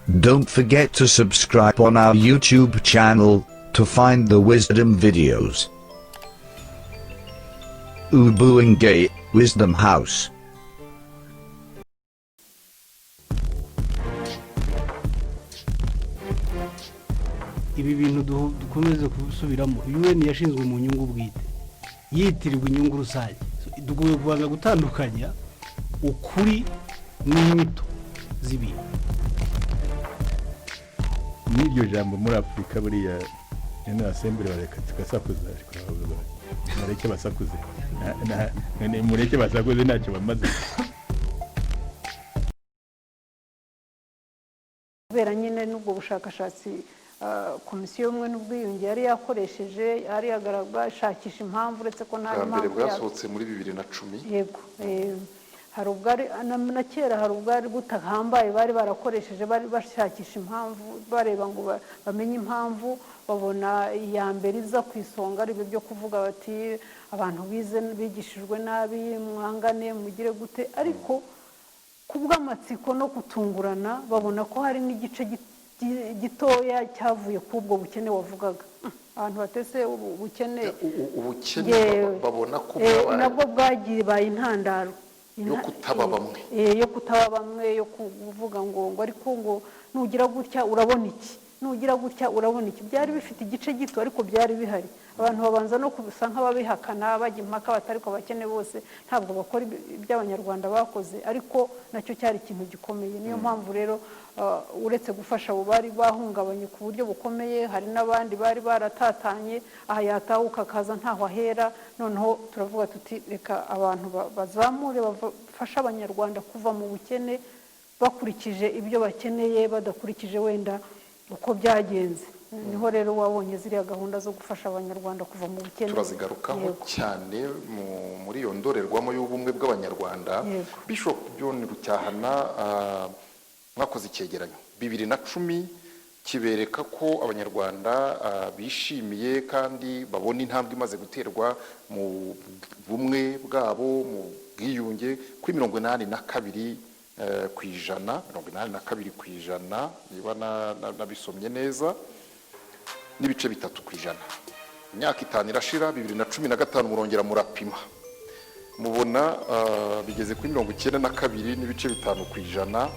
Don't forget to subscribe on our YouTube channel to find the wisdom videos. Ubunge Wisdom House. Ibi bintu dukomeze gusubiramo. UN yashinzwe mu nyungu bwite, yitirirwa inyungu rusange. So, dukwiye kubanza gutandukanya ukuri n'inyito z'ibintu. N'iryo jambo muri Afurika buriya General Assembly, bareka tugasakuza, ariko baravuga bati, "Mureke basakuze. Mureke basakuze, ntacyo bamaze." Kubera nyine n'ubwo bushakashatsi, Komisiyo y'Ubumwe n'Ubwiyunge yari yakoresheje, yari bashakisha impamvu, uretse ko nta Bwa mbere mpamvu yabyo. bwasohotse muri 2010. Yego, hari ubwari na kera, hari ubwari butahambaye bari barakoresheje, bari bashakisha impamvu, bareba ngo bamenye impamvu. Babona iya mbere iza ku isonga ari ibyo byo kuvuga bati abantu bize, bigishijwe nabi, mwangane, mugire gute. Ariko ku bw'amatsiko no gutungurana, babona ko hari n'igice gitoya cyavuye ku ubwo bukene wavugaga. Abantu batese ubu bukene Ubukene Yewe. babona ko bwabaye Nabwo bwagiye intandaro yo kutaba bamwe. Yo kutaba bamwe, yo kuvuga ngo ariko ngo nugira gutya urabona iki, nugira gutya urabona iki. Byari bifite igice gito, ariko byari bihari. Abantu babanza no kusa nk'ababihakana, bajya impaka bati ariko abakene bose ntabwo bakora ibyo Abanyarwanda bakoze. Ariko nacyo cyari ikintu gikomeye. Niyo mpamvu rero, uretse gufasha abo bari bahungabanye ku buryo bukomeye, hari n'abandi bari baratatanye, aha yatahuka akaza ntaho ahera. Noneho turavuga tuti reka abantu bazamure, bafashe Abanyarwanda kuva mu bukene bakurikije ibyo bakeneye, badakurikije wenda uko byagenze. Niho rero wabonye ziriya gahunda zo gufasha Abanyarwanda kuva mu bukene. Turazigarukaho cyane muri iyo ndorerwamo y'ubumwe bw'Abanyarwanda. Bishop John Rucyahana, mwakoze icyegeranyo 2010 kibereka ko Abanyarwanda bishimiye kandi babona intambwe imaze guterwa mu bumwe bwabo, mu bwiyunge, kuri 82%, 82%, niba nabisomye neza, n'ibice 3%. Imyaka 5 irashira, 2015 murongera murapima, mubona bigeze kuri 92.5%.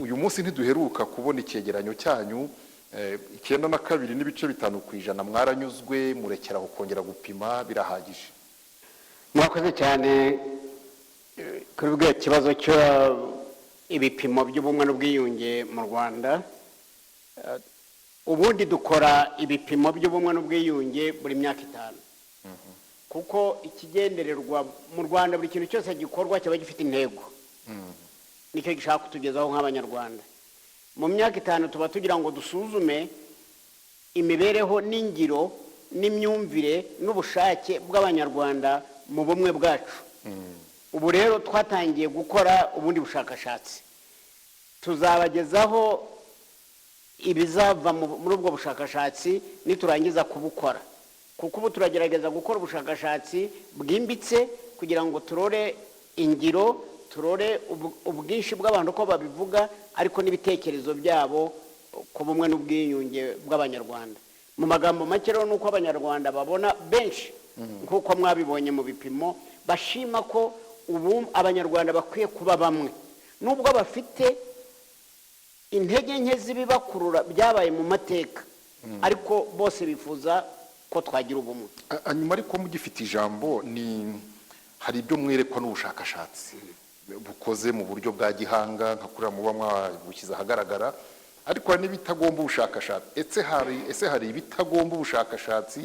Uyu munsi ntiduheruka kubona icyegeranyo cyanyu. 92.5%, mwaranyuzwe, murekera aho kongera gupima, birahagije? Mwakoze cyane kuri bwa kibazo cyo ibipimo by'ubumwe n'ubwiyunge mu Rwanda. Ubundi dukora ibipimo by'ubumwe n'ubwiyunge buri myaka 5, kuko ikigendererwa mu Rwanda, buri kintu cyose gikorwa kiba gifite intego, nicyo gishaka kutugezaho nk'Abanyarwanda. Mu myaka 5 tuba tugira ngo dusuzume imibereho n'ingiro n'imyumvire n'ubushake bw'Abanyarwanda mu bumwe bwacu. Ubu rero twatangiye gukora ubundi bushakashatsi, tuzabagezaho ibizava muri ubwo bushakashatsi niturangiza kubukora, kuko ubu turagerageza gukora ubushakashatsi bwimbitse kugira ngo turore ingiro, turore ubwinshi bw'abantu uko babivuga, ariko n'ibitekerezo byabo ku bumwe n'ubwiyunge bw'Abanyarwanda. Mu magambo make rero, ni uko Abanyarwanda babona benshi, nk'uko mwabibonye mu bipimo, bashima ko ubu Abanyarwanda bakwiye kuba bamwe, nubwo bafite intege nke z'ibibakurura byabaye mu mateka, ariko bose bifuza ko twagira ubumwe. Hanyuma ariko mugifite ijambo, ni hari ibyo mwerekwa n'ubushakashatsi bukoze mu buryo bwa gihanga nka kuriya muba mwabushyize ahagaragara, ariko hari n'ibitagomba ubushakashatsi. Ese hari ibitagomba ubushakashatsi,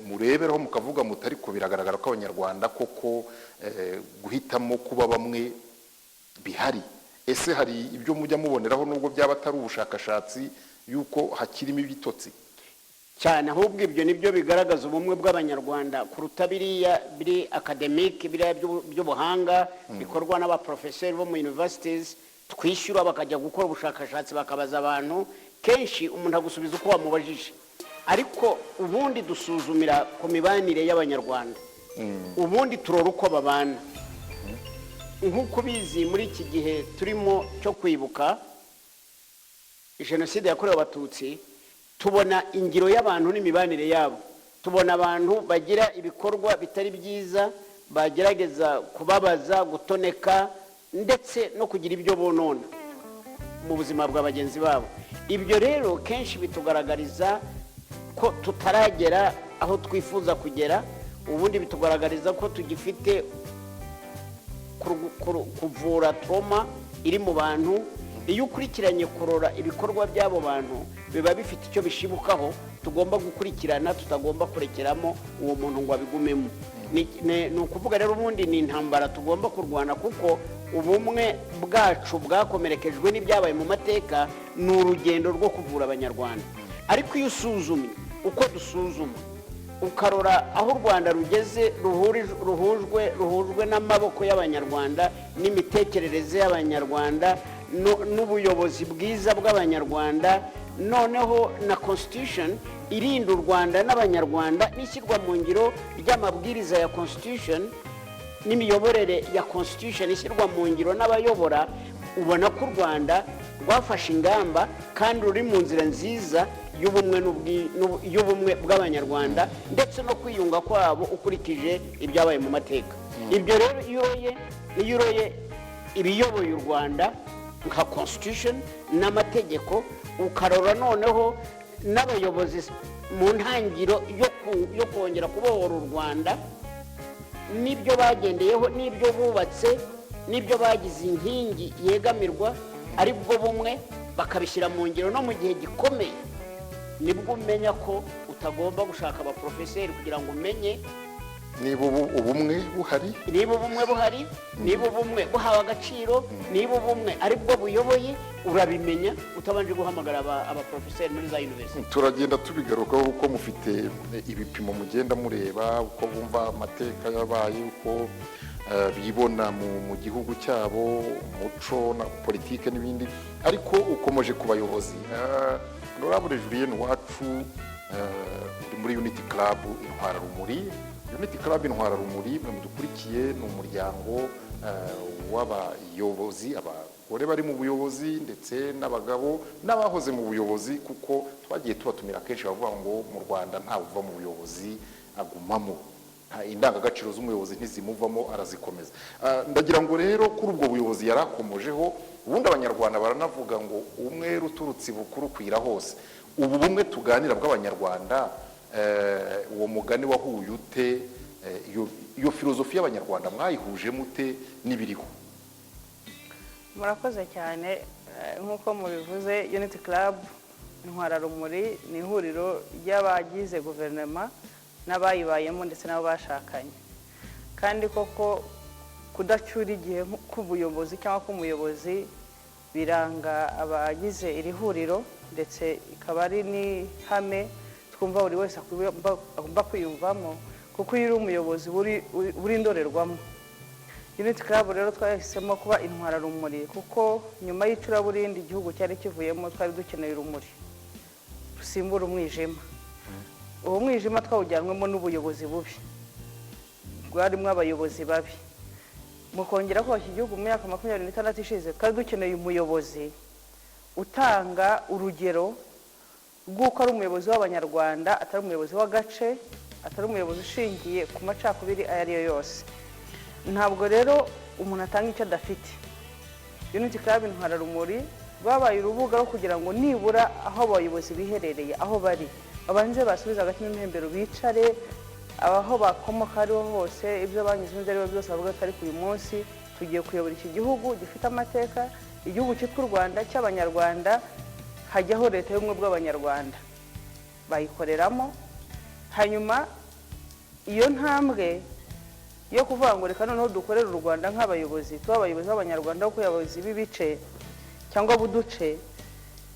mureberaho mukavuga muti ariko biragaragara ko Abanyarwanda koko guhitamo kuba bamwe bihari? Ese hari ibyo mujya muboneraho, nubwo byaba atari ubushakashatsi, yuko hakirimo ibitotsi? Cyane, ahubwo ibyo nibyo bigaragaza ubumwe bw'Abanyarwanda kuruta biriya biri academic, biriya by'ubuhanga bikorwa n'abaprofeseri bo mu universities twishyura, bakajya gukora ubushakashatsi, bakabaza abantu. Kenshi umuntu agusubiza uko wamubajije, ariko ubundi dusuzumira ku mibanire y'Abanyarwanda. Ubundi turora uko babana. Nk'uko ubizi, muri iki gihe turimo cyo kwibuka Jenoside yakorewe Abatutsi, tubona ingiro y'abantu n'imibanire yabo, tubona abantu bagira ibikorwa bitari byiza, bagerageza kubabaza, gutoneka ndetse no kugira ibyo bonona mu buzima bwa bagenzi babo. Ibyo rero kenshi bitugaragariza ko tutaragera aho twifuza kugera. Ubundi bitugaragariza ko tugifite kuvura trauma iri mu bantu. Iyo ukurikiranye kurora ibikorwa by'abo bantu, biba bifite icyo bishibukaho tugomba gukurikirana, tutagomba kurekeramo uwo muntu ngo abigumemo. Ni ukuvuga rero, ubundi ni intambara tugomba kurwana, kuko ubumwe bwacu bwakomerekejwe n'ibyabaye mu mateka. Ni urugendo rwo kuvura Abanyarwanda. Ariko iyo usuzumye uko dusuzuma, ukarora aho u Rwanda rugeze, ruhujwe n'amaboko y'Abanyarwanda n'imitekerereze y'Abanyarwanda n'ubuyobozi bwiza bw'Abanyarwanda, noneho na constitution irinda u Rwanda n'Abanyarwanda, n'ishyirwa mu ngiro ry'amabwiriza ya constitution n'imiyoborere ya constitution ishyirwa mu ngiro n'abayobora, ubona ko u Rwanda rwafashe ingamba kandi ruri mu nzira nziza y'ubumwe bw'Abanyarwanda ndetse no kwiyunga kwabo ukurikije ibyabaye mu mateka. Ibyo rero, iyo uroye ibiyoboye u Rwanda nka constitution n'amategeko, ukarora noneho n'abayobozi mu ntangiro yo kongera kubohora u Rwanda, n'ibyo bagendeyeho, n'ibyo bubatse, n'ibyo bagize inkingi yegamirwa, ari bwo bumwe, bakabishyira mu ngiro no mu gihe gikomeye, nibwo umenya ko utagomba gushaka abaporofeseri kugira ngo umenye niba ubu ubumwe buhari. Niba ubumwe buhari, niba ubumwe buhawe agaciro, niba ubumwe ari bwo buyoboye, urabimenya utabanje guhamagara abaporofeseri muri za university. Turagenda tubigarukaho kuko mufite ibipimo mugenda mureba uko bumva amateka yabaye, uko bibona mu gihugu cyabo, umuco na politike n'ibindi. Ariko ukomeje ku bayobozi. Honorable Julienne Uwacu, uri muri Unity Club Intwararumuri. Unity Club Intwararumuri, mwe mudukurikiye, ni umuryango w'abayobozi, abagore bari mu buyobozi ndetse n'abagabo n'abahoze mu buyobozi, kuko twagiye tubatumira kenshi bavuga ngo mu Rwanda ntawe uva mu buyobozi, agumamo. Nta indangagaciro z'umuyobozi ntizimuvamo, arazikomeza. Ndagira ngo rero kuri ubwo buyobozi yari akomojeho, ubundi Abanyarwanda baranavuga ngo umwere uturutse ibukuru ukwira hose. Ubu bumwe tuganira bw'Abanyarwanda, uwo mugani wahuye ute? Iyo filozofi y'Abanyarwanda mwayihuje mute n'ibiriho? Murakoze cyane. Nk'uko mubivuze, Unity Club Intwararumuri ni ihuriro ry'abagize guverinoma n'abayibayemo ndetse n'abo bashakanye. Kandi koko kudacyura igihe k'ubuyobozi cyangwa k'umuyobozi biranga abagize iri huriro, ndetse ikaba ari n'ihame twumva buri wese agomba kwiyumvamo, kuko iyo uri umuyobozi uri indorerwamo. Unity Club rero twahisemo kuba intwararumuri kuko nyuma y'icuraburindi igihugu cyari kivuyemo, twari dukeneye urumuri rusimbura umwijima. Uwo mwijima twawujyanwemo n'ubuyobozi bubi, bwarimo abayobozi babi. Mu kongera kubaka igihugu mu myaka 26 ishize, twari dukeneye umuyobozi utanga urugero rw'uko ari umuyobozi w'Abanyarwanda, atari umuyobozi w'agace, atari umuyobozi ushingiye ku macakubiri ayo ari yo yose. Ntabwo rero umuntu atanga icyo adafite. Unity Club Intwararumuri babaye urubuga rwo kugira ngo nibura aho abayobozi biherereye, aho bari, babanze basubize agatima impembero, bicare aho bakomoka ariho hose, ibyo banyuzemo ibyo ari byo byose, bavuga ati: "Ariko uyu munsi tugiye kuyobora iki gihugu gifite amateka, igihugu cyitwa u Rwanda cy'Abanyarwanda, hajyaho leta y'ubumwe bw'Abanyarwanda." Bayikoreramo. Hanyuma iyo ntambwe yo kuvuga ngo reka noneho dukorere u Rwanda nk'abayobozi, tuba abayobozi b'Abanyarwanda kuko abayobozi b'ibice cyangwa b'uduce,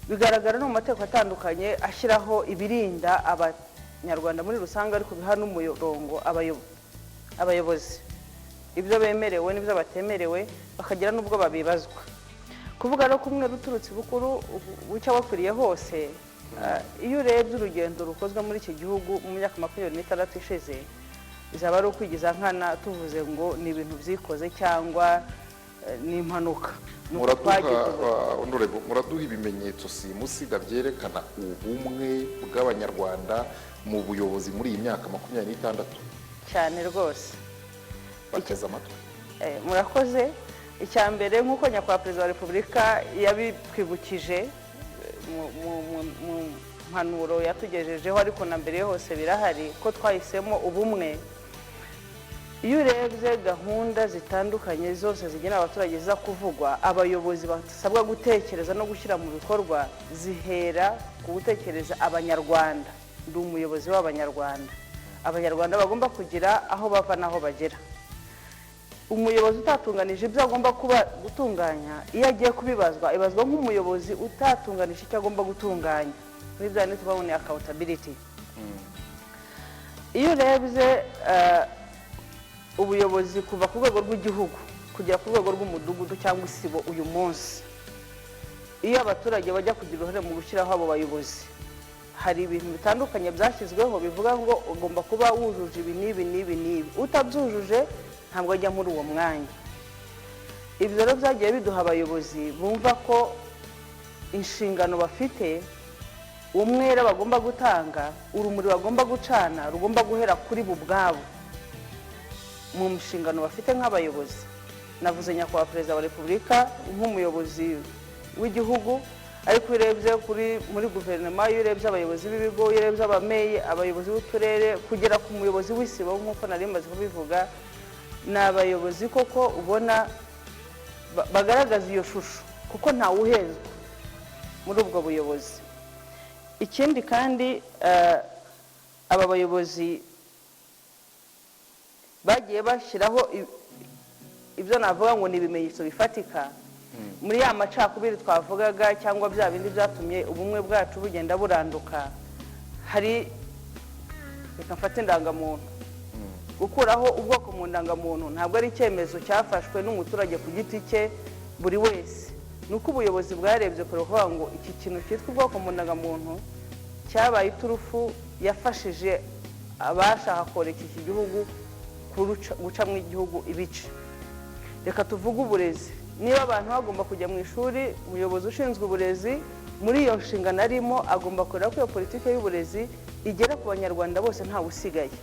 bigaragara no mu mategeko atandukanye ashyiraho ibirinda Abanyarwanda muri rusange, ariko biha n'umurongo abayobozi, ibyo bemerewe n'ibyo batemerewe, bakagira n'ubwo babibazwa. Kuvuga rero ko umwe uturutse bukuru bucya wakwiriye hose, iyo urebye urugendo rukozwe muri iki gihugu mu myaka 26 ishize, bizaba ari ukwigiza nkana tuvuze ngo ni ibintu byikoze cyangwa Ni impanuka. Ni uko Muraduha twagize ubu- honorable, muraduha ibimenyetso simusiga byerekana ubumwe bw'Abanyarwanda mu buyobozi muri iyi myaka 26? Cyane rwose. Bateze amatwi. Murakoze. Icya mbere, nk'uko Nyakubahwa Perezida wa Repubulika yabitwibukije mu mpanuro yatugejejeho, ariko na mbere hose birahari ko twahisemo ubumwe. Iyo urebye gahunda zitandukanye zose zigenewe abaturage ziza kuvugwa, abayobozi basabwa gutekereza no gushyira mu bikorwa, zihera ku gutekereza Abanyarwanda. Ndi umuyobozi w'Abanyarwanda. Abanyarwanda bagomba kugira aho bava n'aho bagera. Umuyobozi utatunganije ibyo agomba kuba gutunganya, iyo agiye kubibazwa, ibazwa nk'umuyobozi utatunganije icyo agomba gutunganya. Muri bya bindi tuvuga ngo ni accountability. Iyo urebye ubuyobozi kuva ku rwego rw'igihugu kugera ku rwego rw'umudugudu cyangwa isibo, uyu munsi iyo abaturage bajya kugira uruhare mu gushyiraho abo bayobozi, hari ibintu bitandukanye byashyizweho bivuga ngo ugomba kuba wujuje ibi n'ibi n'ibi n'ibi, utabyujuje ntabwo ajya muri uwo mwanya. Ibyo rero byagiye biduha abayobozi bumva ko inshingano bafite, umwera bagomba gutanga, urumuri bagomba gucana rugomba guhera kuri bo ubwabo mu nshingano bafite nk'abayobozi. Navuze Nyakubahwa Perezida wa Repubulika nk'umuyobozi w'igihugu, ariko iyo urebye muri guverinoma, iyo urebye abayobozi b'ibigo, iyo urebye abameyi, abayobozi b'uturere, kugera ku muyobozi w'isibo, nk'uko nari maze kubivuga, ni abayobozi koko ubona bagaragaza iyo shusho, kuko ntawuhezwa muri ubwo buyobozi. Ikindi kandi, aba bayobozi bagiye bashyiraho ibyo navuga ngo ni ibimenyetso bifatika muri ya macakubiri twavugaga, cyangwa bya bindi byatumye ubumwe bwacu bugenda buranduka. Hari, reka mfate indangamuntu. Gukuraho ubwoko mu ndangamuntu ntabwo ari icyemezo cyafashwe n'umuturage ku giti cye buri wese. Ni uko ubuyobozi bwarebye kure, kuvuga ngo iki kintu cyitwa ubwoko mu ndangamuntu cyabaye iturufu yafashije abashaka koreka iki gihugu gucamo igihugu ibice. Reka tuvuge uburezi. Niba abantu bagomba kujya mu ishuri, umuyobozi ushinzwe uburezi muri iyo nshingano arimo agomba kureba ko iyo politiki y'uburezi igera ku Banyarwanda bose, ntawe usigaye.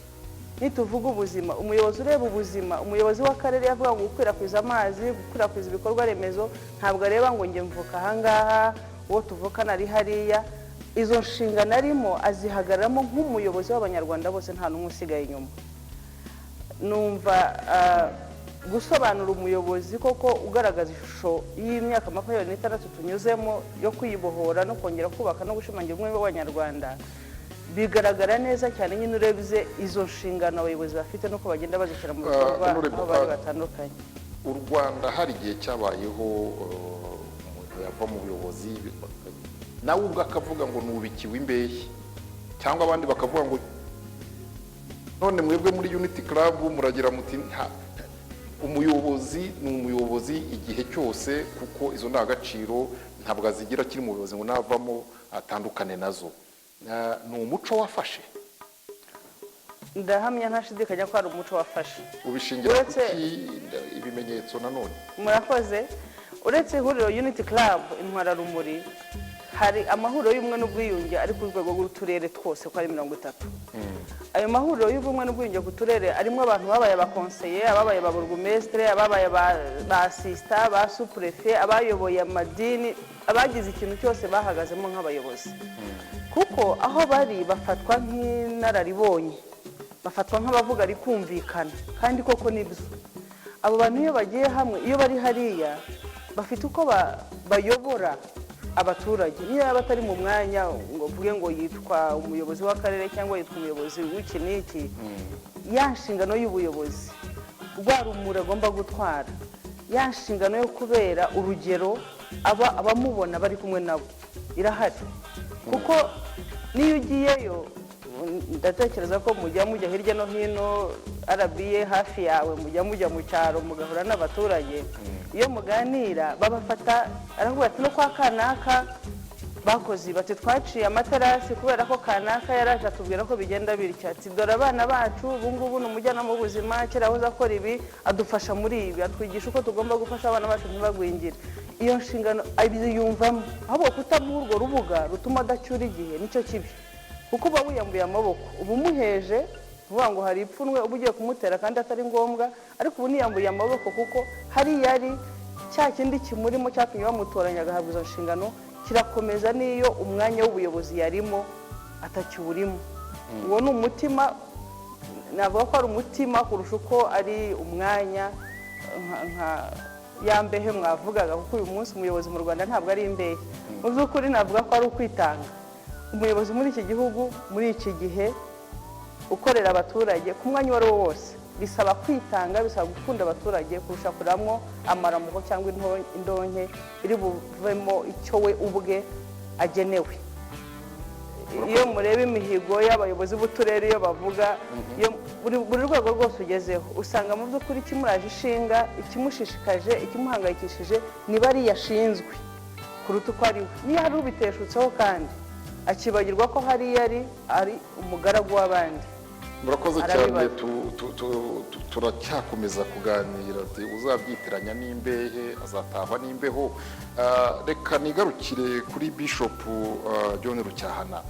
Nituvuga ubuzima, umuyobozi ureba ubuzima, umuyobozi w'akarere, yavuga ngo gukwirakwiza amazi, gukwirakwiza ibikorwa remezo, ntabwo areba ngo njye mvuka ahangaha, uwo tuvukana ari hariya. Izo nshingano arimo azihagararamo nk'umuyobozi w'Abanyarwanda bose, nta n'umwe usigaye inyuma. Numva gusobanura umuyobozi koko ugaragaza ishusho y'imyaka 26 tunyuzemo yo kwibohora no kongera kubaka no gushimangira ubumwe bw'Abanyarwanda bigaragara neza cyane nyine urebye izo nshingano abayobozi bafite n'uko bagenda bazishyira mu bikorwa Honorable, aho bari batandukanye. U Rwanda hari igihe cyabayeho umuntu yava mu buyobozi, nawe ubwo akavuga ngo nubikiwe imbehe, cyangwa abandi bakavuga ngo none mwebwe muri Unity Club muragira muti umuyobozi ni umuyobozi igihe cyose, kuko izo ndangagaciro ntabwo azigira akiri mu buyobozi ngo navamo atandukane nazo. Ni umuco wafashe? Ndahamya ntashidikanya ko hari umuco wafashe. Ubishingira Uretse- kuki? Ibimenyetso nanone. Murakoze. Uretse ihuriro Unity Club Intwararumuri, hari amahuriro y'ubumwe n'ubwiyunge ari ku rwego rw'uturere twose uko ari 30. Ayo mahuriro y'ubumwe n'ubwiyunge ku turere arimo abantu babaye abakonseye, ababaye ba burugumesitire, ababaye ba sisita, ba supurefe, abayoboye amadini, abagize ikintu cyose bahagazemo nk'abayobozi, kuko aho bari bafatwa nk'inararibonye, bafatwa nk'abavuga rikumvikana. Kandi koko nibyo, abo bantu iyo bagiye hamwe, iyo bari hariya, bafite uko bayobora abaturage. Niyo yaba atari mu mwanya ngo mvuge ngo yitwa umuyobozi w'akarere cyangwa yitwa umuyobozi w'iki n'iki, ya nshingano y'ubuyobozi, rwa rumuri agomba gutwara, ya nshingano yo kubera urugero aba abamubona bari kumwe nabo irahari. Kuko niyo ugiyeyo, ndatekereza ko mujya hirya no hino, RBA hafi yawe, mujya mu cyaro mugahura n'abaturage, iyo muganira babafata, aravuga ati no kwa kanaka. Bakoze bati: "Twaciye amaterasi kubera ko kanaka yaraje atubwira ko bigenda bityo." Ati: "Dore abana bacu ubu ngubu ni umujyanama w'ubuzima, kera yahoze akora ibi, adufasha muri ibi, atwigisha uko tugomba gufasha abana bacu ntibagwingire." Iyo nshingano abiyumvamo. Ahubwo kutamuha urwo rubuga rutuma adacyura igihe nicyo kibi, kuko uba wiyambuye amaboko, uba umuheje. Uvuga ngo hari ipfunwe uba ugiye kumutera kandi atari ngombwa, ariko ubu niyambuye amaboko, kuko hariya ari cya kindi kimurimo cyatumye bamutoranya agahabwa izo nshingano kirakomeza, n'iyo umwanya w'ubuyobozi yarimo atakiwurimo. Uwo ni umutima, navuga ko ari umutima kurusha uko ari umwanya, nka ya mbehe mwavugaga, kuko uyu munsi umuyobozi mu Rwanda ntabwo ari imbehe. Mu by'ukuri navuga ko ari ukwitanga. Umuyobozi muri iki gihugu, muri iki gihe, ukorera abaturage ku mwanya uwo ari wo wose, bisaba kwitanga, bisaba gukunda abaturage kurusha kuramwo amaramuko cyangwa indonke iri buvemo icyo we ubwe agenewe. Iyo mureba imihigo y'abayobozi b'uturere, iyo bavuga, iyo buri rwego rwose ugezeho, usanga mu by'ukuri ikimuraje ishinga, ikimushishikaje, ikimuhangayikishije niba ari ashinzwe kuruta uko ari we. Niyo hari ubiteshutseho kandi akibagirwa ko hariya ari umugaragu w'abandi. Murakoze cyane. Arabibaza. Turacyakomeza kuganira. Ati, uzabyitiranya n'imbehe azatahwa n'imbeho. Reka nigarukire kuri Bishop John Rucyahana.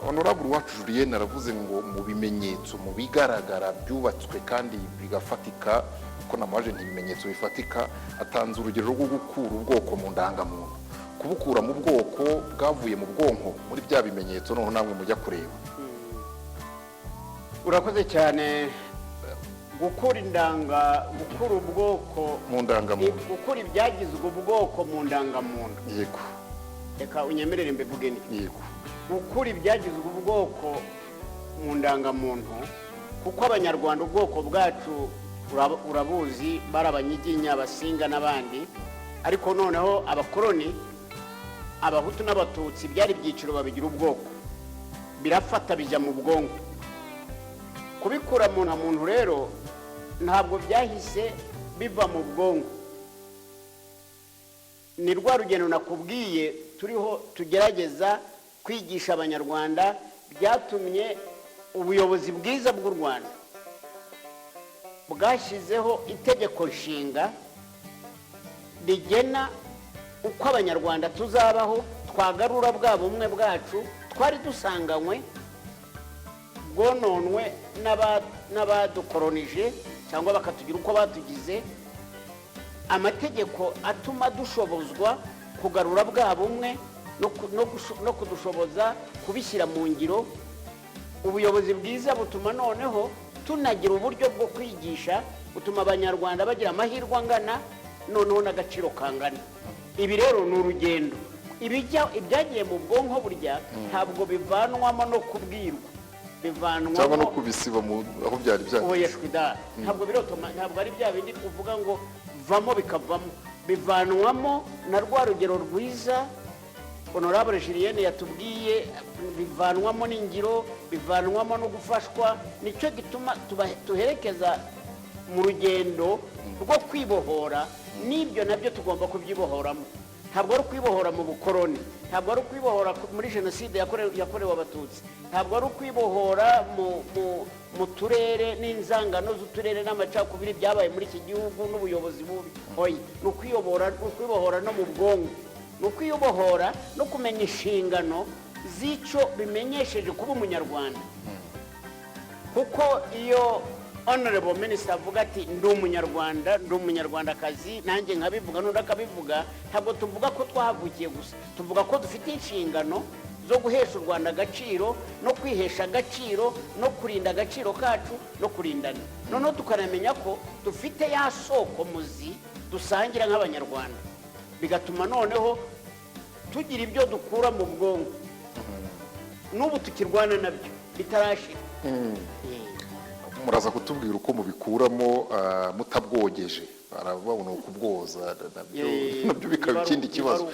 Honorable wacu Julienne aravuze ngo mu bimenyetso, mu bigaragara byubatswe kandi bigafatika, kuko namaje ntibimenyetso bifatika, atanze urugero rwo gukura ubwoko mu ndangamuntu, kubukura mu bwoko bwavuye mu bwonko, muri bya bimenyetso noneho namwe mujya kureba. Urakoze cyane. Gukura ubwoko mu ndangamuntu. Gukura ibyagizwe ubwoko mu ndangamuntu. Yego. Reka unyemerere mbivuge ni Yego. gukura ibyagizwe ubwoko mu ndangamuntu, kuko Abanyarwanda ubwoko bwacu urabuzi, bari Abanyiginya, Abasinga n'abandi. Ariko noneho abakoloni, Abahutu n'Abatutsi byari ibyiciro, babigira ubwoko, birafata bijya mu bwonko. Kubikura mu muntu rero ntabwo byahise biva mu bwonko. Ni rwa rugendo nakubwiye turiho tugerageza kwigisha Abanyarwanda, byatumye ubuyobozi bwiza bw'u Rwanda bwashyizeho Itegeko Nshinga rigena uko Abanyarwanda tuzabaho, twagarura bwa bumwe bwacu twari dusanganywe bwononwe n'abadukoronije cyangwa bakatugira uko batugize. Amategeko atuma dushobozwa kugarura bwa bumwe no kudushoboza kubishyira mu ngiro. Ubuyobozi bwiza butuma noneho tunagira uburyo bwo kwigisha, butuma Abanyarwanda bagira amahirwe angana, noneho n'agaciro kangana. Ibi rero ni urugendo. Ibyagiye mu bwonko burya ntabwo bivanwamo no kubwirwa, bivanwamo cyangwa no kubisiba aho byari byanditse. Oya shwida, ntabwo birotoma, ntabwo ari bya bindi uvuga ngo vamo bikavamo. Bivanwamo na rwa rugero rwiza Honorable Julienne yatubwiye, bivanwamo n'ingiro, bivanwamo no gufashwa. Nicyo gituma tuherekeza mu rugendo rwo kwibohora. N'ibyo nabyo tugomba kubyibohoramo. Ntabwo ari ukwibohora mu bukoroni, ntabwo ari ukwibohora muri jenoside yakorewe Abatutsi, ntabwo ari ukwibohora mu turere n'inzangano z'uturere n'amacakubiri byabaye muri iki gihugu n'ubuyobozi bubi. Oya, ni ukwiyobora, ni ukwibohora no mu bwonko, ni ukwibohora no kumenya inshingano z'icyo bimenyesheje kuba Umunyarwanda. Kuko iyo Honorable Minister avuga ati: "Ndi Umunyarwanda, ndi Umunyarwandakazi," nanjye nkabivuga, n'undi akabivuga, ntabwo tuvuga ko twahavukiye gusa, tuvuga ko dufite inshingano zo guhesha u Rwanda agaciro, no kwihesha agaciro, no kurinda agaciro kacu, no kurindana. Noneho tukanamenya ko dufite ya soko muzi dusangira nk'Abanyarwanda, bigatuma noneho tugira ibyo dukura mu bwonko n'ubu tukirwana nabyo bitarashira. Muraza kutubwira uko mubikuramo mutabwogeje. Barababona ukubwoza nabyo, nabyo bikaba ikindi kibazo,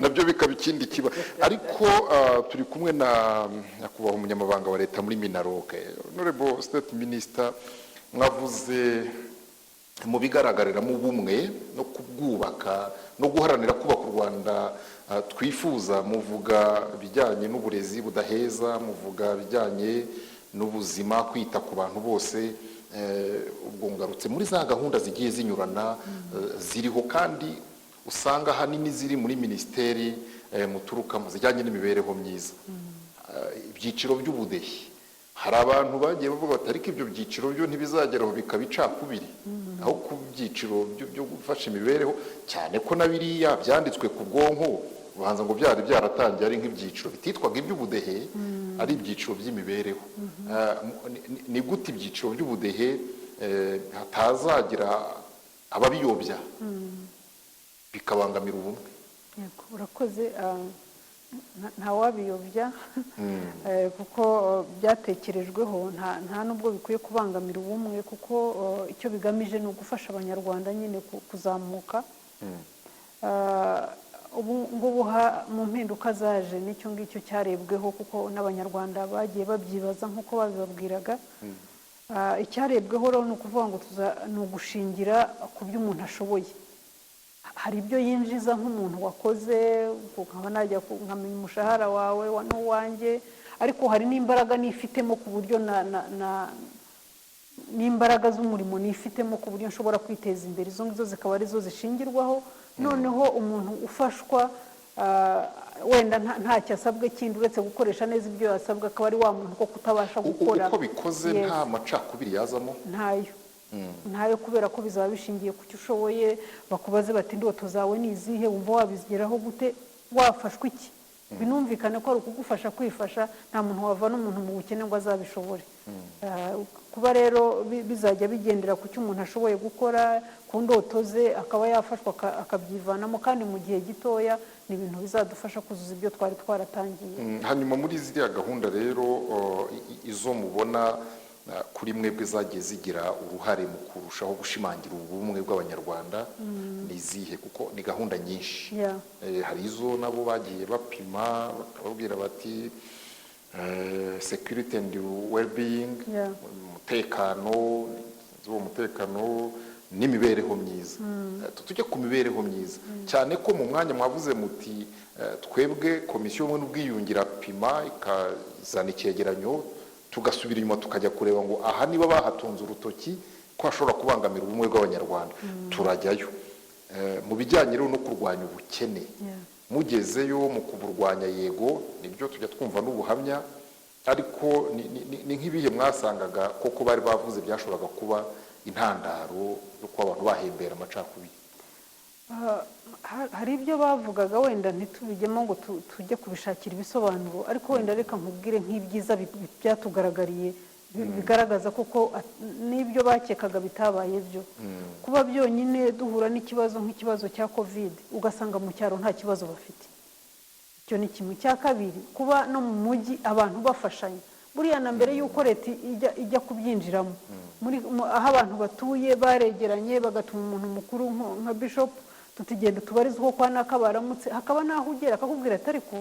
nabyo bikaba ikindi kibazo. Ariko turi kumwe na nyakubahwa umunyamabanga wa leta muri MINALOC, Honorable State Minister. Mwavuze Mu bigaragariramo ubumwe no kubwubaka no guharanira kubaka u Rwanda twifuza, muvuga ibijyanye n'uburezi budaheza, muvuga ibijyanye n'ubuzima, kwita ku bantu bose. Ubwo ngarutse muri za gahunda zigiye zinyurana, ziriho kandi usanga ahanini ziri muri minisiteri muturukamo zijyanye n'imibereho myiza. Ibyiciro by'ubudehe, hari abantu bagiye bavuga bati: "Ariko ibyo byiciro byo ntibizageraho bikaba icakubiri aho ku byiciro byo gufasha imibereho?" Cyane ko na biriya byanditswe ku bwonko, ubanza ngo byari byaratangiye ari nk'ibyiciro bititwaga iby'ubudehe, ari ibyiciro by'imibereho. Ni gute ibyiciro by'ubudehe hatazagira ababiyobya bikabangamira ubumwe? Yego, urakoze. Ntawabiyobya kuko byatekerejweho, nta nubwo bikwiye kubangamira ubumwe, kuko icyo bigamije ni ugufasha Abanyarwanda nyine kuzamuka. Ubu ngubu mu mpinduka zaje, n'icyo ngicyo cyarebweho, kuko n'Abanyarwanda bagiye babyibaza nk'uko babibabwiraga. Icyarebweho rero ni ukuvuga ngo ni ugushingira ku byo umuntu ashoboye. Hari ibyo yinjiza nk'umuntu wakoze, nkaba najya nkamenya umushahara wawe n'uwanjye, ariko hari n'imbaraga nifitemo ku buryo n'imbaraga z'umurimo nifitemo ku buryo nshobora kwiteza imbere. Izo ngizo zikaba arizo zishingirwaho. Noneho umuntu ufashwa, wenda ntacyo asabwe kindi uretse gukoresha neza ibyo yasabwe, akaba ari wa muntu ko kutabasha gukora. Uko bikoze, Yes. nta macakubiri yazamo? Ntayo, ntayo, kubera ko bizaba bishingiye ku cyo ushoboye. Bakubaze bati: "Indoto zawe ni izihe? Wumva wabigeraho gute? Wafashwa iki?" Binumvikane ko ari ukugufasha kwifasha. Nta muntu wavana umuntu mu bukene ngo azabishobore. Kuba rero bizajya bigendera ku cyo umuntu ashoboye gukora, ku ndoto ze, akaba yafashwa akabyivanamo kandi mu gihe gitoya, ni ibintu bizadufasha kuzuza ibyo twari twaratangiye. Hanyuma muri ziriya gahunda rero, izo mubona kuri mwebwe zagiye zigira uruhare mu kurushaho gushimangira ubumwe bw'Abanyarwanda ni izihe? Kuko ni gahunda nyinshi. Hari izo nabo bagiye bapima bakababwira bati security and well-being, umutekano, uwo mutekano n'imibereho myiza. Tujye ku mibereho myiza, cyane ko mu mwanya mwavuze muti twebwe Komisiyo y'Ubumwe n'Ubwiyunge irapima, ikazana icyegeranyo, tugasubira inyuma tukajya kureba ngo aha niba bahatunze urutoki ko hashobora kubangamira ubumwe bw'Abanyarwanda, turajyayo. Mu bijyanye rero no kurwanya ubukene, mugezeyo mu kuburwanya, yego nibyo tujya twumva n'ubuhamya, ariko ni nk'ibihe mwasangaga koko bari bavuze byashoboraga kuba intandaro yo kuba abantu bahembera amacakubiri? Hari ibyo bavugaga wenda ntitubijyemo ngo tujye kubishakira ibisobanuro, ariko wenda reka nkubwire nk'ibyiza byatugaragariye bigaragaza koko n'ibyo bakekaga bitabaye byo. Kuba byonyine duhura n'ikibazo nk'ikibazo cya COVID, ugasanga mu cyaro nta kibazo bafite, icyo ni kimwe. Cya kabiri, kuba no mu mujyi abantu bafashanya. Buriya na mbere y'uko leta ijya kubyinjiramo, aho abantu batuye baregeranye, bagatuma umuntu mukuru nka bishop, tutigenda tubarize uko kwa naka baramutse, hakaba n'aho ugera akakubwira ati: "Ariko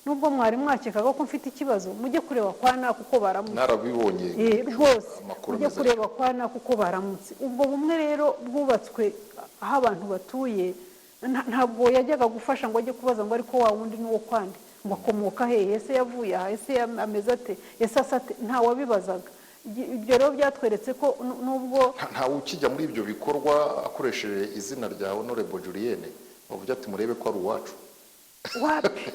nubwo mwari mwakekaga ko mfite ikibazo, mujye kureba kwa naka uko baramutse." Narabibonye. Rwose Amakuru ujye ameze kureba kwa naka uko baramutse. Ubwo bumwe rero bwubatswe aho abantu batuye, ntabwo yajyaga gufasha ngo ajye kubaza ngo: "Ariko wa wundi ni uwo kwande, ngo akomoka hehe? Ese yavuye aha? Ese ameze ate? Ese asa ate?" Nta wabibazaga. Ibyo rero byatweretse ko nubwo Ntawe ukijya muri ibyo bikorwa akoresheje izina rya Honorable Julienne, bavuga ati: "Murebe ko ari uwacu." Wapi.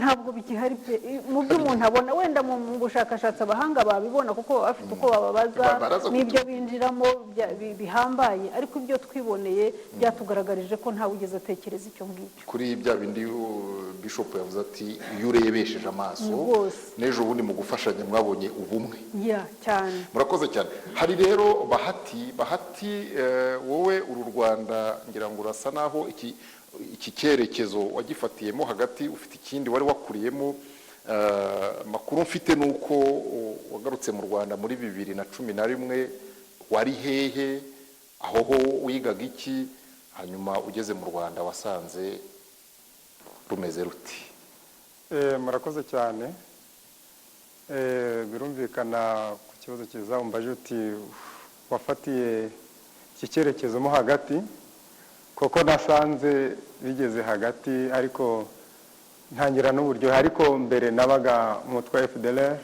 Ntabwo bigihari pe. Mu byo umuntu abona, wenda mu bushakashatsi abahanga babibona, kuko baba bafite uko bababaza Baraza n'ibyo binjiramo bihambaye, ariko ibyo twiboneye byatugaragarije ko ntawe ugeze atekereza icyo ngicyo. Kuri bya bindi bishop yavuze ati: "Iyo urebesheje amaso." Rwose. N'ejo bundi mu gufashanya mwabonye ubumwe. Ya, cyane. Murakoze cyane. Hari rero Bahati. Bahati, wowe uru Rwanda ngira ngo urasa naho iki cyerekezo wagifatiyemo hagati, ufite ikindi wari wakuriyemo. Amakuru mfite ni uko wagarutse mu Rwanda muri 2011. Wari hehe? Aho ho wigaga iki? Hanyuma ugeze mu Rwanda wasanze rumeze ruti? Murakoze cyane. Birumvikana ku kibazo cyiza umbaje uti wafatiye iki. Iki cyerekezo mo hagati, kuko nasanze bigeze hagati, ariko ntangira n'uburyohe. Ariko mbere nabaga mu mutwe wa FDLR,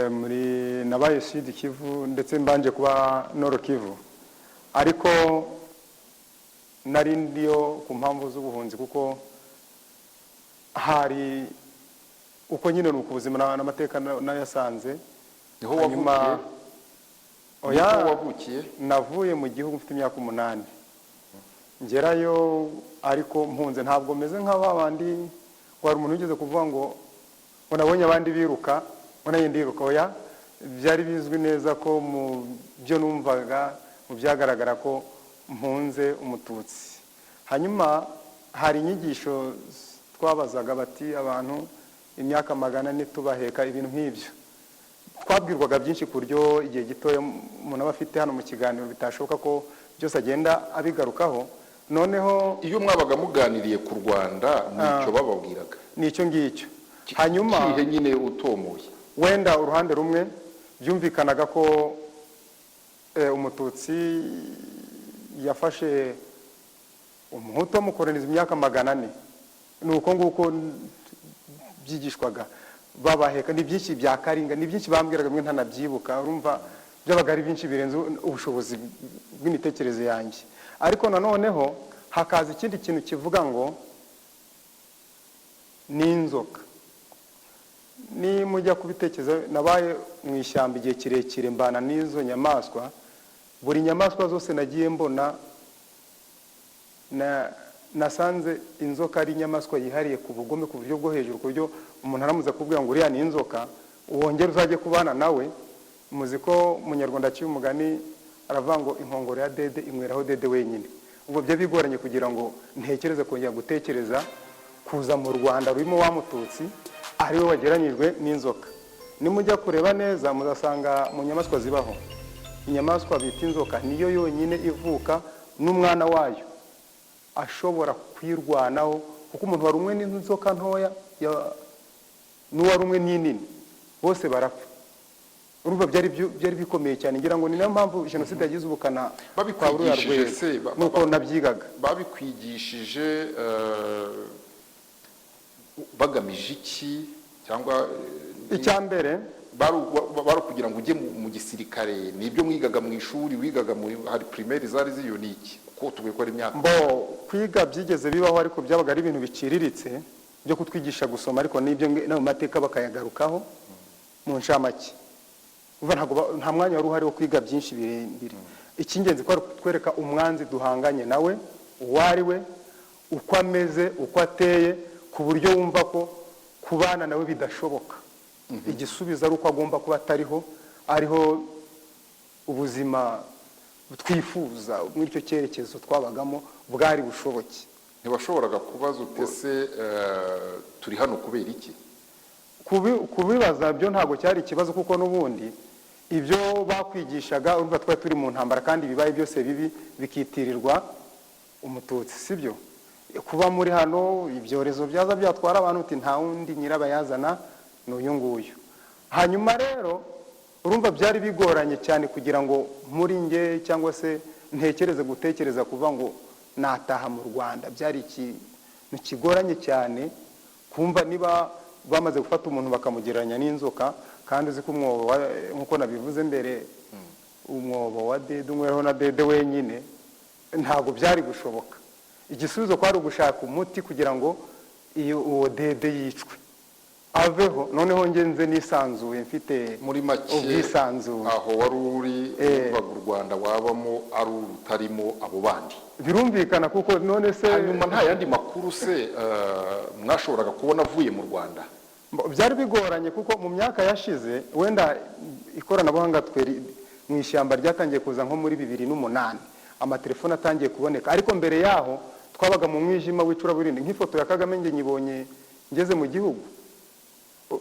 muri nabaye Sud Kivu, ndetse mbanje kuba Nord Kivu, ariko nari ndiyo ku mpamvu z'ubuhunzi, kuko hari uko nyine ni uku ubuzima n'amateka nayasanze. Niho Hanyuma wavukiye? Oya. Niho wavukiye? Navuye mu gihugu mfite imyaka 8, ngerayo ariko mpunze. Ntabwo meze nka ba bandi ngo hari umuntu wigeze kuvuga ngo nabonye abandi biruka, ngo nanjye ndiruka. Oya, byari bizwi neza ko mu byo numvaga, mu byagaragara, ko mpunze Umututsi. Hanyuma hari inyigisho twabazaga bati: "Abantu imyaka 400 tubaheka ibintu nk'ibyo." Twabwirwaga byinshi ku buryo igihe gitoya umuntu aba afite hano mu kiganiro bitashoboka ko byose agenda abigarukaho. Noneho Iyo mwabaga muganiriye ku Rwanda, nicyo bababwiraga? Ni icyo ngicyo. Hanyuma Kihe nyine utomoye? Wenda uruhande rumwe byumvikanaga ko Umututsi yafashe Umuhutu amukoroniza imyaka 400. Ni uko nguko byigishwaga, babaheka. Ni byinshi bya Karinga, ni byinshi bambwiraga, bimwe ntanabyibuka. Urumva byabaga ari byinshi birenze ubushobozi bw'imitekerereze yanjye. Ariko nanoneho hakaza ikindi kintu kivuga ngo ni inzoka. Nimujya kubitekereza, nabaye mu ishyamba igihe kirekire, mbana n'izo nyamaswa. Buri nyamaswa zose nagiye mbona, nasanze inzoka ari inyamaswa yihariye ku bugome ku buryo bwo hejuru, ku buryo umuntu aramuze akubwira ngo uriya ni inzoka, wongere uzajye kubana nawe. Muzi ko Umunyarwanda aciye umugani, aravuga ngo inkongoro ya dede inyweraho dede wenyine. Ubwo byo bigoranye kugira ngo ntekereze kongera gutekereza kuza mu Rwanda rurimo wa Mututsi ariwe wageranyijwe n'inzoka. Nimujya kureba neza, muzasanga mu nyamaswa zibaho, inyamaswa bita inzoka niyo yonyine ivuka n'umwana wayo ashobora kwirwanaho, kuko umuntu wari umwe n'inzoka ntoya n'uwari umwe n'inini bose barapfa. Urumva byari bikomeye cyane. Ngira ngo ni nayo mpamvu jenoside yagize ubukana kwa ruriya Babikwigishije rwego. se, Nuko nabyigaga. Babikwigishije bagamije iki cyangwa Icya mbere, bari ukugira ngo ujye mu gisirikare? Ni ibyo mwigaga mu ishuri, wigaga muri hari primaire zari ziyo, ni iki, kuko tuvuye ko ari imyaka? Mbo kwiga byigeze bibaho, ariko byabaga ari ibintu biciriritse byo kutwigisha gusoma, ariko n'ibyo no mu mateka bakayagarukaho mu ncamake. Urumva ntabwo nta mwanya wari uhari wo kwiga byinshi birebire. Icy'ingenzi ko ari kutwereka umwanzi duhanganye nawe uwo ari we, uko ameze, uko ateye, ku buryo wumva ko kubana nawe bidashoboka. Igisubizo ari uko agomba kuba atariho, ariho ubuzima twifuza muri icyo cyerekezo twabagamo bwari bushoboke. Ntibashoboraga kubaza utese turi hano kubera iki? Kubibaza byo ntabwo cyari ikibazo, kuko n'ubundi ibyo bakwigishaga, urumva twari turi mu ntambara, kandi ibibaye byose bibi bikitirirwa Umututsi, sibyo? Kuba muri hano, ibyorezo byaza byatwara abantu, uti nta wundi nyirabayazana ni uyu nguyu. Hanyuma rero urumva byari bigoranye cyane kugira ngo muri nge cyangwa se ntekereze gutekereza kuva ngo nataha mu Rwanda. Byari ikintu kigoranye cyane kumva niba bamaze gufata umuntu bakamugereranya n'inzoka, kandi uzi ko umwobo nk'uko nabivuze mbere, umwobo wa dede unyweraho na dede wenyine. Ntabwo byari gushoboka. Igisubizo kwari ugushaka umuti kugira ngo iyo uwo dede yicwe aveho, noneho nge nze nisanzuye, mfite Muri make, ubwisanzure. aho wari uri, wumvaga u Rwanda wabamo ari urutarimo abo bandi? Birumvikana, kuko none se? Hanyuma nta yandi makuru se mwashoboraga kubona avuye mu Rwanda? Byari bigoranye, kuko mu myaka yashize wenda ikoranabuhanga tweri mu ishyamba ryatangiye kuza nko muri 2008, amatelefone atangiye kuboneka, ariko mbere yaho twabaga mu mwijima w'icuraburindi. Nk'ifoto ya Kagame nge nyibonye ngeze mu gihugu.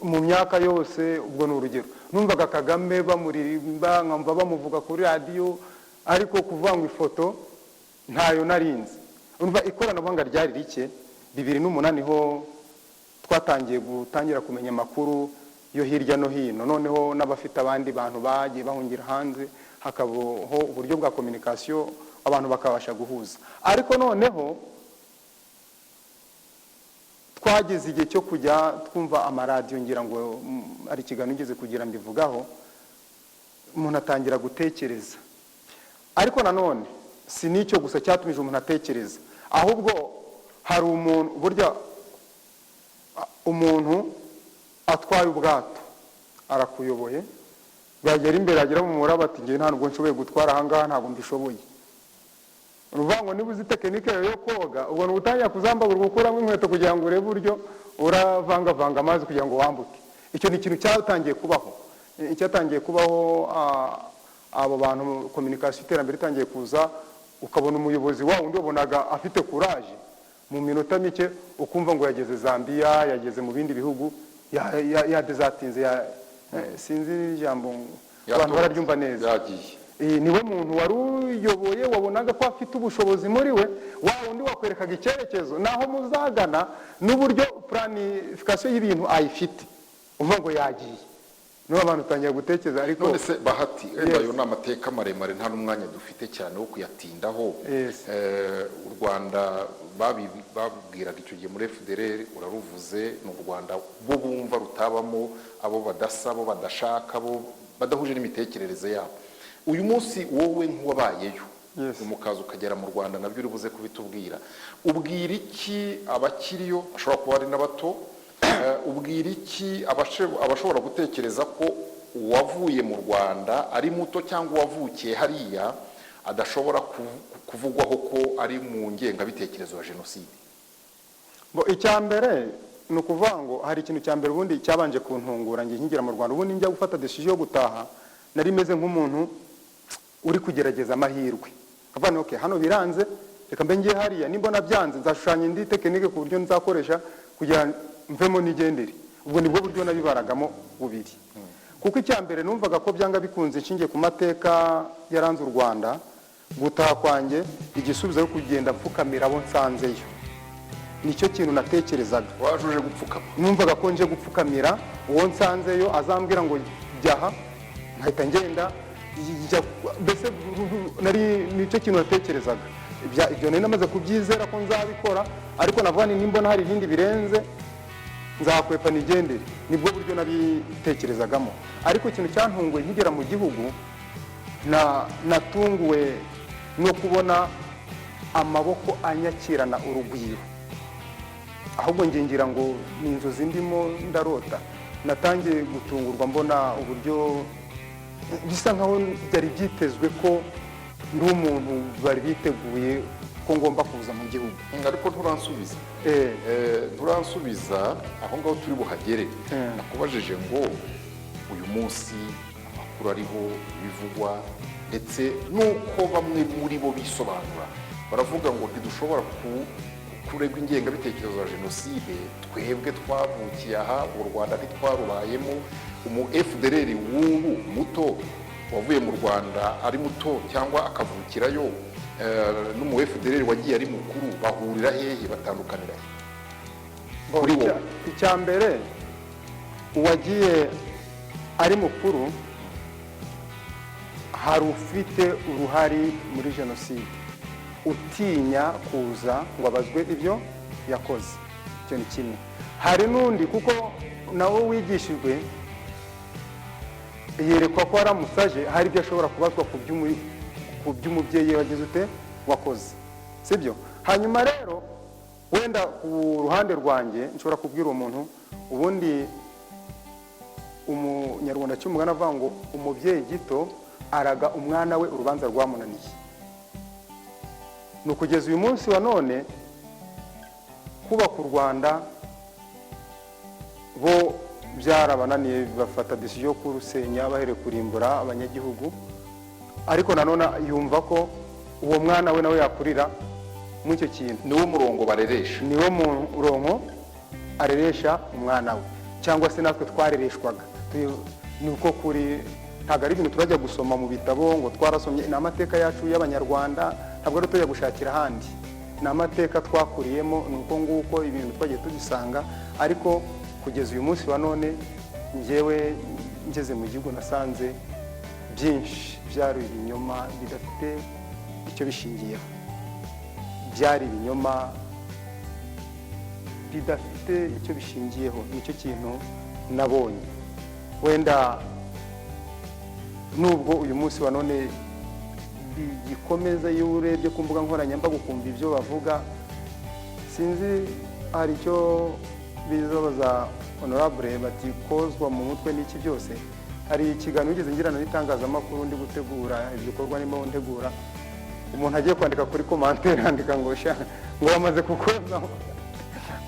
Mu myaka yose, ubwo ni urugero, numvaga Kagame bamuririmba, nkamva bamuvuga kuri radiyo, ariko kuvuga ngo ifoto ntayo narinzi. Urumva ikoranabuhanga ryari rike. 2008 ho twatangiye gutangira kumenya amakuru yo hirya no hino, noneho n'abafite abandi bantu bagiye bahungira hanze. Hakabaho uburyo bwa communication, abantu bakabasha guhuza. Ariko noneho twageze igihe cyo kujya twumva amaradiyo, ngira ngo ari ikiganiro ngeze kugira mbivugaho, umuntu atangira gutekereza. Ariko nanone si n'icyo gusa cyatumije umuntu atekereza, ahubwo hari umuntu, burya umuntu atwaye ubwato arakuyoboye, bwagera imbere, yagera mu muraba, ati: "Ngewe ntabwo nshoboye gutwara ahangaha, ntabwo mbishoboye." Ni ukuvuga ngo niba uzi technique yo koga, ubwo ni ugutangira kuzambagura, gukuramo inkweto kugira ngo urebe uburyo uravangavanga amazi kugira ngo wambuke. Icyo ni ikintu cyatangiye kubaho. Cyatangiye kubaho, abo bantu, communication, iterambere ritangiye kuza, ukabona umuyobozi wa wundi wabonaga afite courage, mu minota mike ukumva ngo yageze Zambia, yageze mu bindi bihugu, yadesertinze, sinzi ijambo abantu bararyumva neza. Yagiye. Niwe muntu wari uyoboye, wabonaga ko afite ubushobozi muri we, wa wundi wakwerekaga icyerekezo naho muzagana n'uburyo planification y'ibintu ayifite, uvuga ngo yagiye. Niba abantu utangira gutekereza, ariko None se Bahati, wenda Yes. ayo ni amateka maremare, nta n'umwanya dufite cyane wo kuyatindaho. Yes. U Rwanda babwiraga icyo gihe muri FDLR, uraruvuze, ni u Rwanda bo bumva rutabamo abo badasa, abo badashaka, abo badahuje n'imitekerereze yabo. Uyu munsi wowe nk'uwabayeyo, Yes. umukaza ukagera mu Rwanda, nabyo uri buze kubitubwira, ubwira iki abakiriyo bashobora kuba ari n'abato? Ubwira iki abashobora gutekereza ko uwavuye mu Rwanda ari muto cyangwa uwavukiye hariya adashobora kuvugwaho ko ari mu ngengabitekerezo ya jenoside? Ngo icya mbere ni ukuvuga ngo hari ikintu cya mbere ubundi cyabanje kuntungura njye nkigera mu Rwanda. Ubundi njya gufata decision yo gutaha, nari meze nk'umuntu uri kugerageza amahirwe, nkavuga nti: "Okay, hano biranze, reka mbe ngiye hariya, nimbona byanze nzashushanya indi technique ku buryo nzakoresha kugira mvemo nigendere." Ubwo nibwo buryo nabibaragamo bubiri, kuko icya mbere numvaga ko byanga bikunze, nshingiye ku mateka yaranze u Rwanda, gutaha kwanjye igisubizo ari kugenda mfukamira abo nsanzeyo. Nicyo kintu natekerezaga. Waje uje gupfukama? Numvaga ko nje gupfukamira uwo nsanzeyo, azambwira ngo jyaha nkahita ngenda njya. Mbese nari nicyo kintu natekerezaga. Ibyo nari namaze kubyizera ko nzabikora, ariko navuga ni nimbona hari ibindi birenze nzakwepa nigendere. Nibwo buryo nabitekerezagamo. Ariko ikintu cyantunguye nkigera mu gihugu, natunguwe no kubona amaboko anyakirana urugwiro. Ahubwo njye ngira ngo ni inzozi ndimo ndarota. Natangiye gutungurwa mbona uburyo bisa nkaho byari byitezwe ko ndi umuntu bari biteguye ko ngomba kuza mu gihugu. Ariko nturansubiza. Nturansubiza, aho ngaho turi buhagere. Nakubajije ngo uyu munsi amakuru ariho bivugwa, ndetse n'uko bamwe muri bo bisobanura, baravuga ngo ntidushobora kuregwa ingengabitekerezo ya jenoside, twebwe twavukiye aha, u Rwanda ntitwarubayemo. Umu FDLR w'ubu muto wavuye mu Rwanda ari muto cyangwa akavukirayo, n'umu FDLR wagiye ari mukuru, bahurira hehe, batandukanira he kuri wowe? Icya mbere, uwagiye ari mukuru hari ufite uruhare muri jenoside utinya kuza ngo abazwe ibyo yakoze. Icyo ni kimwe. Hari n'undi, kuko nawe wigishijwe, yerekwa ko aramutse aje hari ibyo ashobora kubazwa ku by'umubyeyi wagize ute, wakoze, sibyo? Hanyuma rero wenda ku ruhande rwanjye nshobora kubwira uwo muntu, ubundi umunyarwanda cy'umugani avuga ngo umubyeyi gito araga umwana we urubanza rwamunaniye. Ni ukugeza uyu munsi wa none kubaka u Rwanda bo byarabananiye, bafata décision yo kurusenya bahereye kurimbura abanyagihugu. Ariko nanone yumva ko uwo mwana we nawe yakurira muri icyo kintu. Niwo murongo bareresha. Niwo murongo areresha umwana we, cyangwa se natwe twarereshwaga. Ni uko kuri, ntabwo ari ibintu turajya gusoma mu bitabo ngo twarasomye. Ni amateka yacu y'Abanyarwanda, ntabwo ari tujya gushakira ahandi, ni amateka twakuriyemo. Ni uko nguko ibintu twagiye tubisanga. Ariko kugeza uyu munsi wa none, njyewe ngeze mu gihugu nasanze Byinshi byari ibinyoma bidafite icyo bishingiyeho, byari ibinyoma bidafite icyo bishingiyeho. Nicyo kintu nabonye. Wenda nubwo uyu munsi wa none bigikomeza, iyo urebye ku mbuga nkoranyambaga ukumva ibyo bavuga, sinzi, hari icyo bizabaza honorable bati kozwa mu mutwe n'iki byose. Hari ikiganiro wigeze ngirana n'itangazamakuru, ndi gutegura ibikorwa, ndimo ntegura, umuntu agiye kwandika kuri commentaire andika ngo sha, ngo bamaze kukoza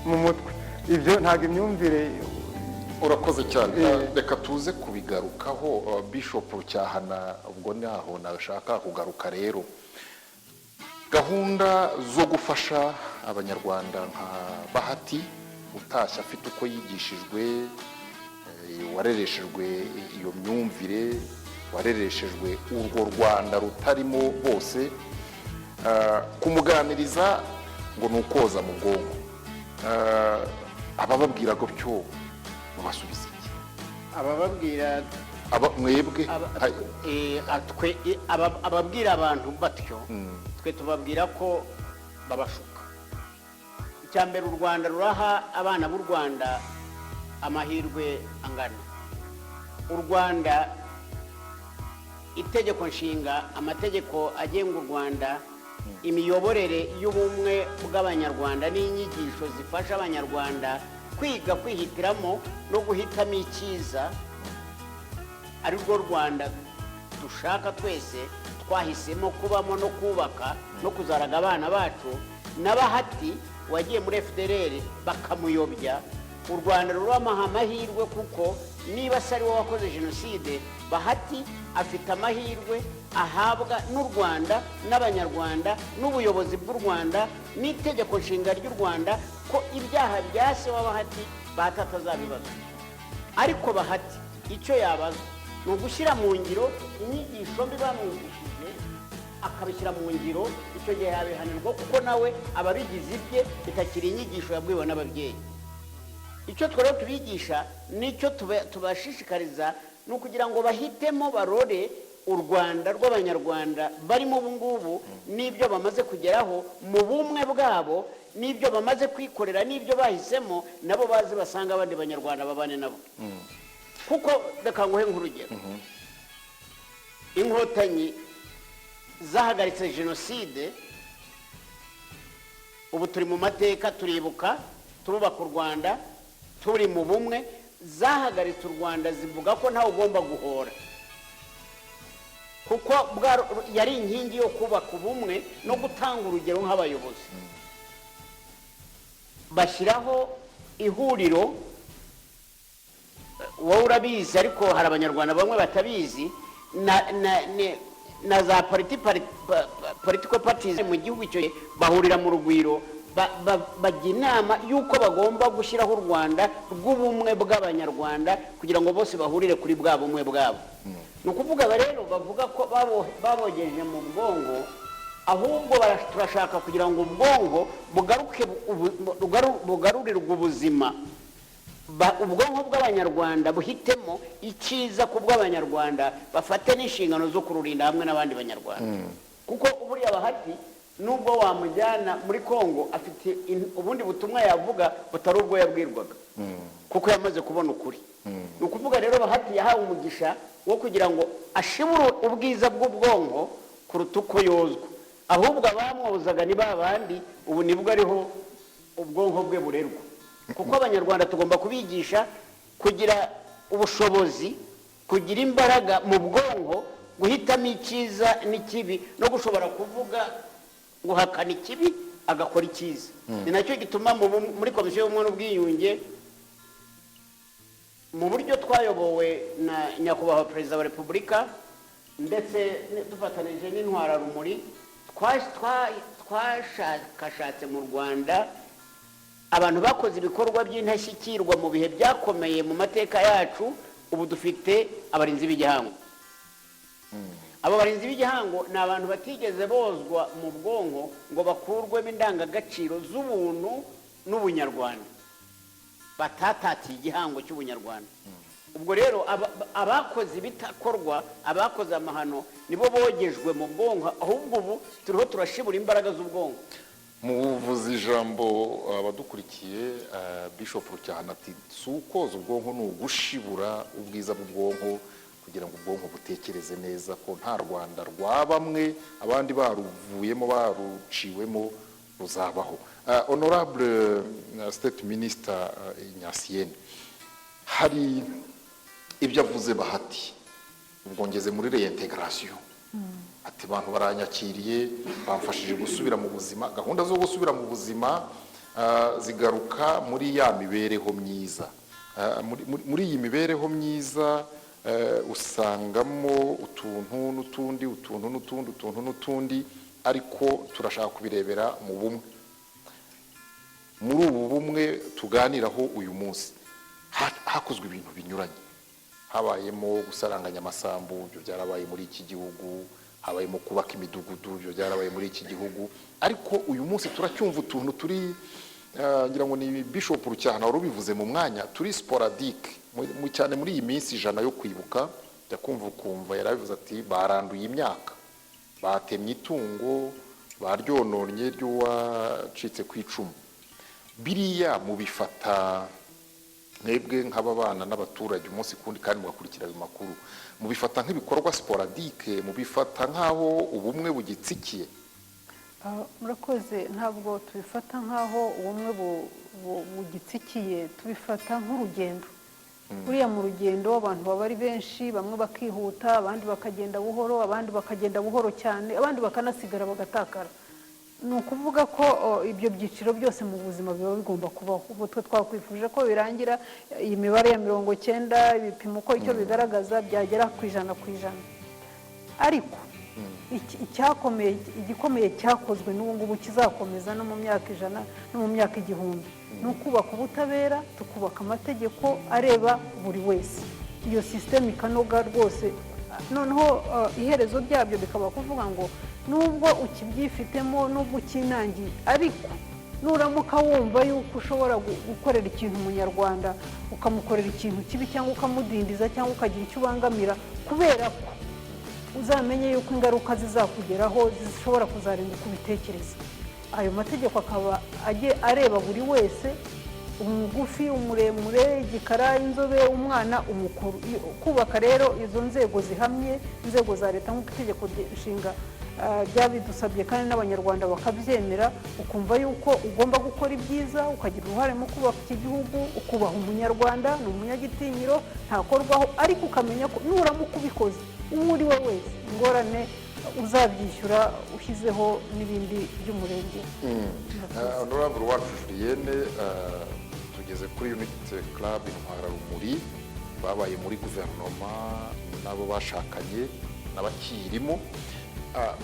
mu mutwe. Ibyo ntabwo imyumvire. Urakoze cyane. Reka tuze kubigarukaho. Bishop Rucyahana, ubwo naho nashaka kugaruka rero, gahunda zo gufasha Abanyarwanda nka Bahati utashye afite uko yigishijwe, warereshejwe iyo myumvire, warereshejwe urwo Rwanda rutarimo bose, kumuganiriza ngo ni ukoza mu bwonko. Abababwira gutyo mubasubiza iki? Abababwira Aba mwebwe Ababwira abantu batyo, twe tubabwira ko babashuka. Icya mbere, u Rwanda ruraha abana b'u Rwanda amahirwe angana. U Rwanda, itegeko nshinga, amategeko agenga u Rwanda, imiyoborere y'ubumwe bw'Abanyarwanda n'inyigisho zifasha Abanyarwanda kwiga kwihitiramo no guhitamo icyiza, ari rwo Rwanda dushaka twese, twahisemo kubamo no kubaka no kuzaraga abana bacu. Na Bahati wagiye muri FDLR bakamuyobya, u Rwanda ruramuha amahirwe, kuko niba se ari we wakoze jenoside, Bahati afite amahirwe ahabwa n'u Rwanda n'Abanyarwanda n'ubuyobozi bw'u Rwanda n'itegeko nshinga ry'u Rwanda, ko ibyaha bya se wa Bahati, Bahati atazabibazwa. Ariko Bahati icyo yabazwa ni ugushyira mu ngiro inyigisho mbi bamwigishije, akabishyira mu ngiro. Icyo gihe yabihanirwa, kuko nawe aba abigize ibye, bitakiri inyigisho yabwiwe n'ababyeyi. Icyo twe rero tubigisha n'icyo tubashishikariza ni ukugira ngo bahitemo, barore u Rwanda rw'Abanyarwanda barimo ubu ngubu n'ibyo bamaze kugeraho mu bumwe bwabo n'ibyo bamaze kwikorera n'ibyo bahisemo, nabo bazi basanga abandi Banyarwanda babane nabo. Kuko reka nguhe nk'urugero: Inkotanyi zahagaritse jenoside. Ubu turi mu mateka, turibuka, turubaka u Rwanda turi mu bumwe. Zahagaritse u Rwanda, zivuga ko ntawe ugomba guhora, kuko yari inkingi yo kubaka ubumwe no gutanga urugero nk'abayobozi. Bashyiraho ihuriro. Wowe urabizi, ariko hari Abanyarwanda bamwe batabizi, na za political parties mu gihugu icyo gihe bahurira mu Rugwiro, bajya inama y'uko bagomba gushyiraho u Rwanda rw'ubumwe bw'Abanyarwanda, kugira ngo bose bahurire kuri bwa bumwe bwabo. Ni ukuvuga aba rero bavuga ko babogeje mu bwonko, ahubwo turashaka kugira ngo ubwonko bugaruke, bugarurirwe ubuzima. Ubwonko bw'Abanyarwanda buhitemo icyiza ku bw'Abanyarwanda, bafate n'inshingano zo kururinda hamwe n'abandi Banyarwanda. Kuko buriya Bahati, nubwo wamujyana muri Kongo, afite ubundi butumwa yavuga butari ubwo yabwirwaga, kuko yamaze kubona ukuri. Ni ukuvuga rero Bahati yahawe umugisha wo kugira ngo ashibure ubwiza bw'ubwonko kuruta uko yozwa. Ahubwo abamwozaga ni ba bandi, ubu nibwo ariho ubwonko bwe burerwa. Kuko Abanyarwanda tugomba kubigisha kugira ubushobozi, kugira imbaraga mu bwonko, guhitamo icyiza n'ikibi, no gushobora kuvuga, guhakana ikibi agakora icyiza. Ni nacyo gituma muri Komisiyo y'Ubumwe n'Ubwiyunge, mu buryo twayobowe na Nyakubahwa Perezida wa Repubulika, ndetse dufatanije n'Intwararumuri, twashakashatse mu Rwanda abantu bakoze ibikorwa by'intashyikirwa mu bihe byakomeye mu mateka yacu. Ubu dufite abarinzi b'igihango. Abo barinzi b'igihango ni abantu batigeze bozwa mu bwonko ngo bakurwemo indangagaciro z'ubuntu n'ubunyarwanda, batatatiye igihango cy'ubunyarwanda. Ubwo rero abakoze ibitakorwa, abakoze amahano, nibo bogejwe mu bwonko. Ahubwo ubu turiho turashibura imbaraga z'ubwonko. Mu buvuzi ijambo abadukurikiye, Bishop Rucyahana ati si ukoza ubwonko, ni ugushibura ubwiza bw'ubwonko kugira ngo ubwonko butekereze neza ko nta Rwanda rwa bamwe abandi baruvuyemo, baruciwemo, ruzabaho. Honorable State Minister Ignatienne, hari ibyo avuze Bahati, ubwo ngeze muri réintégration, ati abantu baranyakiriye, bamfashije gusubira mu buzima. Gahunda zo gusubira mu buzima zigaruka muri ya mibereho myiza. Muri iyi mibereho myiza usangamo utuntu n'utundi, utuntu n'utundi, utuntu n'utundi, ariko turashaka kubirebera mu bumwe. Muri ubu bumwe tuganiraho uyu munsi, hakozwe ibintu binyuranye. Habayemo gusaranganya amasambu, ibyo byarabaye muri iki gihugu. Habayemo kubaka imidugudu, ibyo byarabaye muri iki gihugu. Ariko uyu munsi turacyumva utuntu turi ngira ngo ni Bishop Rucyahana wari ubivuze mu mwanya, turi sporadique cyane muri iyi minsi 100 yo kwibuka. Jya kumva ukumva yarabivuze ati baranduye imyaka, batemye itungo, baryononnye ry'uwacitse ku icumu. Biriya mubifata mwebwe nk'ababana n'abaturage umunsi kundi kandi mugakurikira ayo makuru, mubifata nk'ibikorwa sporadique, mubifata nk'aho ubumwe bugitsikiye? Murakoze. Ntabwo tubifata nk'aho ubumwe bugitsikiye, tubifata nk'urugendo. Buriya mu rugendo abantu baba ari benshi, bamwe bakihuta, abandi bakagenda buhoro, abandi bakagenda buhoro cyane, abandi bakanasigara bagatakara. Ni ukuvuga ko ibyo byiciro byose mu buzima biba bigomba kubaho. Ubu twe twakwifuje ko birangira iyi mibare ya 90, ibipimo uko icyo bigaragaza, byagera ku 100%. Ariko icyakomeye, igikomeye cyakozwe n'ubu ngubu kizakomeza no mu myaka 100 no mu myaka 1000, ni ukubaka ubutabera, tukubaka amategeko areba buri wese, iyo sisiteme ikanoga rwose. Noneho iherezo ryabyo bikaba kuvuga ngo nubwo ukibyifitemo, nubwo ukinangiye, ariko nuramuka wumva yuko ushobora gukorera ikintu umunyarwanda, ukamukorera ikintu kibi cyangwa ukamudindiza cyangwa ukagira icyo ubangamira, kubera ko uzamenye yuko ingaruka zizakugeraho zishobora kuzarenga uko ubitekereza. Ayo mategeko akaba ajye areba buri wese, umugufi, umuremure, igikara, inzobe, umwana, umukuru. Kubaka rero izo nzego zihamye, inzego za leta, nk'uko itegeko nshinga ryabidusabye kandi n'abanyarwanda bakabyemera, ukumva yuko ugomba gukora ibyiza, ukagira uruhare mu kubaka iki gihugu, ukubaha umunyarwanda, ni umunyagitinyiro, ntakorwaho, ariko ukamenya ko nuramuka ubikoze, uwo uri we wese, ingorane uzabyishyura ushyizeho n'ibindi by'umurenge. Honorable wacu Julienne, tugeze kuri Unity Club Intwararumuri, babaye muri guverinoma n'abo bashakanye n'abakiyirimo.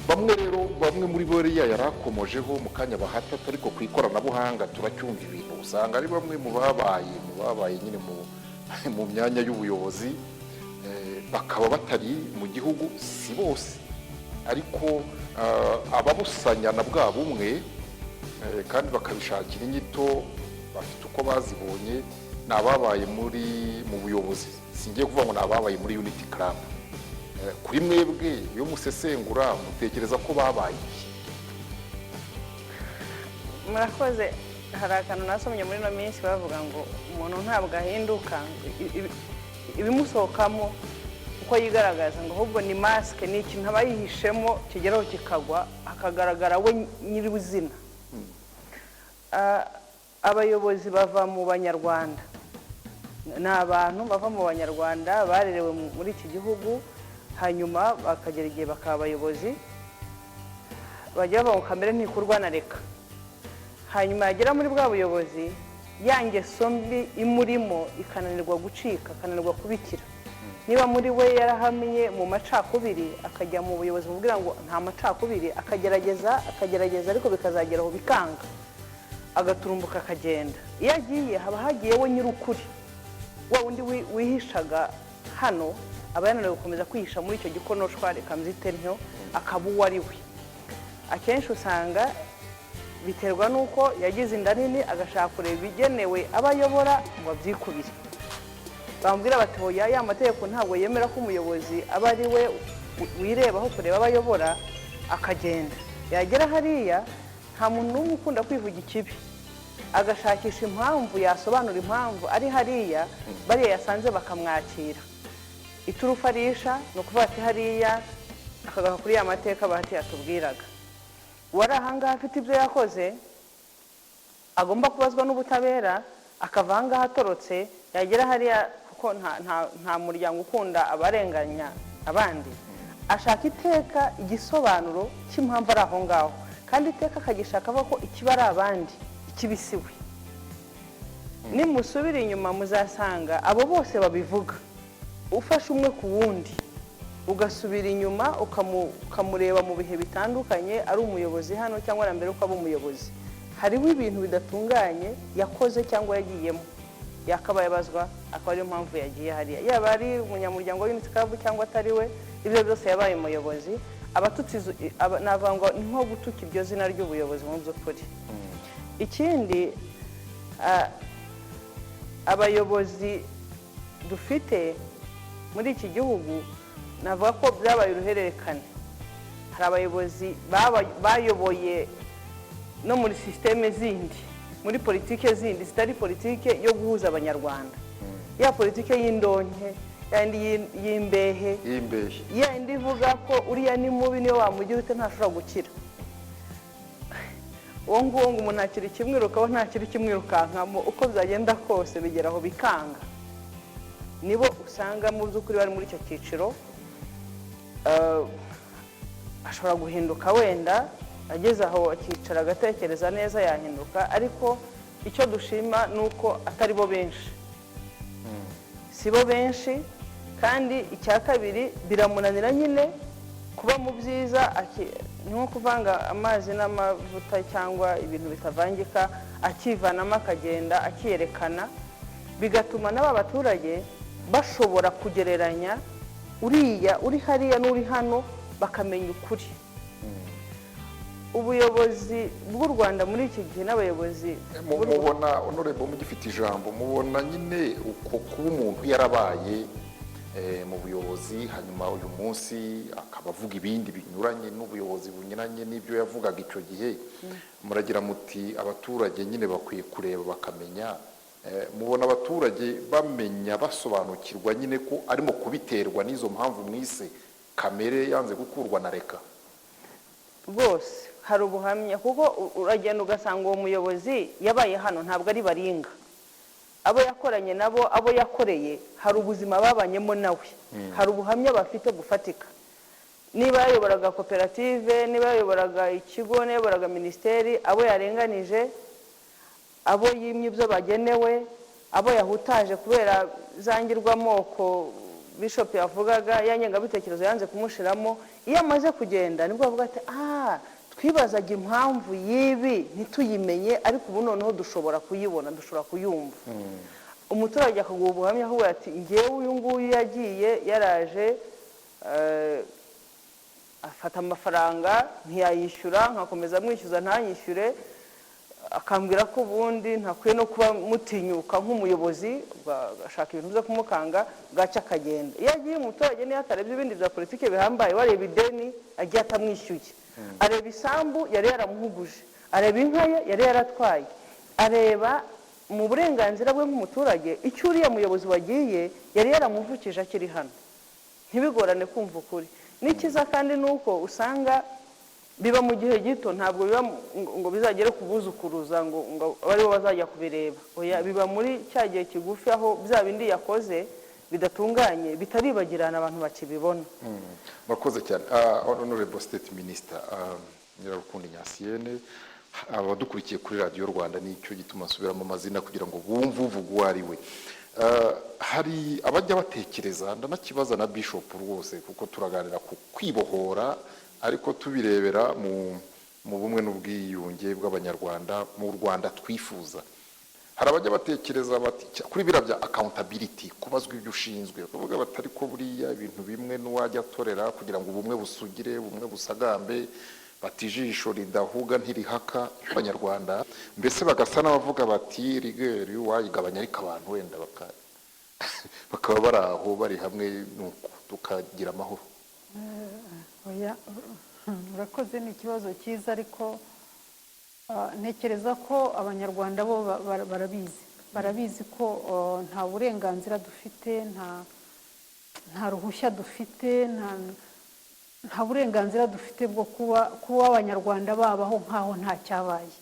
Bamwe rero, bamwe muri bo yari yarakomojeho mu kanya bahatata, ariko ku ikoranabuhanga turacyumva ibintu, usanga ari bamwe mu babaye nyine mu myanya y'ubuyobozi, bakaba batari mu gihugu. Si bose, ariko ababusanya na bwa bumwe kandi bakabishakira inyito bafite uko bazibonye, ni ababaye mu buyobozi. Singiye kuvuga ngo ni ababaye muri Unity Club. Kuri mwebwe iyo musesengura, mutekereza ko babaye iki? Murakoze. Hari akantu nasomye muri ino minsi, bavuga ngo umuntu ntabwo ahinduka, ibimusohokamo uko yigaragaza, ngo ahubwo ni masque, ni ikintu aba yihishemo kigeraho kikagwa, hakagaragara we nyir'izina. Abayobozi bava mu banyarwanda, ni abantu bava mu banyarwanda barerewe muri iki gihugu, hanyuma bakagera igihe bakaba abayobozi. Bajya bavuga ngo kamere ntikurwa na reka. Hanyuma yagera muri bwa buyobozi, ya ngeso mbi imurimo ikananirwa gucika, akananirwa kubikira. Niba muri we yarahamye mu macakubiri, akajya mu buyobozi bubwira ngo nta macakubiri, akagerageza, akagerageza, ariko bikazagera aho bikanga, agaturumbuka akagenda. Iyo agiye haba hagiye we nyir'ukuri, wa wundi wihishaga hano aba yananiwe gukomeza kwihisha muri icyo gikonoshwa, reka mbyite ntyo, akaba uwo ari we. Akenshi usanga biterwa n'uko yagize inda nini, agashaka kureba ibigenewe abo ayobora ngo abyikubire. Bambwira bati: "Hoya, ya mategeko ntabwo yemera ko umuyobozi aba ari we wirebaho kureba abo ayobora." Akagenda, yagera hariya, nta muntu n'umwe ukunda kwivuga ikibi, agashakisha impamvu yasobanura impamvu ari hariya. Bariya yasanze bakamwakira. Iturufu arisha ni ukuvuga ati hariya, akagaruka kuri ya mateka Bahati yatubwiraga. Uwari ahangaha afite ibyo yakoze agomba kubazwa n'ubutabera, akava ahangaha atorotse, yagera hariya, kuko nta muryango ukunda abarenganya abandi, ashaka iteka igisobanuro cy'impamvu ari aho ngaho, kandi iteka akagishaka avuga ko ikiba ari abandi, ikibi si we. Nimusubira inyuma muzasanga abo bose babivuga. Ufashe umwe ku wundi, ugasubira inyuma, ukamureba mu bihe bitandukanye, ari umuyobozi hano cyangwa na mbere uko aba umuyobozi, hariho ibintu bidatunganye yakoze cyangwa yagiyemo yakabaye abazwa, akaba ariyo mpamvu yagiye hariya. Yaba ari umunyamuryango wa Unity Club cyangwa atari we, ibyo byose yabaye umuyobozi, abatutsi navuga ngo ni nko gutuka iryo zina ry'ubuyobozi mu by'ukuri. Ikindi, abayobozi dufite muri iki gihugu, navuga ko byabaye uruhererekane. Hari abayobozi bayoboye no muri sisiteme zindi, muri politike zindi zitari politike yo guhuza Abanyarwanda, ya politike y'indonke, ya yindi y'imbehe, y'imbehe, ya yindi ivuga ko uriya ni mubi, niyo wamugira ute ntashobora gukira. Uwo nguwo ngo umuntu ntakiri ikimwirukaho, ntakiri ikimwirukankamo, uko byagenda kose bigera aho bikanga. Nibo usanga mu by'ukuri bari muri icyo cyiciro. Ashobora guhinduka wenda ageze aho akicara agatekereza neza, yahinduka. Ariko icyo dushima ni uko atari bo benshi, si bo benshi. Kandi icya kabiri, biramunanira nyine kuba mu byiza, ni nko kuvanga amazi n'amavuta cyangwa ibintu bitavangika, akivanamo akagenda akiyerekana, bigatuma n'aba baturage bashobora kugereranya uriya uri hariya n'uri hano, bakamenya ukuri. Ubuyobozi bw'u Rwanda muri iki gihe n'abayobozi b'u Rwanda. Mubona, honorable, mugifite ijambo, mubona nyine uko kuba umuntu yarabaye mu buyobozi, hanyuma uyu munsi akaba avuga ibindi binyuranye n'ubuyobozi, bunyuranye n'ibyo yavugaga icyo gihe, muragira muti abaturage nyine bakwiye kureba bakamenya. Mubona abaturage bamenya, basobanukirwa nyine ko arimo kubiterwa n'izo mpamvu mwise kamere yanze gukurwa na reka? Rwose hari ubuhamya, kuko uragenda ugasanga uwo muyobozi yabaye hano ntabwo ari baringa. Abo yakoranye nabo, abo yakoreye, hari ubuzima babanyemo nawe, hari ubuhamya bafite bufatika. Niba yayoboraga koperative, niba yayoboraga ikigo, niba yayoboraga minisiteri, abo yarenganije, abo yimye ibyo bagenewe, abo yahutaje kubera za ngirwamoko Bishop yavugaga, ya ngengabitekerezo yanze kumushiramo, iyo amaze kugenda nibwo bavuga ati: "Ah, twibazaga impamvu y'ibi ntituyimenye, ariko ubu noneho dushobora kuyibona, dushobora kuyumva." Umuturage akaguha ubuhamya, avuga ati: "Ngewe uyu nguyu yagiye yaraje, afata amafaranga ntiyayishyura, nkakomeza amwishyuza ntanyishyure, akambwira ko ubundi ntakwiye no kuba mutinyuka nk'umuyobozi." Agashaka ibintu byo kumukanga, bwacya akagenda. Iyo agiye, umuturage niyo atarebye ibindi bya politiki bihambaye, wareba ideni agiye atamwishyuye, areba isambu yari yaramuhuguje, areba inka ye yari yaratwaye, areba mu burenganzira bwe nk'umuturage icyo uriya muyobozi wagiye yari yaramuvukije akiri hano. Ntibigorane kumva ukuri. N'ikiza kandi ni uko usanga biba mu gihe gito, ntabwo biba ngo bizagere ku buzukuruza ngo abe aribo bazajya kubireba. Oya, biba muri cya gihe kigufi aho bya bindi yakoze bidatunganye bitaribagirana, abantu bakibibona. Murakoze cyane. Honorable State Minister Nyirarukundo Ignatienne, abadukurikiye kuri Radiyo Rwanda, nicyo gituma nsubiramo amazina kugira ngo bumve uvuga uwo ari we. Hari abajya batekereza, ndanakibaza na Bishop rwose, kuko turaganira ku kwibohora ariko tubirebera mu bumwe n'ubwiyunge bw'Abanyarwanda mu Rwanda twifuza. Hari abajya batekereza bati kuri biriya bya accountability, kubazwa ibyo ushinzwe, bakavuga bati: "Ariko buriya ibintu bimwe n'uwajya atorera kugira ngo ubumwe busugire, ubumwe busagambe," bati: "Ijisho ridahuga ntirihaka." Abanyarwanda mbese bagasa n'abavuga bati: "Rigueur wayigabanya," ariko abantu wenda baka Bakaba bari aho, bari hamwe, nuko tukagira amahoro. Oya, urakoze, ni ikibazo cyiza, ariko ntekereza ko Abanyarwanda bo barabizi ko nta burenganzira dufite, nta ruhushya dufite, nta burenganzira dufite bwo kuba Abanyarwanda babaho nk'aho nta cyabaye,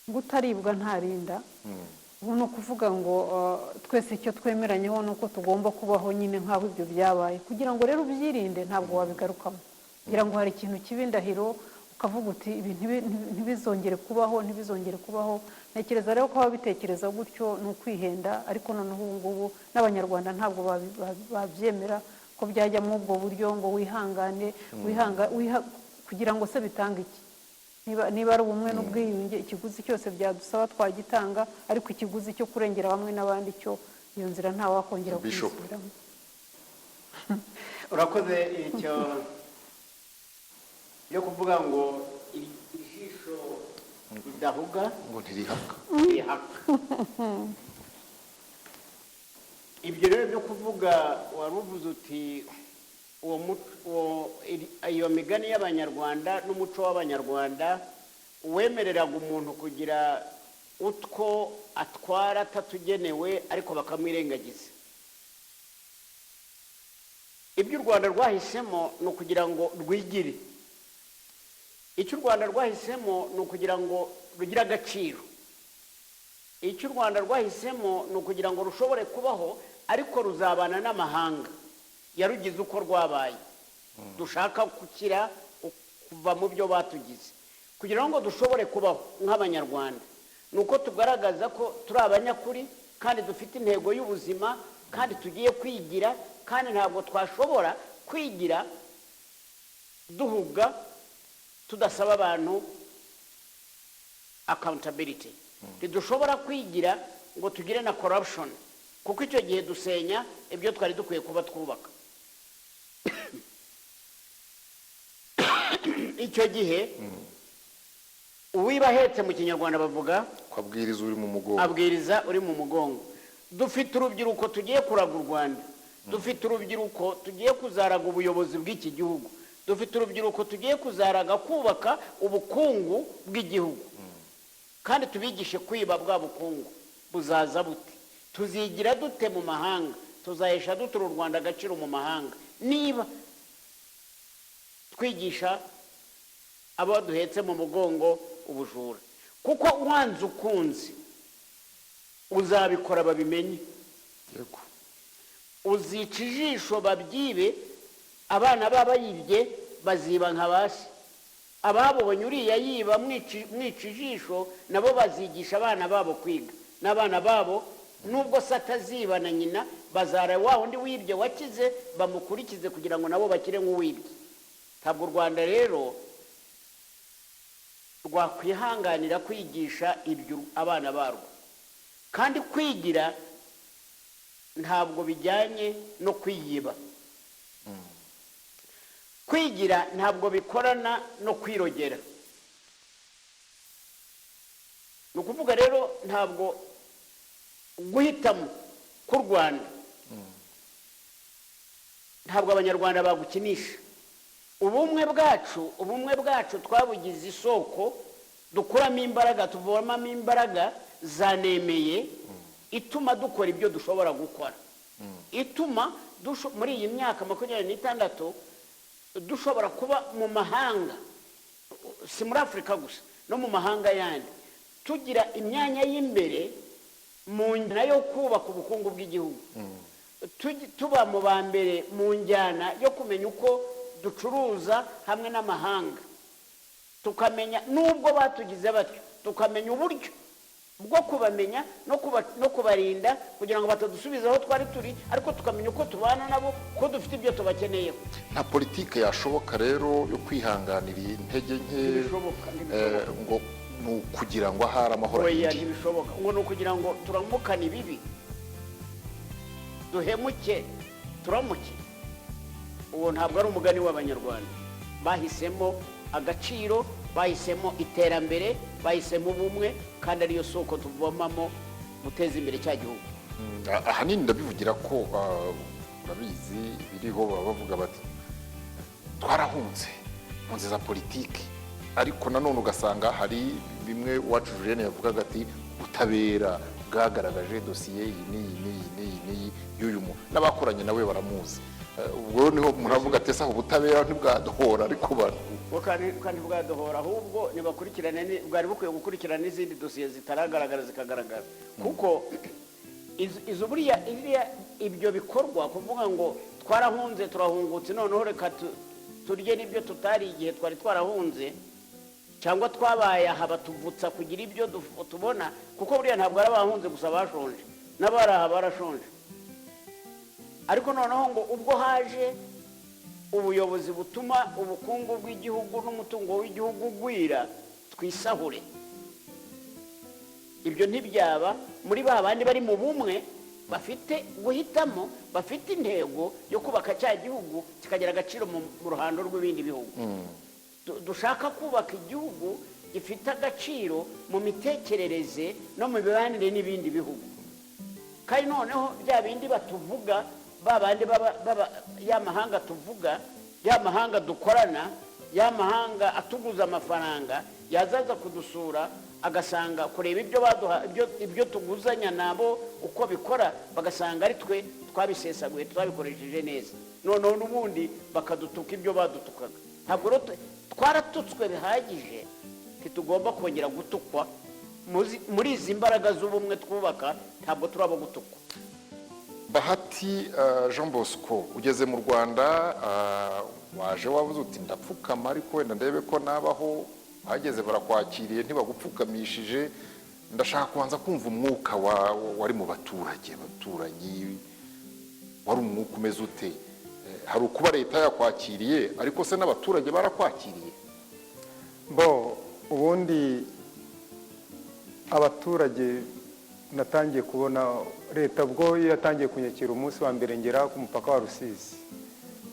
ngo utaribwa ntarinda. Ubu ni ukuvuga ngo twese icyo twemeranyeho ni uko tugomba kubaho nyine nk'aho ibyo byabaye. Kugira ngo rero ubyirinde, ntabwo wabigarukamo, kugira ngo hari ikintu kiba indahiro ukavuga uti: "Ibi ntibizongere kubaho, ntibizongere kubaho." Ntekereza rero ko ababitekereza gutyo ni ukwihenda, ariko noneho ubu ngubu n'Abanyarwanda ntabwo babyemera ko byajya muri ubwo buryo, ngo wihangane, kugira ngo se bitange iki? Niba ari ubumwe n'ubwiyunge, ikiguzi cyose byadusaba twagitanga, ariko ikiguzi cyo kurengera bamwe n'abandi cyo, iyo nzira ntawakongera Bishop. kuyisubiramo. Urakoze. Icyo yo kuvuga ngo ijisho ridahuga ngo ntirihaka. Rihaka. Ibyo rero byo kuvuga wari uvuze uti iyo migani y'Abanyarwanda n'umuco w'Abanyarwanda wemereraga umuntu kugira utwo atwara atatugenewe, ariko bakamwirengagiza. Ibyo u Rwanda rwahisemo ni ukugira ngo rwigire. Icyo u Rwanda rwahisemo ni ukugira ngo rugire agaciro. Icyo u Rwanda rwahisemo ni ukugira ngo rushobore kubaho, ariko ruzabana n'amahanga yarugize uko rwabaye. Dushaka gukira kuva mu byo batugize. Kugira ngo dushobore kubaho nk'Abanyarwanda ni uko tugaragaza ko turi abanyakuri kandi dufite intego y'ubuzima kandi tugiye kwigira, kandi ntabwo twashobora kwigira duhuga, tudasaba abantu accountability. Ntidushobora kwigira ngo tugire na corruption, kuko icyo gihe dusenya ibyo twari dukwiye kuba twubaka. Icyo gihe uwiba ahetse, mu Kinyarwanda bavuga ko abwiriza uri mu mugongo. Abwiriza uri mu mugongo. Dufite urubyiruko tugiye kuraga u Rwanda, dufite urubyiruko tugiye kuzaraga ubuyobozi bw'iki gihugu, dufite urubyiruko tugiye kuzaraga kubaka ubukungu bw'igihugu, kandi tubigishe kwiba, bwa bukungu buzaza bute? Tuzigira dute mu mahanga? Tuzahesha dute uru Rwanda agaciro mu mahanga niba twigisha abo duhetse mu mugongo ubujura? Kuko wanze ukunze uzabikora babimenye. Uzica ijisho babyibe, abana b'abayibye baziba nka ba se. Ababonye uriya yiba mwica ijisho, nabo bazigisha abana babo kwiga, n'abana babo nubwo se ataziba na nyina, bazara wa wundi wibye wakize bamukurikize kugira ngo nabo bakire nk'uwibye. Ntabwo u Rwanda rero rwakwihanganira kwigisha ibyo abana barwo. Kandi kwigira ntabwo bijyanye no kwiyiba, kwigira ntabwo bikorana no kwirogera. Ni ukuvuga rero ntabwo guhitamo k'u Rwanda, ntabwo Abanyarwanda bagukinisha. Ubumwe bwacu twabugize isoko dukuramo imbaraga, tuvomamo imbaraga zanemeye, ituma dukora ibyo dushobora gukora, ituma muri iyi myaka 26 dushobora kuba mu mahanga, si muri Afurika gusa, no mu mahanga yandi, tugira imyanya y'imbere mu njyana yo kubaka ubukungu bw'igihugu, tuba mu ba mbere mu njyana yo kumenya uko ducuruza hamwe n'amahanga, tukamenya nubwo batugize batyo, tukamenya uburyo bwo kubamenya no kubarinda kugira ngo batadusubiza aho twari turi, ariko tukamenya uko tubana nabo ko dufite ibyo tubakeneyeho. Nta politike yashoboka rero yo kwihanganira intege nke. Ntibishoboka, ntibishoboka. Ngo ni ukugira ngo ahari amahoro Oya. ahinduye. Ntibishoboka ngo ni ukugira ngo turamukane ibibi, duhemuke turamuke. Uwo ntabwo ari umugani w'Abanyarwanda. Bahisemo agaciro, bahisemo iterambere, bahisemo ubumwe, kandi ariyo soko tuvomamo guteza imbere cya gihugu. Ahanini ndabivugira ko urabizi, biriho baba bavuga bati twarahunze impunzi za politiki, ariko nanone ugasanga hari bimwe Uwacu Julienne yavugaga ati ubutabera bwagaragaje dosiye iyi n'iyi n'iyi n'iyi n'iyi y'uyu muntu, n'abakoranye nawe baramuzi. Ubwo rero niho umuntu avuga ati ese aho ubutabera ntibwadohora ariko bantu? Bo kandi bwadohora, ahubwo nibakurikirane bwari bukwiye gukurikirana n'izindi dosiye zitaragaragara zikagaragara, kuko izo buriya iriya ibyo bikorwa kuvuga ngo twarahunze, turahungutse, noneho reka turye n'ibyo tutari igihe twari twarahunze, cyangwa twabaye aha batuvutsa kugira ibyo tubona, kuko buriya ntabwo ari abahunze gusa bashonje, n'abari aha barashonje. Ariko noneho ngo ubwo haje ubuyobozi butuma ubukungu bw'igihugu n'umutungo w'igihugu ugwira, twisahure. Ibyo ntibyaba muri ba bandi bari mu bumwe, bafite guhitamo, bafite intego yo kubaka cya gihugu kikagira agaciro mu ruhando rw'ibindi bihugu. Dushaka kubaka igihugu gifite agaciro mu mitekerereze no mu mibanire n'ibindi bihugu. Kandi noneho bya bindi batuvuga, ba bandi baba ya mahanga tuvuga, ya mahanga dukorana, ya mahanga atuguza amafaranga, yazaza kudusura agasanga kureba ibyo baduha, ibyo tuguzanya nabo uko bikora, bagasanga ari twe twabisesaguye, twabikoresheje neza, noneho n'ubundi bakadutuka ibyo badutukaga. Ntabwo rero twaratutswe bihagije, ntitugomba kongera gutukwa. Muri izi mbaraga z'ubumwe twubaka, ntabwo turaba gutukwa. Bahati Jean Bosco, ugeze mu Rwanda, waje wabuze uti ndapfukama ariko wenda ndebe ko nabaho. Bageze barakwakiriye, ntibagupfukamishije. Ndashaka kubanza kumva umwuka wari mu baturage, abaturanyi, wari umwuka umeze ute? Hari ukuba leta yakwakiriye, ariko se n'abaturage barakwakiriye? Bo ubundi abaturage natangiye kubona leta ubwo yatangiye kunyakira umunsi wa mbere ngera ku mupaka wa Rusizi,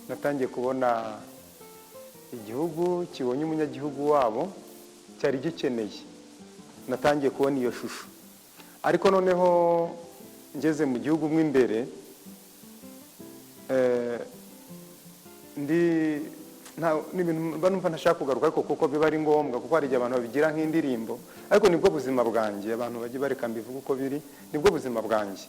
natangiye kubona igihugu kibonye umunyagihugu wabo cyari gikeneye. Natangiye kubona iyo shusho, ariko noneho ngeze mu gihugu mo imbere, ndi n'ibintu mba numva ntashaka kugaruka, ariko kuko biba ari ngombwa, kuko hari igihe abantu babigira nk'indirimbo, ariko nibwo buzima bwanjye. Abantu bajye bareka mbivuge uko biri, nibwo buzima bwanjye.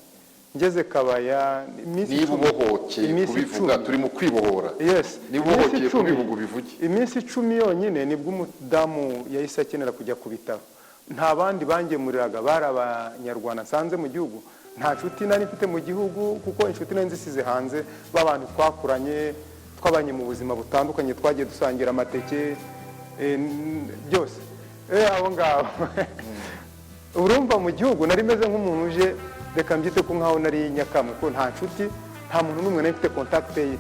Ngeze Kabaya iminsi Niba 10, ubohokeye iminsi kubivuga, 10. Turi mu kwibohora. Yes. Niba Iminsi ubohokeye 10, kubivuga, ubivuge. Iminsi 10 yonyine nibwo umudamu yahise akenera kujya ku bitaro. Nta bandi bangemuriraga, bari Abanyarwanda nsanze mu gihugu. Nta nshuti nari mfite mu gihugu, kuko inshuti nari nzisize hanze, b'abantu twakuranye, twabanye mu buzima butandukanye, twagiye dusangira amateke, byose, abo ngabo. Urumva mu gihugu nari meze nk'umuntu uje, reka mbyite ko nkaho nari nyakamwe, ko nta nshuti, nta muntu n'umwe nari mfite contact ye.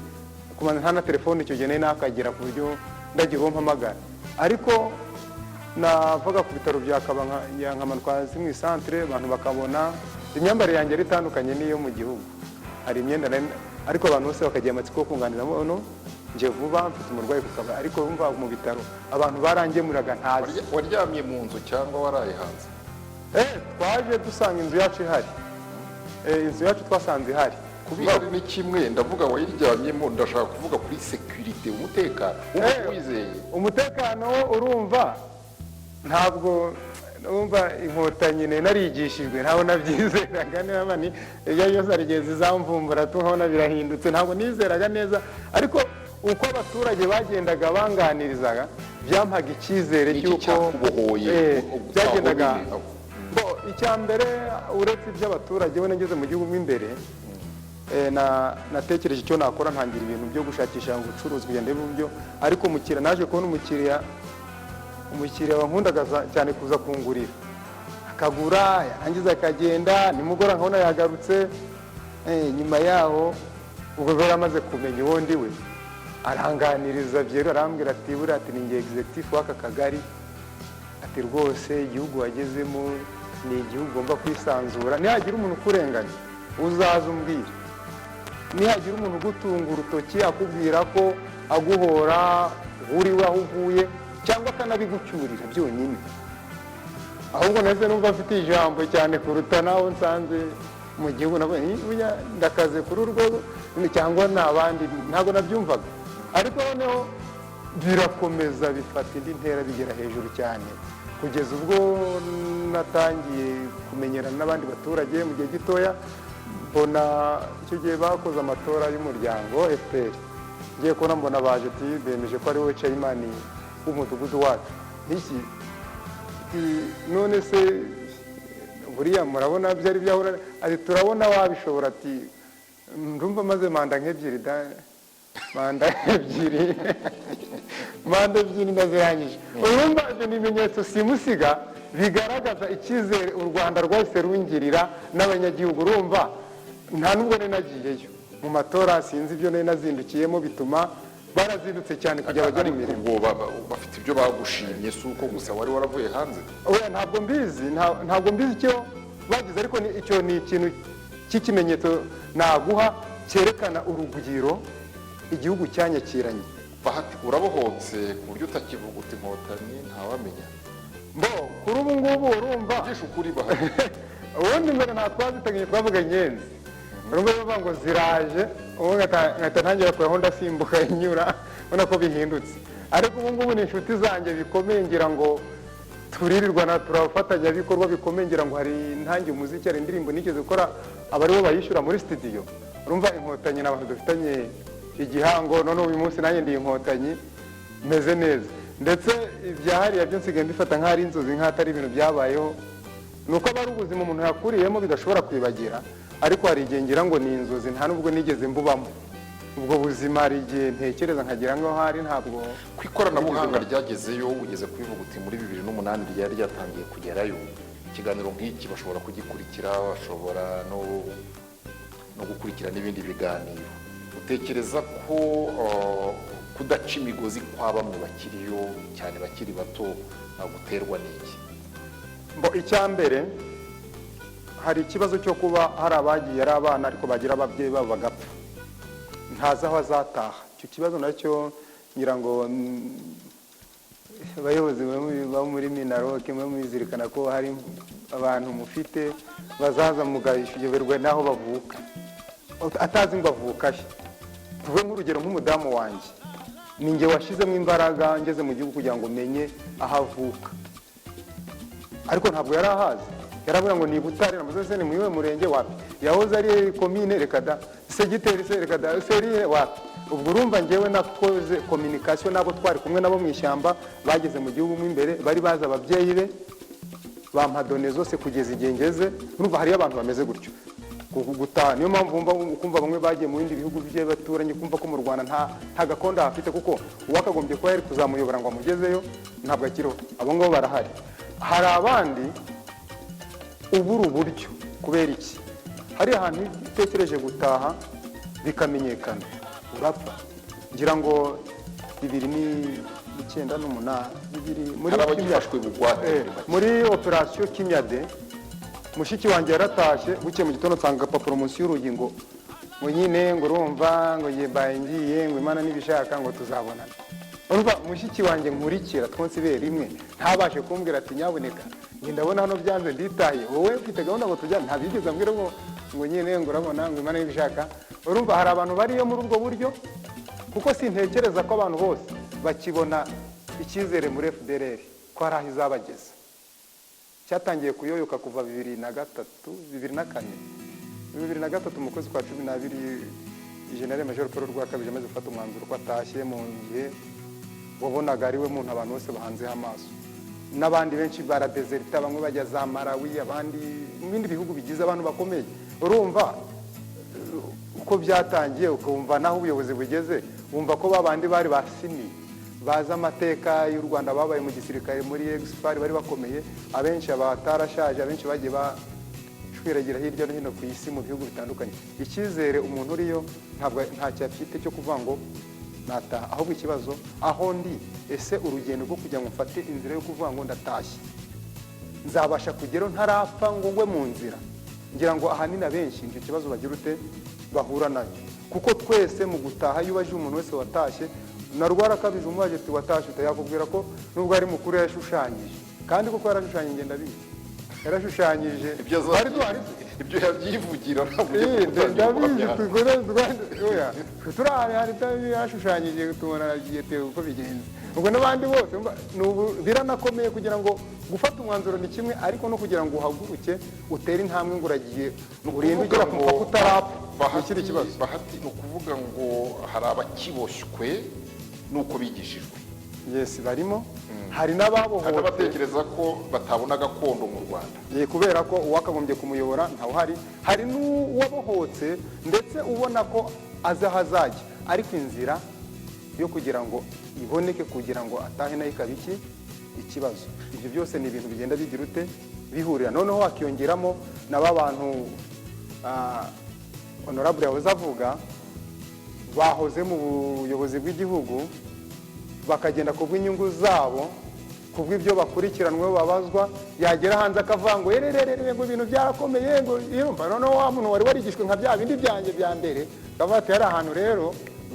Kubanza nta na telefone icyo gihe nari nakagera ku buryo ndagira uwo mpamagara. Ariko navaga ku bitaro bya Kaba nkamanuka hasi mu isantere, abantu bakabona imyambarire yanjye yari itandukanye n'iyo mu gihugu. Hari imyenda ariko abantu bose bakagira amatsiko yo kunganira, no nje vuba mfite umurwayi ku Kabaya. Ariko urumva mu bitaro abantu barangemuraga ntazi. Waryamye mu nzu cyangwa waraye hanze? Twaje dusanga inzu yacu ihari. Inzu yacu twasanze ihari. Kuba ihari ni kimwe, ndavuga wayiryamyemo, ndashaka kuvuga kuri sécurité, umutekano wumva wizeye? Umutekano wo urumva ntabwo, urumva Inkotanyi nari narigishijwe, ntabwo nabyizeraga. Niba ni ibyo byose hari igihe zizamvumbura, tukabona birahindutse. Ntabwo nizeraga neza, ariko uko abaturage bagendaga banganirizaga byampaga icyizere Ni iki cy'uko cyakubohoye? Byagendaga Aho. Bo, icya mbere, uretse iby'abaturage, we nageze mu gihugu mo imbere, natekereje icyo nakora, ntangira ibintu byo gushakisha ubucuruzi kugenda byo. Ariko umukiriya, naje kubona umukiriya wankundaga cyane kuza kungurira, akagura yarangiza akagenda, nimugoroba nkabona yagarutse. Nyuma yaho ubwo yari amaze kumenya uwo ndi we, aranganiriza byeru, arambwira ati buriya, ati ni nge executive w'aka kagari, ati rwose igihugu wagezemo ni igihugu ugomba kwisanzura, nihagira umuntu ukurenganya uzaza umbwira, nihagira umuntu ugutunga urutoki akubwira ko aguhora uriwe aho uvuye cyangwa akanabigucyurira byonyine. Ahubwo nahise numva mfite ijambo cyane kuruta naho nsanze. Mu gihugu nabwo burya ndakaze kuri uru rwego cyangwa ni abandi, ntabwo nabyumvaga. Ariko noneho birakomeza bifata indi ntera, bigera hejuru cyane, kugeza ubwo natangiye kumenyerana n'abandi baturage mu gihe gitoya. Mbona icyo gihe bakoze amatora y'umuryango FPR, ngiye kubona mbona baje ati bemeje ko ari wowe chairman w'umudugudu wacu. Niki? Ati, none se buriya murabona byari byahura? Ati turabona wabishobora. Ati ndumva maze manda nk'ebyiri da, manda ebyiri ndazirangije. Urumva ibyo ni ibimenyetso simusiga bigaragaza icyizere u Rwanda rwahise rungirira n'abanyagihugu. Urumva nta nubwo nari nagiyeyo mu matora, sinzi ibyo nari nazindukiyemo bituma barazindutse cyane kugira bajye mu Ariko mirimo. Ubwo bafite ibyo bagushimye, si uko gusa wari waravuye hanze? Oya, ntabwo mbizi, ntabwo mbizi icyo bagize, ariko icyo ni ikintu cy'ikimenyetso naguha cyerekana urugwiro igihugu cyanyakiranye. Bahati, urabohotse ku buryo utakivuga uti Inkotanyi ntawamenya? Mbo kuri ubu ngubu urumva Uvugisha ukuri, Bahati. Ubundi mbere nta twazitangije, twavuga inyenzi. Urumva bavuga ngo ziraje, ubu ngahita ntangira kuraho ndasimbuka inyura, ubona ko bihindutse. Ariko ubu ngubu ni inshuti zanjye bikomeye, ngira ngo turirirwana, turafatanyabikorwa bikomeye. Ngira ngo hari ntangiye umuziki, hari indirimbo nigeze gukora aba aribo bayishyura muri studio. Urumva Inkotanyi ni abantu dufitanye igihango. None uyu munsi nanjye ndi Inkotanyi, meze neza. Ndetse ibya hariya byo nsigaye mbifata nk'aho ari inzozi, nk'aho atari ibintu byabayeho. Ni uko aba ari ubuzima umuntu yakuriyemo bidashobora kwibagira, ariko hari igihe ngira ngo ni inzozi, nta nubwo nigeze mbubamo ubwo buzima. Hari igihe ntekereza nkagira ngo hari ntabwo. Ku ikoranabuhanga ryagezeyo, ugeze kubivuga uti muri 2008 ryari ryatangiye kugerayo. Ikiganiro nk'iki bashobora kugikurikira, bashobora no gukurikira n'ibindi biganiro. Utekereza ko kudaca imigozi kwa bamwe bakiriyo, cyane bakiri bato, guterwa n'iki? Mbo icya mbere, hari ikibazo cyo kuba hari abagiye ari abana ariko bagira ababyeyi babo bagapfa, ntazi aho azataha. Icyo kibazo nacyo ngira ngo abayobozi bo muri MINALOC mube mubizirikana ko hari abantu mufite bazaza mugayoberwa n'aho bavuka, atazi ngo avuka he. Tuvuge nk'urugero nk'umudamu wanjye, ni njye washyizemo imbaraga ngeze mu gihugu kugira ngo menye aho avuka, ariko ntabwo yari ahazi. Yaravuga ngo ni Butare, namuze se ni mu iwe murenge? Wapi. Yahoze ari komine? Reka da. Segiteri se? Reka da. Serire? Wapi. Ubwo urumva njyewe nakoze communication n'abo twari kumwe nabo mu ishyamba bageze mu gihugu mo imbere, bari bazi ababyeyi be, bampa données zose kugeza igihe ngeze. Urumva hariyo abantu bameze gutyo. Gutaha niyo mpamvu wumva kumva bamwe bagiye mu bindi bihugu by'abaturanyi, kumva ko mu Rwanda nta gakondo hafite, kuko uwakagombye kuba yari kuzamuyobora ngo amugezeyo ntabwo akiriho. Abo ngabo barahari. Hari abandi ubura uburyo. Kubera iki? Hari ahantu iyo utekereje gutaha bikamenyekana urapfa. Ngira ngo 2009 n'umunani, bibiri muri Hari abagifashwe bugwate, muri make. Muri opération Kimya deux, mushiki wanjye yaratashye, bukeye mu gitondo nsanga agapapuro munsi y'urugi ngo nyine ngo urumva ngo ngiye mbaye ngiye, ngo Imana nibishaka ngo tuzabonana. Urumva mushiki wanjye nkurikira twonse ibere rimwe ntabashe kumbwira ati nyaboneka njye ndabona hano byanze nditaye, wowe ufite gahunda ngo tujyane? Ntabigeze ambwira ngo nyine ngo urabona ngo Imana nibishaka. Urumva hari abantu bariyo muri ubwo buryo, kuko sintekereza ko abantu bose bakibona icyizere muri FDLR ko hari aho izabageza. Cyatangiye kuyoyoka kuva 2003, 2004, 2003 mu kwezi kwa 12, Général Major Paul Rwakabije amaze gufata umwanzuro ko atashye, mu gihe wabonaga ari we muntu abantu bose bahanzeho amaso. N'abandi benshi baradezerita, bamwe bajya za Malawi, abandi mu bindi bihugu bigize abantu bakomeye. Urumva uko byatangiye, ukumva n'aho ubuyobozi bugeze, wumva ko babandi bari basiniye bazi amateka y'u Rwanda, babaye mu gisirikare muri ex-FAR, bari bakomeye, abenshi abatarashaje, abenshi bagiye bashwiragira hirya no hino ku isi mu bihugu bitandukanye. Icyizere umuntu uriyo ntabwo ntacyo afite cyo kuvuga ngo nataha. Ahubwo ikibazo aho ndi, ese urugendo rwo kugira ngo mfate inzira yo kuvuga ngo ndatashye, nzabasha kugeraho ntarapfa ngo ngwe mu nzira? Ngira ngo ahanini abenshi icyo kibazo bagira ute bahura nacyo, kuko twese mu gutaha, iyo ubajije umuntu wese watashye na Rwarakabije, umubaje ati watashye ute, yakubwira ko nubwo ari mukuru yashushanyije, kandi koko yarashushanyije, ngenda bizi yarashushanyije. Ibyo Twari duhari. Ibyo yabyivugira, ntabwo ujya Eh, gutangira ndabizi. ubuhamya hano. Oya, turi ahantu hari ibyo yashushanyije, tubona aragiye tewe uko bigenze. Ubwo n'abandi bose umva, ni ubu biranakomeye kugira ngo gufata umwanzuro ni kimwe, ariko no kugira ngo uhaguruke utere intambwe ngo uragiye, urinde ugera ku mupaka utarapfa, ni ikindi kibazo. Bahati, ni ukuvuga ngo hari abakiboshywe n'uko bigishijwe? Yes, barimo, hari Hari n'ababohotse. n'abatekereza ko batabona gakondo mu Rwanda. Kubera ko uwakagombye kumuyobora ntawuhari. Hari n'uwabohotse ndetse ubona ko azi aho azajya, ariko inzira yo kugira ngo iboneke kugira ngo atahe nayo ikaba iki ikibazo. Ibyo byose ni ibintu bigenda bigira ute bihurira. Noneho hakiyongeramo na ba bantu honorable yahoze avuga, bahoze mu buyobozi bw'igihugu, bakagenda ku bw'inyungu zabo, ku bw'ibyo bakurikiranweho babazwa, yagera hanze akavuga ngo erererere, ngo ibintu byarakomeye, ngo yumva. Noneho wa muntu wari warigishwe nka bya bindi byanjye bya mbere akavuga ati: "Hari ahantu rero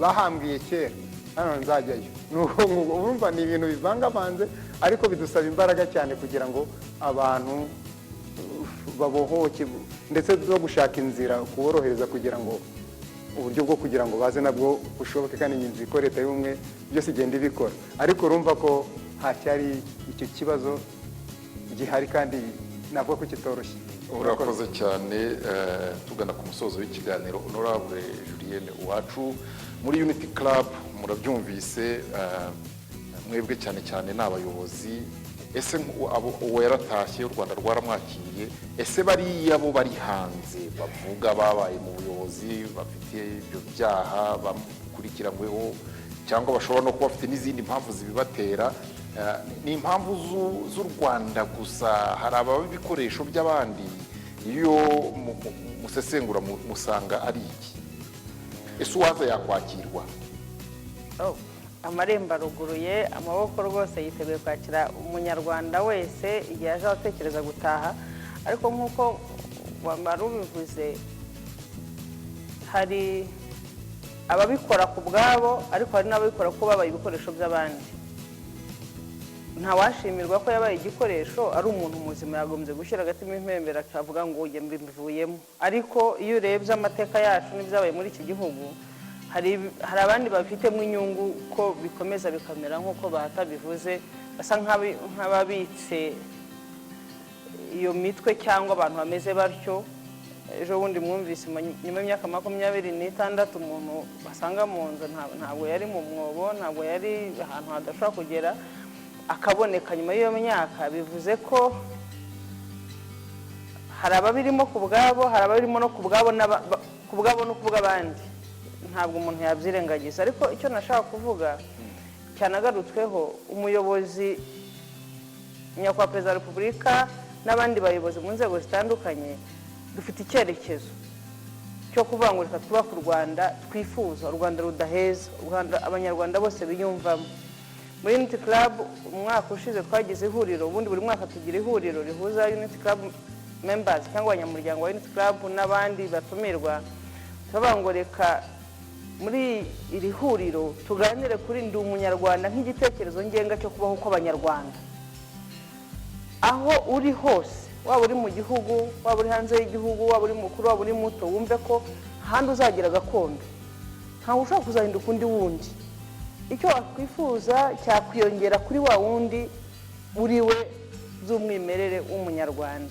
bahambwiye kera, hano nzajyayo." Nuko nguko urumva ni ibintu bivangavanze, ariko bidusaba imbaraga cyane kugira ngo abantu babohoke, ndetse no gushaka inzira kuborohereza kugira ngo uburyo bwo kugira ngo baze nabwo bushoboke. Kandi nzi ko Leta y'ubumwe byose igenda ibikora, ariko urumva ko hacyari icyo kibazo gihari, kandi navuga ko kitoroshye. Urakoze cyane. Tugana ku musozo w'ikiganiro, honorable Julienne Uwacu, muri Unity Club murabyumvise, mwebwe cyane cyane ni abayobozi. Ese uwo yaratashye, u Rwanda rwaramwakiriye, ese bariya bo bari hanze bavuga babaye mu buyobozi, bafite ibyo byaha bakurikiranyweho, cyangwa bashobora no kuba bafite n'izindi mpamvu zibibatera, ni impamvu z'u Rwanda gusa? Hari ababa ibikoresho by'abandi? Iyo musesengura musanga ari iki? Ese uwaza yakwakirwa? Oh, amarembo aruguruye, amaboko rwose yiteguye kwakira umunyarwanda wese igihe aje atekereza gutaha. Ariko nk'uko wari ubivuze, hari ababikora ku bwabo, ariko hari n'ababikora ko babaye ibikoresho by'abandi. Ntawashimirwa ko yabaye igikoresho. Ari umuntu muzima yagombye gushyira agati mu impembero akavuga ngo njye mbivuyemo. Ariko iyo urebye amateka yacu n'ibyabaye muri iki gihugu, hari abandi babifitemo inyungu ko bikomeza bikamera nk'uko bahatabivuze, basa nk'ababitse iyo mitwe cyangwa abantu bameze batyo. Ejo bundi mwumvise nyuma y'imyaka 26 umuntu basanga mu nzu, ntabwo yari mu mwobo, ntabwo yari ahantu hadashobora kugera, akaboneka nyuma y'iyo myaka. Bivuze ko hari ababirimo ku bwabo, hari ababirimo no ku bwabo ku bwabo no ku bw'abandi. Ntabwo umuntu yabyirengagiza. Ariko icyo nashaka kuvuga cyanagarutsweho, umuyobozi nyakubahwa Perezida wa Repubulika n'abandi bayobozi mu nzego zitandukanye, dufite icyerekezo cyo kuvuga ngo reka twubake u Rwanda twifuza, u Rwanda rudaheza, u Rwanda abanyarwanda bose biyumvamo. Muri Unity Club umwaka ushize twagize ihuriro. Ubundi buri mwaka tugira ihuriro rihuza Unity Club members cyangwa abanyamuryango wa Unity Club n'abandi batumirwa. Turavuga ngo reka muri iri huriro tuganire kuri "Ndi Umunyarwanda" nk'igitekerezo ngenga cyo kubaho kw'abanyarwanda. Aho uri hose, waba uri mu gihugu, waba uri hanze y'igihugu, waba uri mukuru, waba uri muto, wumve ko ahandi uzagira gakondo, ntabwo ushobora kuzahinduka undi wundi. Icyo wakwifuza cyakwiyongera kuri wa wundi uri we by'umwimerere w'umunyarwanda.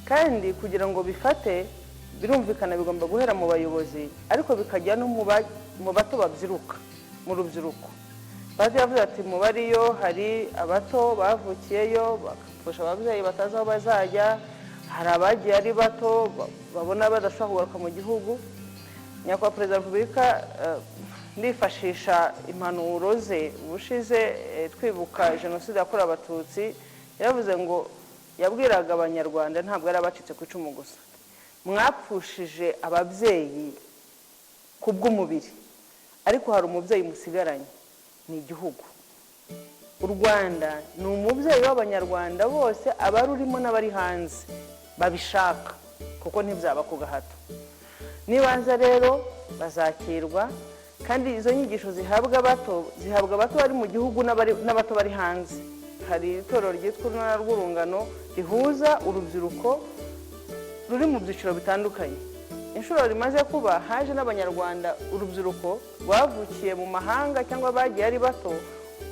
Kandi kugira ngo bifate, birumvikana bigomba guhera mu bayobozi, ariko bikajya no mu bato babyiruka, mu rubyiruko. Padiri yavuze ati mu bariyo hari abato bavukiyeyo bagapfusha ababyeyi batazi aho bazajya, hari abagiye ari bato babona badashobora kugaruka mu gihugu. Nyakubahwa Perezida wa Repubulika, ndifashisha impanuro ze ubushize, twibuka Jenoside yakorewe Abatutsi, yaravuze ngo, yabwiraga abanyarwanda, ntabwo ari abacitse ku icumu gusa: "Mwapfushije ababyeyi ku bw'umubiri, ariko hari umubyeyi musigaranye, ni igihugu." U Rwanda ni umubyeyi w'abanyarwanda bose, abarurimo n'abari hanze babishaka, kuko ntibyaba ku gahato. Nibanza rero bazakirwa. Kandi izo nyigisho zihabwa abato, zihabwa abato bari mu gihugu n'abato bari hanze. Hari itorero ryitwa Urunana rw'Urungano rihuza urubyiruko. ruri mu byiciro bitandukanye. Inshuro rimaze kuba, haje n'Abanyarwanda, urubyiruko rwavukiye mu mahanga cyangwa bagiye ari bato,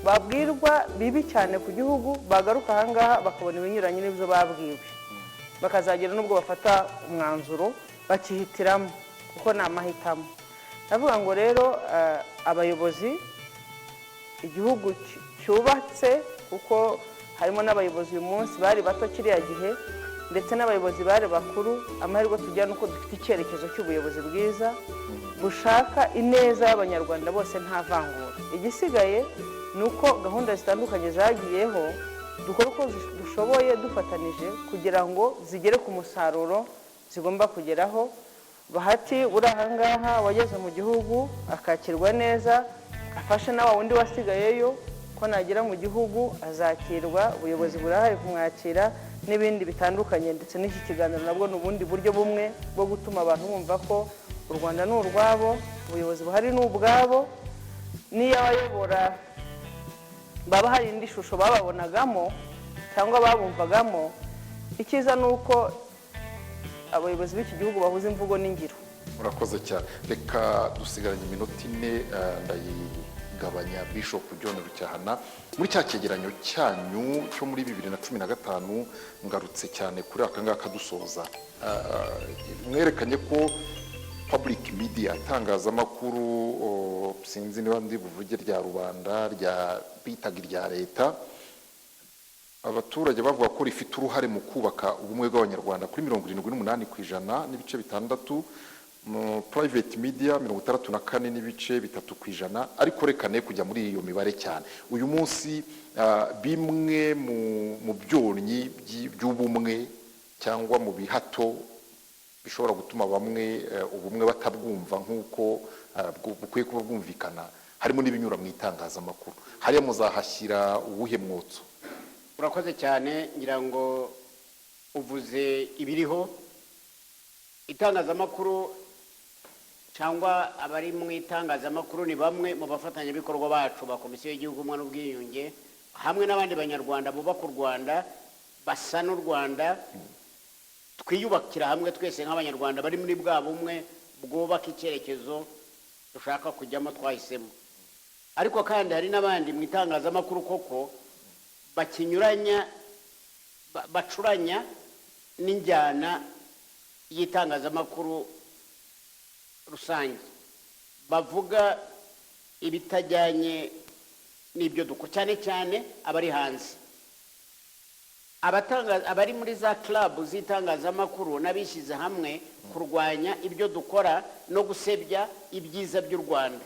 babwirwa bibi cyane ku gihugu, bagaruka ahangaha bakabona ibinyuranye n'ibyo babwiwe, bakazagera n'ubwo bafata umwanzuro bakihitiramo, kuko ni amahitamo. Ndavuga ngo rero abayobozi, igihugu cyubatse, kuko harimo n'abayobozi uyu munsi bari bato kiriya gihe, ndetse n'abayobozi bari bakuru. Amahirwe tugira ni uko dufite icyerekezo cy'ubuyobozi bwiza bushaka ineza y'Abanyarwanda bose nta vangura. Igisigaye ni uko gahunda zitandukanye zagiyeho, dukora uko dushoboye dufatanije kugira ngo zigere ku musaruro zigomba kugeraho. Bahati uri ahangaha wageze mu gihugu akakirwa neza, afashe na wa wundi wasigayeyo ko nagera mu gihugu azakirwa, ubuyobozi burahari kumwakira n'ibindi bitandukanye. Ndetse n'iki kiganiro nabwo ni ubundi buryo bumwe bwo gutuma abantu bumva ko u Rwanda ni urwabo, ubuyobozi buhari ni ubwabo. N'iyo abayobora baba hari indi shusho bababonagamo cyangwa babumvagamo, icyiza ni uko abayobozi b'iki gihugu bahuza imvugo n'ingiro. Murakoze cyane. Reka dusigaranye iminota 4, ndayigabanya. Bishop John Rucyahana, muri cya cyegeranyo cyanyu cyo muri 2015, ngarutse cyane kuri aka ngaka dusoza, mwerekanye ko public media, itangazamakuru, sinzi niba ndi buvuge rya rubanda, rya bitaga irya leta, abaturage bavuga ko rifite uruhare mu kubaka ubumwe bw'Abanyarwanda kuri 78.6%, mu private media 64.3%. Ariko reka ne kujya muri iyo mibare cyane uyu munsi. Bimwe mu byonnyi by'ubumwe cyangwa mu bihato bishobora gutuma bamwe ubumwe batabwumva nk'uko bukwiye kuba bwumvikana, harimo n'ibinyura mu itangazamakuru. Hariya muzahashyira uwuhe mwotso? Urakoze cyane. Ngira ngo uvuze ibiriho. Itangazamakuru cyangwa abari mu itangazamakuru ni bamwe mu bafatanyabikorwa bacu ba Komisiyo y'Igihugu y'Ubumwe n'Ubwiyunge, hamwe n'abandi Banyarwanda bubaka u Rwanda, basa n'u Rwanda, twiyubakira hamwe twese nk'Abanyarwanda bari muri bwa bumwe bwubaka icyerekezo dushaka kujyamo twahisemo. Ariko kandi hari n'abandi mu itangazamakuru koko bakinyuranya, bacuranya n'injyana y'itangazamakuru rusange, bavuga ibitajyanye n'ibyo dukora, cyane cyane abari hanze. Abari muri za club z'itangazamakuru n'abishyize hamwe kurwanya ibyo dukora no gusebya ibyiza by'u Rwanda,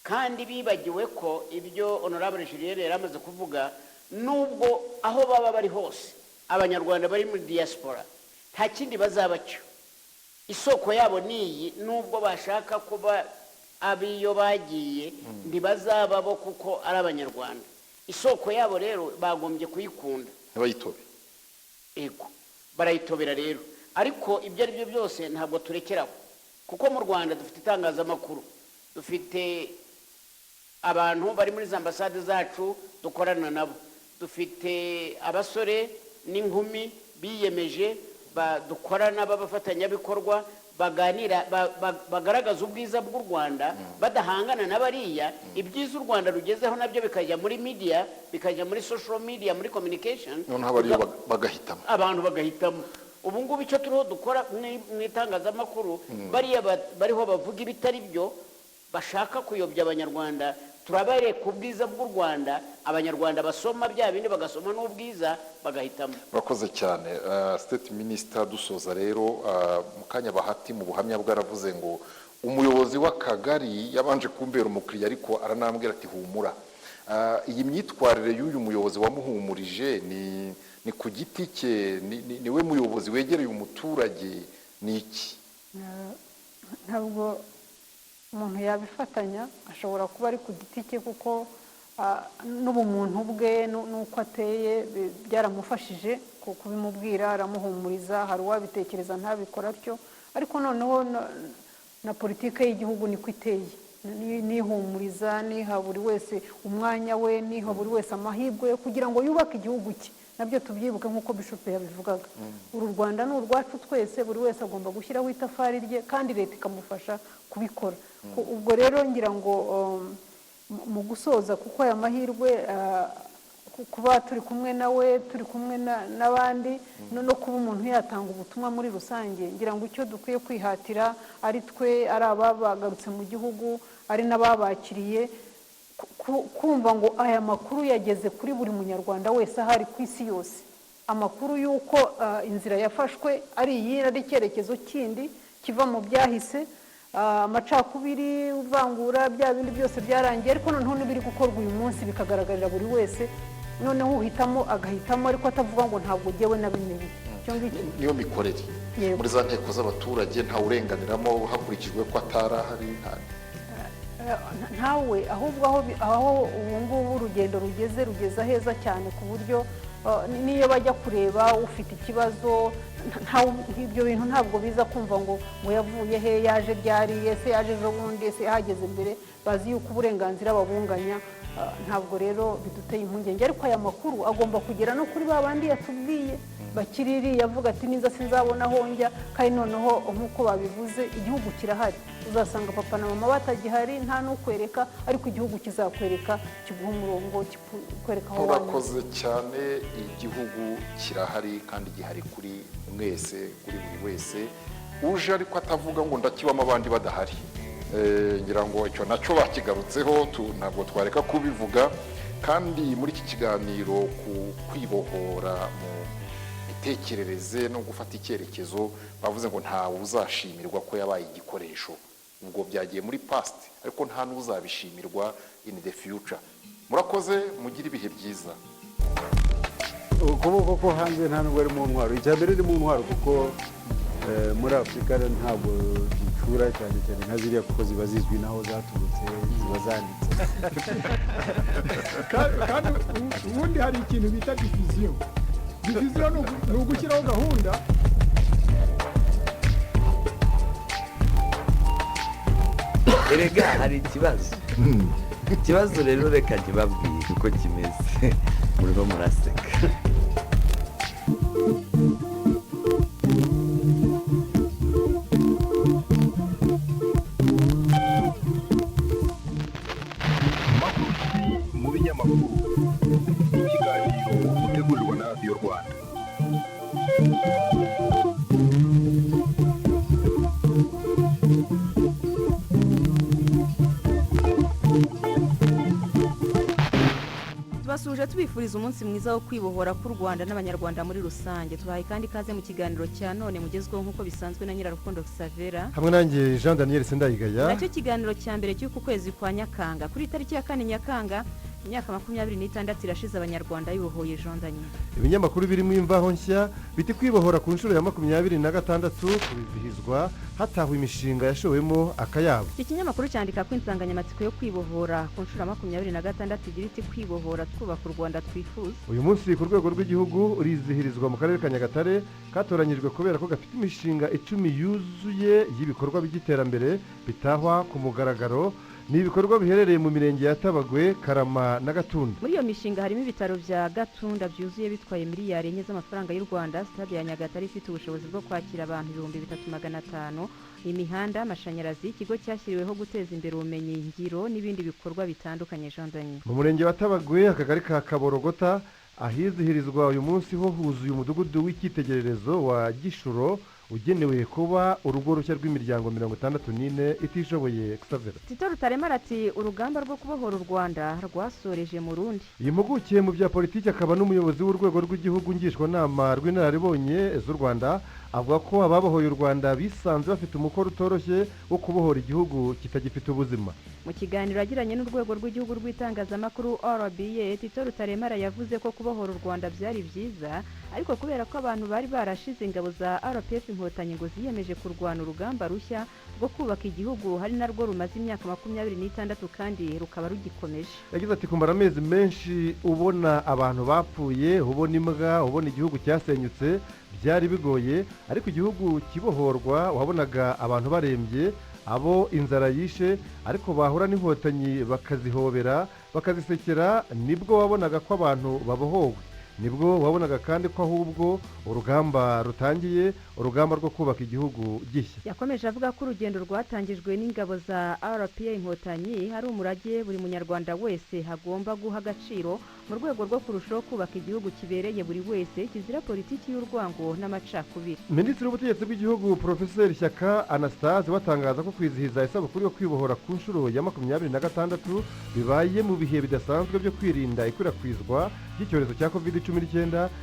kandi bibagiwe ko ibyo Honorable Julienne yari amaze kuvuga, nubwo aho baba bari hose, Abanyarwanda bari muri diaspora nta kindi bazaba cyo, isoko yabo ni iyi. Nubwo bashaka kuba abiyo bagiye, ntibazaba bo kuko ari Abanyarwanda. Isoko yabo rero bagombye kuyikunda. Ntibayitobe. Ego, barayitobera rero. Ariko ibyo ari byo byose ntabwo turekeraho, kuko mu Rwanda dufite itangazamakuru, dufite abantu bari muri za ambasade zacu dukorana nabo, dufite abasore n'inkumi biyemeje dukorana b'abafatanyabikorwa, baganira, bagaragaza ubwiza bw'u Rwanda badahangana na bariya. Ibyiza u Rwanda rugezeho nabyo bikajya muri media, bikajya muri social media, muri communication. Noneho abariyo bagahitamo. Abantu bagahitamo. Ubu ngubu icyo turiho dukora mu itangazamakuru, bariya bariho bavuga ibitari byo, bashaka kuyobya Abanyarwanda, turabereka ubwiza bw'u Rwanda. Abanyarwanda basoma bya bindi, bagasoma n'ubwiza, bagahitamo. Urakoze cyane. State Minister, dusoza rero, mu kanya Bahati mu buhamya bwaravuze ngo umuyobozi w'akagari yabanje kumbera umukiriya, ariko aranambwira ati humura. Iyi myitwarire y'uyu muyobozi wamuhumurije ni ku giti cye, ni we muyobozi wegereye umuturage, ni iki? Ntabwo umuntu yabifatanya. Ashobora kuba ari ku giti cye, kuko n'ubumuntu bwe n'uko ateye byaramufashije kubimubwira, aramuhumuriza. Hari uwabitekereza ntabikora atyo. Ariko noneho na politike y'igihugu niko iteye, nihumuriza, niha buri wese umwanya we, niha buri wese amahirwe yo kugira ngo yubake igihugu cye. Nabyo tubyibuke nk'uko Bishop yabivugaga. Uru Rwanda ni urwacu twese, buri wese agomba gushyiraho itafari rye kandi leta ikamufasha kubikora. Ubwo rero ngira ngo mu gusoza, kuko aya mahirwe kuba turi kumwe nawe, turi kumwe n'abandi, no kuba umuntu yatanga ubutumwa muri rusange, ngira ngo icyo dukwiye kwihatira, ari twe, ari ababagarutse mu gihugu, ari n'ababakiriye, kumva ngo aya makuru yageze kuri buri Munyarwanda wese ahari ku isi yose, amakuru y'uko inzira yafashwe ari iyi, ari icyerekezo kindi kiva mu byahise, amacakubiri, ivangura, bya bindi byose byarangiye, ariko noneho n'ibiri gukorwa uyu munsi bikagaragarira buri wese, noneho uhitamo agahitamo, ariko atavuga ngo ntabwo ngewe nabimenye. Icyo ngicyo. Niyo mikorere. Yego. Muri za nteko z'abaturage ntawurenganiramo hakurikijwe ko atari ahari Ntawe. Ahubwo aho ubu ngubu urugendo rugeze aheza cyane, ku buryo niyo bajya kureba ufite ikibazo, ibyo bintu ntabwo biza kumva ngo yavuye he, yaje ryari, ese yaje ejo bundi, ese yahageze mbere. Bazi yuko uburenganzira babunganya. Ntabwo rero biduteye impungenge, ariko aya makuru agomba kugera no kuri ba bandi yatubwiye bakiri iriya, avuga ati niza sinzabona aho njya. Kandi noneho nk'uko babivuze, igihugu kirahari. Uzasanga papa na mama batagihari, nta n'ukwereka, ariko igihugu kizakwereka, kiguha umurongo, kikwereka aho wanyuze. Murakoze cyane. Igihugu kirahari kandi gihari kuri mwese, kuri buri wese uje, ariko atavuga ngo ndakibamo abandi badahari. Ngira ngo icyo nacyo bakigarutseho, ntabwo twareka kubivuga. Kandi muri iki kiganiro ku kwibohora mu mitekerereze no gufata icyerekezo, bavuze ngo ntawe uzashimirwa ko yabaye igikoresho. Ubwo byagiye muri past, ariko nta n'uzabishimirwa in the future. Murakoze, mugire ibihe byiza. Ukuboko ko hanze nta nubwo ari mu ntwaro. Icya mbere ni mu ntwaro, kuko muri Afurika ntabwo gicura cyane cyane nka ziriya, kuko ziba zizwi n'aho zaturutse, ziba zanditse. Kandi ubundi hari ikintu bita diffusion. Diffusion ni ugushyiraho gahunda. Erega hari ikibazo. Ikibazo rero reka ntibabwire uko kimeze, murimo muraseka. Mu binyamakuru, ikiganiro mutegurirwa na Radiyo Rwanda. Tubasuhuje, tubifuriza umunsi mwiza wo kwibohora k'u Rwanda n'Abanyarwanda muri rusange. Tubahaye kandi ikaze mu kiganiro cya none mugezweho nk'uko bisanzwe na Nyirarukundo Savera. Hamwe nanjye Jean Daniel Sindayigaya. Nacyo kiganiro cya mbere cy'uku kwezi kwa Nyakanga. Kuri tariki ya 4 Nyakanga, imyaka 26 irashize Abanyarwanda bibohoye, Jean Daniel. Ibinyamakuru birimo Imvaho Nshya biti kwibohora ku nshuro ya 26 kubizihizwa hatahwa imishinga yashowemo akayabo. Iki kinyamakuru cyandika ko insanganyamatsiko yo kwibohora ku nshuro ya 26 igira iti: "Kwibohora twubaka u Rwanda twifuza." Uyu munsi ku rwego rw'igihugu urizihirizwa mu karere ka Nyagatare, katoranyijwe kubera ko gafite imishinga 10 yuzuye y'ibikorwa by'iterambere bitahwa ku mugaragaro. Ni ibikorwa biherereye mu mirenge ya Tabagwe, Karama na Gatunda. Muri iyo mishinga harimo ibitaro bya Gatunda byuzuye bitwaye miliyari 4 z'amafaranga y'u Rwanda, stade ya Nyagatare ifite ubushobozi bwo kwakira abantu 3500, imihanda, amashanyarazi, ikigo cyashyiriweho guteza imbere ubumenyi ngiro n'ibindi bikorwa bitandukanye, Jean Daniel. Mu murenge wa Tabagwe, akagari ka Kaborogota, ahizihirizwa uyu munsi ho huzuye umudugudu w'icyitegererezo wa Gishuro, ugenewe kuba urugo rushya rw'imiryango 64 itishoboye, Xavera. Tito Rutaremara ati urugamba rwo kubohora u Rwanda rwasoreje mu rundi. Iyi mpuguke mu bya politiki akaba n'umuyobozi w'urwego rw'igihugu ngishwanama rw'inararibonye z'u Rwanda avuga ko ababohoye u Rwanda bisanze bafite umukoro utoroshye wo kubohora igihugu kitagifite ubuzima. Mu kiganiro yagiranye n'urwego rw'igihugu rw'itangazamakuru RBA, Tito Rutaremara yavuze ko kubohora u Rwanda byari byiza, ariko kubera ko abantu bari barashize, ingabo za RPF Inkotanyi ngo ziyemeje kurwana urugamba rushya rwo kubaka igihugu, hari narwo rumaze imyaka 26 kandi rukaba rugikomeje. Yagize ati: "Kumara amezi menshi ubona abantu bapfuye, ubona imbwa, ubona igihugu cyasenyutse, byari bigoye. Ariko igihugu kibohorwa wabonaga abantu barembye, abo inzara yishe, ariko bahura n'Inkotanyi bakazihobera, bakazisekera, nibwo wabonaga ko abantu babohowe." Nibwo wabonaga kandi ko ahubwo urugamba rutangiye, urugamba rwo kubaka igihugu gishya. Yakomeje avuga ko urugendo rwatangijwe n'ingabo za RPA Inkotanyi ari umurage buri munyarwanda wese agomba guha agaciro mu rwego rwo kurushaho kubaka igihugu kibereye buri wese, kizira politiki y'urwango n'amacakubiri. Minisitiri w'Ubutegetsi bw'Igihugu, Porofeseri Shyaka Anastase, batangaza ko kwizihiza isabukuru yo kwibohora ku nshuro ya 26 bibaye mu bihe bidasanzwe byo kwirinda ikwirakwizwa ry'icyorezo cya COVID-19,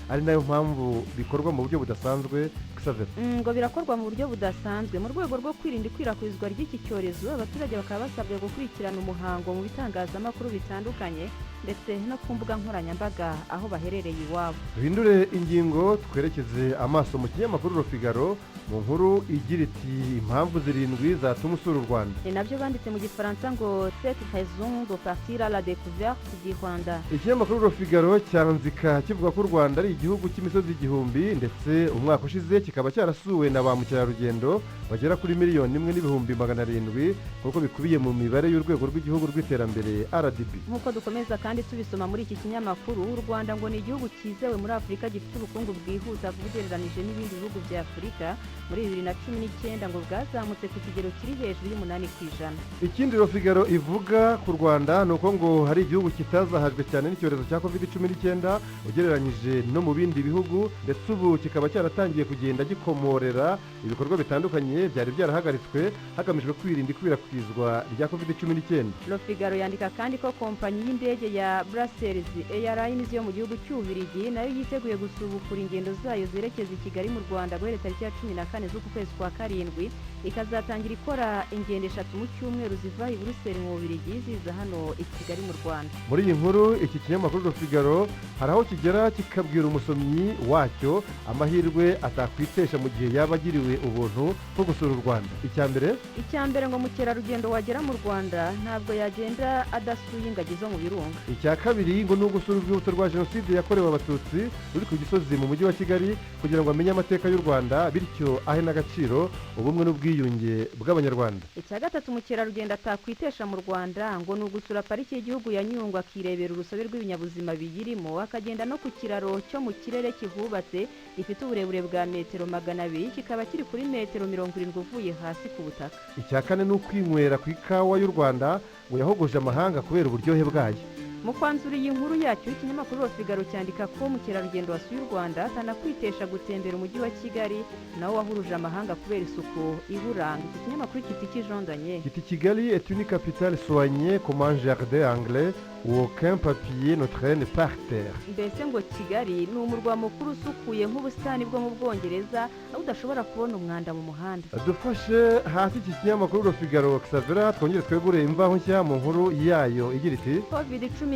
ari nayo mpamvu bikorwa mu buryo budasanzwe. Xaver. Ngo birakorwa mu buryo budasanzwe mu rwego rwo kwirinda ikwirakwizwa ry'iki cyorezo. Abaturage bakaba basabwa gukurikirana umuhango mu bitangazamakuru bitandukanye ndetse no ku mbuga nkoranyambaga aho baherereye iwabo. Duhindure ingingo, twerekeze amaso mu kinyamakuru Le Figaro mu nkuru igira iti: "Impamvu zirindwi zatuma usura u Rwanda." Ni nabyo banditse mu Gifaransa ngo "Sept raisons de partir à la découverte du Rwanda". Ikinyamakuru Le Figaro cyanzika kivuga ko u Rwanda ari igihugu cy'imisozi igihumbi, ndetse umwaka ushize kikaba cyarasuwe na ba mukerarugendo bagera kuri 1,700,000, nk'uko bikubiye mu mibare y'Urwego rw'Igihugu rw'Iterambere, RDB. Nk'uko dukomeza kandi tubisoma muri iki kinyamakuru, u Rwanda ngo ni igihugu cyizewe muri Afurika, gifite ubukungu bwihuta ugereranije n'ibindi bihugu bya Afurika. Muri 2019 ngo bwazamutse ku kigero kiri hejuru y'8%. Ikindi Le Figaro ivuga ku Rwanda ni uko ngo hari igihugu kitazahajwe cyane n'icyorezo cya COVID-19 ugereranyije no mu bindi bihugu, ndetse ubu kikaba cyaratangiye kugenda gikomorera ibikorwa bitandukanye byari byarahagaritswe hagamijwe kwirinda ikwirakwizwa rya COVID-19. Le Figaro yandika kandi ko kompanyi y'indege ya Brussels Airlines yo mu gihugu cy'Ububiligi nayo yiteguye gusubukura ingendo zayo zerekeza i Kigali mu Rwanda guhera tariki ya 14 z'uku kwezi kwa karindwi, ikazatangira ikora ingendo eshatu mu cyumweru ziva i Buruseli mu Bubiligi ziza hano i Kigali mu Rwanda. Muri iyi nkuru, iki kinyamakuru Le Figaro hari aho kigera kikabwira umusomyi wacyo amahirwe atakwitesha mu gihe yaba agiriwe ubuntu bwo gusura u Rwanda. Icya mbere? Icya mbere, ngo mukerarugendo wagera mu Rwanda ntabwo yagenda adasuye ingagi zo mu birunga. Icya kabiri ngo ni ugusura urwibutso rwa Jenoside yakorewe Abatutsi ruri ku Gisozi mu mujyi wa Kigali, kugira ngo amenye amateka y'u Rwanda, bityo ahe n'agaciro ubumwe n'ubwiyunge bw'Abanyarwanda. Icya gatatu mukerarugendo atakwitesha mu Rwanda ngo ni ugusura Pariki y'Igihugu ya Nyungwe, akirebera urusobe rw'ibinyabuzima biyirimo, akagenda no ku kiraro cyo mu kirere kihubatse gifite uburebure bwa metero 200, kikaba kiri kuri metero 70 uvuye hasi ku butaka. Icya kane ni ukwinywera ku ikawa y'u Rwanda ngo yahogoje amahanga kubera uburyohe bwayo. Mu kwanzura iyi nkuru yacyo, ikinyamakuru Le Figaro cyandika ko mukerarugendo wasuye u Rwanda atanakwitesha gutembera umujyi wa Kigali, nawo wahuruje amahanga kubera isuku iwuranga. Iki kinyamakuru kiti kijondanye. Kiti: "Kigali est une capitale soignée comme un jardin anglais où aucun papier ne traîne par terre." Mbese ngo Kigali ni umurwa mukuru usukuye nk'ubusitani bwo mu Bwongereza, aho udashobora kubona umwanda mu muhanda. Dufashe hasi iki kinyamakuru Le Figaro, Xavera, twongere twegure Imvaho Nshya mu nkuru yayo igira iti: "COVID-19,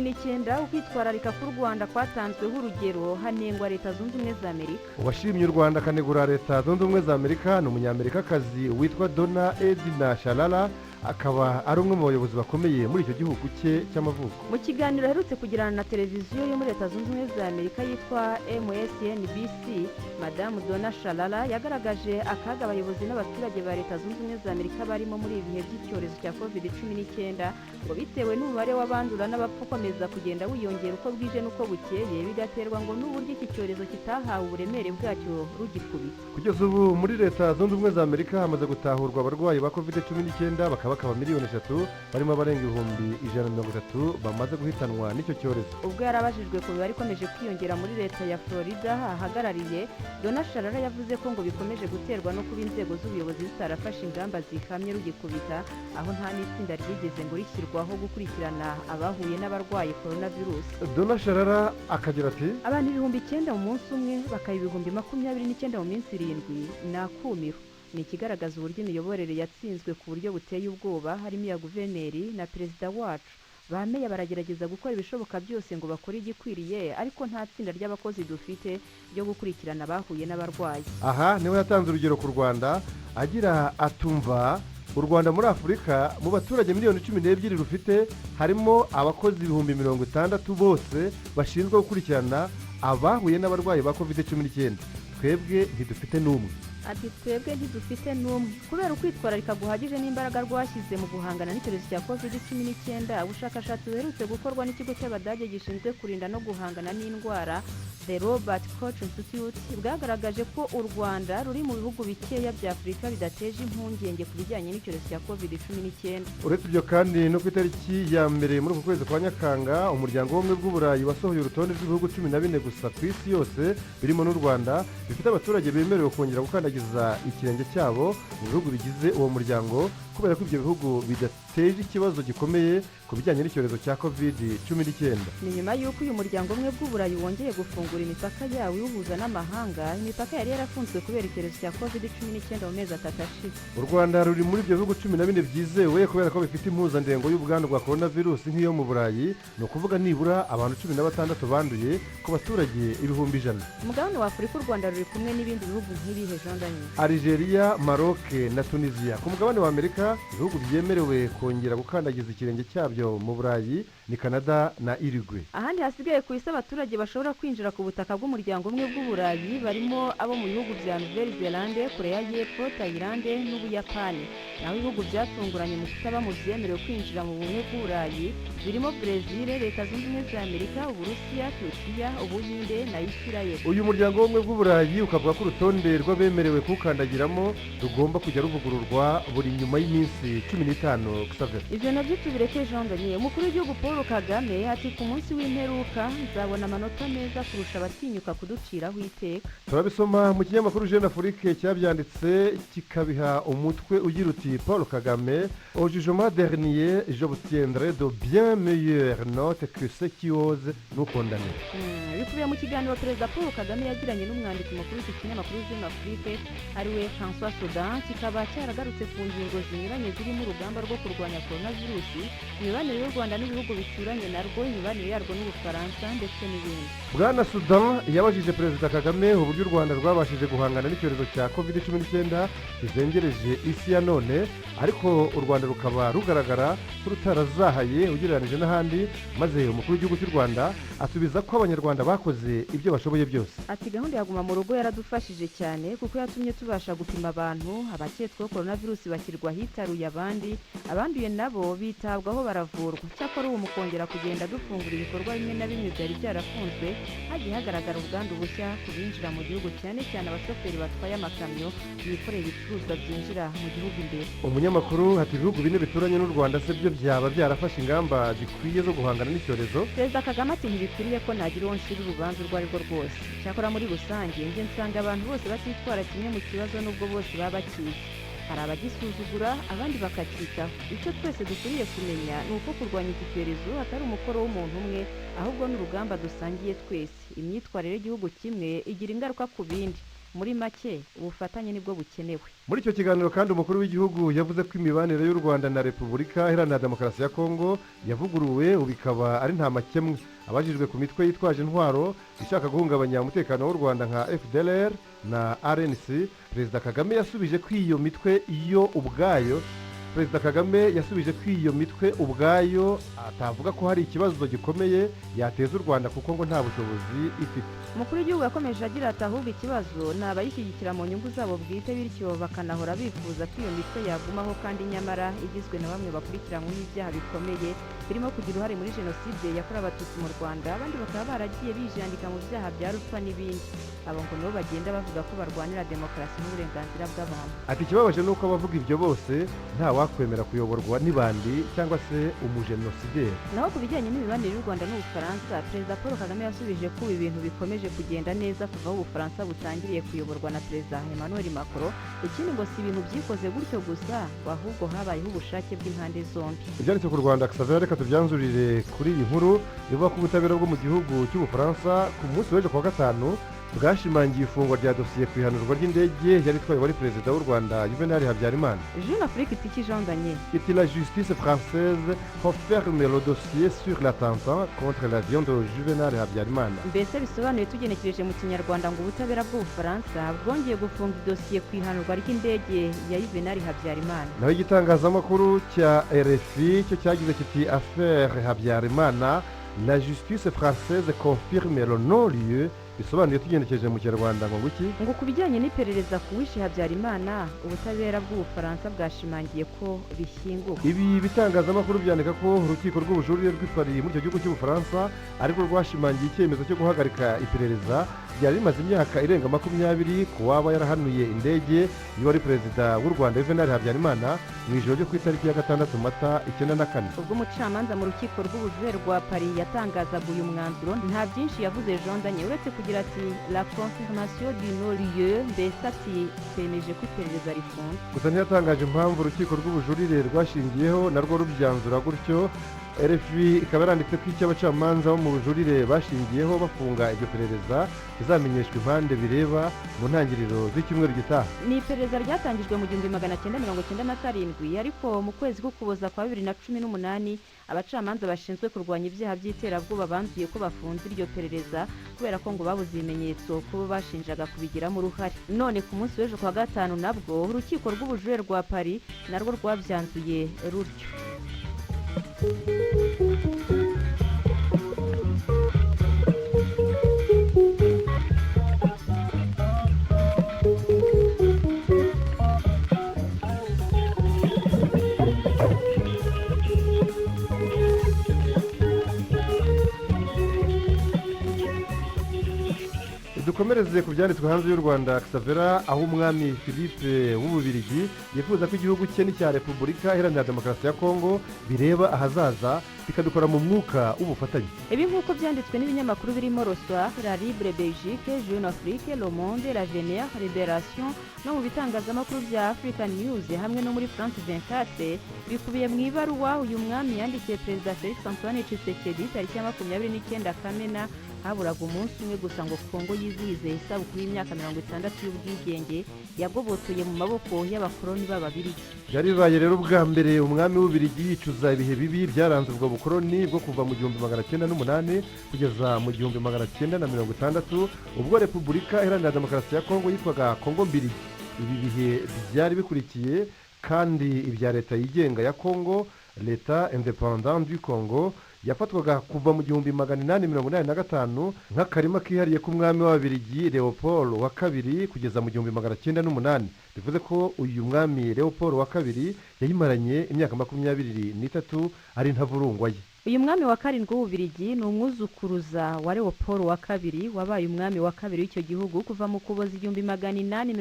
ukwitwararika k'u Rwanda kwatanzweho urugero, hanengwa Leta Zunze Ubumwe za Amerika." Uwashimye u Rwanda akanegura Leta Zunze Ubumwe za Amerika ni Umunyamerikakazi witwa Donna Edina Shalala, akaba ari umwe mu bayobozi bakomeye muri icyo gihugu cye cy'amavuko. Mu kiganiro aherutse kugirana na televiziyo yo muri Leta Zunze Ubumwe za Amerika yitwa MSNBC, Madamu Donna Shalala yagaragaje akaga abayobozi n'abaturage ba Leta Zunze Ubumwe za Amerika barimo muri ibi bihe by'icyorezo cya COVID-19, ngo bitewe n'umubare w'abandura n'abapfa ukomeza kugenda wiyongera uko bwije n'uko bukeye, bigaterwa ngo n'uburyo iki cyorezo kitahawe uburemere bwacyo rugikubita. Kugeza ubu muri Leta Zunze Ubumwe za Amerika hamaze gutahurwa abarwayi ba COVID-19 bakaba miliyoni 3, barimo abarenga 130,000 bamaze guhitanwa n'icyo cyorezo. Ubwo yarabajijwe ku mibare ikomeje kwiyongera muri leta ya Florida ahagarariye, Donna Shalala yavuze ko ngo bikomeje guterwa no kuba inzego z'ubuyobozi zitarafashe ingamba zihamye rugikubita, aho nta n'itsinda ryigeze ngo rishyirwaho gukurikirana abahuye n'abarwaye coronavirus. Donna Shalala akagira ati: "Abantu 9000 mu munsi umwe, bakaba 29,000 mu minsi 7, ni akumiro. Ni ikigaragaza uburyo imiyoborere yatsinzwe ku buryo buteye ubwoba, harimo iya guverineri na perezida wacu. Ba meya baragerageza gukora ibishoboka byose ngo bakore igikwiriye, ariko nta tsinda ry'abakozi dufite ryo gukurikirana abahuye n'abarwayi." Aha niho yatanze urugero ku Rwanda agira atumva: "U Rwanda muri Afurika, mu baturage miliyoni 12 rufite, harimo abakozi 60,000 bose bashinzwe gukurikirana abahuye n'abarwayi ba COVID-19. Twebwe ntidufite n'umwe." Ati twebwe ntidufite n'umwe kubera ukwitwararika guhagije n'imbaraga rwashyize mu guhangana n'icyorezo cya COVID-19. Ubushakashatsi buherutse gukorwa n'ikigo cy'Abadage gishinzwe kurinda no guhangana n'indwara, The Robert Koch Institute, bwagaragaje ko u Rwanda ruri mu bihugu bikeya bya Afurika bidateje impungenge ku bijyanye n'icyorezo cya COVID-19. Uretse ibyo kandi, no ku itariki ya 1 muri uku kwezi kwa Nyakanga, Umuryango w'Ubumwe bw'Uburayi wasohoye urutonde rw'ibihugu 14 gusa ku isi yose, birimo n'u Rwanda, bifite abaturage bemerewe kongera gukandagiza ikirenge cyabo mu bihugu bigize uwo muryango, kubera ko ibyo bihugu bidateje ikibazo gikomeye ku bijyanye n'icyorezo cya COVID-19. Ni nyuma y'uko uyu muryango umwe bw'Uburayi wongeye gufungura imipaka yawo iwuhuza n'amahanga, imipaka yari yarafunzwe kubera icyorezo cya COVID-19 mu mezi 3 ashize. U Rwanda ruri muri ibyo bihugu 14 byizewe kubera ko bifite impuzandengo y'ubwandu bwa korona virusi nk'iyo mu Burayi, ni ukuvuga nibura abantu 16 banduye ku baturage 100,000. Umugabane wa Afurika, u Rwanda ruri kumwe n'ibindi bihugu nk'ibihe, Jean Daniel? Algeria, Maroc na Tunisia. Ku mugabane wa Amerika, ibihugu byemerewe kongera gukandagiza ikirenge cyabyo mu Burayi ni Canada na Uruguay. Ahandi hasigaye ku isi abaturage bashobora kwinjira ku butaka bw'umuryango umwe bw'Uburayi barimo abo mu bihugu bya Nouvelle Zelande, Koreya y'Epfo, Tayilande n'Ubuyapani. Naho ibihugu byatunguranye mu kutaba mu byemerewe kwinjira mu bumwe bw'Uburayi birimo Brezil, Leta Zunze Ubumwe za Amerika, Uburusiya, Turukiya, Ubuhinde na Isirayeli. Uyu muryango w'Ubumwe bw'Uburayi ukavuga ko urutonde rw'abemerewe kuwukandagiramo rugomba kujya ruvugururwa buri nyuma y'iminsi 15, Xavier. Ibyo nabyo tubireke, Jean Daniel. Umukuru w'igihugu Paul Kagame ati ku munsi w'imperuka nzabona amanota meza kurusha abatinyuka kuduciraho iteka. Turabisoma mu kinyamakuru Jeune Afrique cyabyanditse, kikabiha umutwe ugira uti: "Paul Kagame: au jugement dernier, j'obtiendrai de bien meilleures notes que ceux qui osent nous condamner." Bikubiye mu kiganiro Perezida Paul Kagame yagiranye n'umwanditsi mukuru w'iki kinyamakuru Jeune Afrique, ariwe Francois Soudan, kikaba cyaragarutse ku ngingo zinyuranye zirimo urugamba rwo kurwanya coronavirusi, imibanire y'u Rwanda n'ibihugu bituranye narwo, imibanire yarwo n'Ubufaransa ndetse n'ibindi. Bwana Soudan yabajije Perezida Kagame uburyo u Rwanda rwabashije guhangana n'icyorezo cya COVID-19 kizengereje isi ya none, ariko u Rwanda rukaba rugaragara nk'urutarazahaye ugereranije n'ahandi, maze umukuru w'igihugu cy'u Rwanda asubiza ko Abanyarwanda bakoze ibyo bashoboye byose. Ati gahunda ya Guma mu Rugo yaradufashije cyane kuko yatumye tubasha gupima abantu, abaketsweho coronavirus bashyirwa ahitaruye abandi, abanduye nabo bitabwaho baravurwa. Cyakora ubu mu kongera kugenda dufungura ibikorwa bimwe na bimwe byari byarafunzwe, hagiye hagaragara ubwandu bushya ku binjira mu gihugu, cyane cyane abashoferi batwaye amakamyo yikoreye ibicuruzwa byinjira mu gihugu imbere. Umunyamakuru ati ibihugu bine bituranye n'u Rwanda se byo byaba byarafashe ingamba zikwiye zo guhangana n'icyorezo? Perezida Kagame ati ntibikwiriye ko nagira uwo ncira urubanza urwo ari rwo rwose. Cyakora muri rusange njye nsanga abantu bose batitwara kimwe mu kibazo, nubwo bose baba bakizi. Hari abagisuzugura, abandi bakacyitaho. Icyo twese dukwiriye kumenya ni uko kurwanya iki cyorezo atari umukoro w'umuntu umwe, ahubwo ni urugamba dusangiye twese. Imyitwarire y'igihugu kimwe igira ingaruka ku bindi. Muri make, ubufatanye nibwo bukenewe. Muri icyo kiganiro kandi, umukuru w'igihugu yavuze ko imibanire y'u Rwanda na Repubulika Iharanira Demokarasi ya Kongo yavuguruwe, ubu ikaba ari nta makemwa. Abajijwe ku mitwe yitwaje intwaro ishaka guhungabanya umutekano w'u Rwanda nka FDLR na RNC, Perezida Kagame yasubije ko iyo mitwe iyo ubwayo Perezida Kagame yasubije ko iyo mitwe ubwayo atavuga ko hari ikibazo gikomeye yateza u Rwanda, kuko ngo nta bushobozi ifite. Umukuru w'igihugu yakomeje agira ati ahubwo ikibazo ni abayishyigikira mu nyungu zabo bwite, bityo bakanahora bifuza ko iyo mitwe yagumaho, kandi nyamara igizwe na bamwe bakurikiranyweho ibyaha bikomeye birimo kugira uruhare muri jenoside yakorewe Abatutsi mu Rwanda, abandi bakaba baragiye bijandika mu byaha bya ruswa n'ibindi. Abo ngo nibo bagenda bavuga ko barwanira demokarasi n'uburenganzira bw'abantu. Ati ikibabaje ni uko abavuga ibyo bose nta wakwemera kuyoborwa n'ibandi cyangwa se umujenosideri. Naho ku bijyanye n'imibanire y'u Rwanda n'Ubufaransa, Perezida Paul Kagame yasubije ko ibi bintu bikomeje kugenda neza kuva aho Ubufaransa butangiriye kuyoborwa na Perezida Emmanuel Macron. Ikindi ngo si ibintu byikoze gutyo gusa, ngo ahubwo habayeho ubushake bw'impande zombi. Ibyanditse ku Rwanda, Xavier, reka tubyanzurire kuri iyi nkuru ivuga ko ubutabera bwo mu gihugu cy'Ubufaransa ku munsi w'ejo kuwa gatanu bwashimangiye ifungwa rya dosiye ku ihanurwa ry'indege yari itwaye wari perezida w'u Rwanda Juvenal Habyarimana. Jeune Afrique iti iki, Jean Daniel? Iti la justice française referme le dossier sur l'attentat contre l'avion de Juvenal Habyarimana. Mbese bisobanuye tugenekereje mu Kinyarwanda ngo ubutabera bw'Ubufaransa bwongeye gufunga idosiye ku ihanurwa ry'indege ya Juvenal Habyarimana. Naho igitangazamakuru cya RFI cyo cyagize kiti: affaire Habyarimana, la justice française confirme le non-lieu. Bisobanuye tugenekereje mu Kinyarwanda ngo nguki? Ngo ku bijyanye n'iperereza ku wishe Habyarimana, ubutabera bw'Ubufaransa bwashimangiye ko bishyinguwe. Ibi bitangazamakuru byandika ko urukiko rw'ubujurire rw'i Paris muri icyo gihugu cy'Ubufaransa arirwo rwashimangiye icyemezo cyo guhagarika iperereza ryari rimaze imyaka irenga 20 ku waba yarahanuye indege y'uwari perezida w'u Rwanda Juvenal Habyarimana mu ijoro ryo ku itariki ya 6 Mata 94. Ubwo umucamanza mu rukiko rw'ubujurire rwa Paris yatangazaga uyu mwanzuro, nta byinshi yavuze, Jean Daniel, uretse kugira ati "La confirmation du non lieu", mbese ati twemeje ko iperereza rifunze. Gusa ntiyatangaje impamvu urukiko rw'ubujurire rwashingiyeho narwo rubyanzura gutyo. RFI ikaba yaranditse ko icyo abacamanza bo mu bujurire bashingiyeho bafunga iryo perereza kizamenyeshwa impande bireba mu ntangiriro z'icyumweru gitaha. Ni iperereza ryatangijwe mu 1997, ariko mu kwezi k'Ukuboza kwa 2018 abacamanza bashinzwe kurwanya ibyaha by'iterabwoba banzuye ko bafunze iryo perereza kubera ko ngo babuze ibimenyetso kubo bashinjaga kubigiramo uruhare. None ku munsi w'ejo kuwa gatanu nabwo urukiko rw'ubujurire rwa Paris narwo rwabyanzuye rutyo. Dukomereze ku byanditswe hanze y'u Rwanda, Xavera, aho umwami Philippe w'Ububirigi yifuza ko igihugu cye n'icya Repubulika Iharanira Demokarasi ya Kongo bireba ahazaza, bikabikora mu mwuka w'ubufatanye. Ibi nk'uko byanditswe n'ibinyamakuru birimo Le Soir, La Libre Belgique, Jeune Afrique, Le Monde, L'Avenir, Liberation no mu bitangazamakuru bya African News hamwe no muri France 24, bikubiye mu ibaruwa uyu mwami yandikiye Perezida Felix Antoine Tshisekedi tariki ya 29 Kamena, haburaga umunsi umwe gusa ngo Kongo yizihize isabukuru y'imyaka 60 y'ubwigenge yagobotoye mu maboko y'abakoloni b'Ababirigi. Byari bibaye rero ubwa mbere umwami w'Ububirigi yicuza ibihe bibi byaranze ubwo bukoloni bwo kuva mu 1908 kugeza mu 1960, ubwo Repubulika Iharanira Demokarasi ya Kongo yitwaga Kongo Mbirigi. Ibi bihe byari bikurikiye kandi ibya leta yigenga ya Kongo, L'État indépendant du Congo, yafatwaga kuva mu 1885 nk'akarima kihariye k'umwami w'Ababirigi Leopold wa II kugeza mu 1908. Bivuze ko uyu mwami Leopold wa II yayimaranye imyaka 23 ari ntavurungwa ye. Uyu mwami wa karindwi w'Ububirigi ni umwuzukuruza wa Leopold wa II wabaye umwami wa kabiri w'icyo gihugu kuva mu Kuboza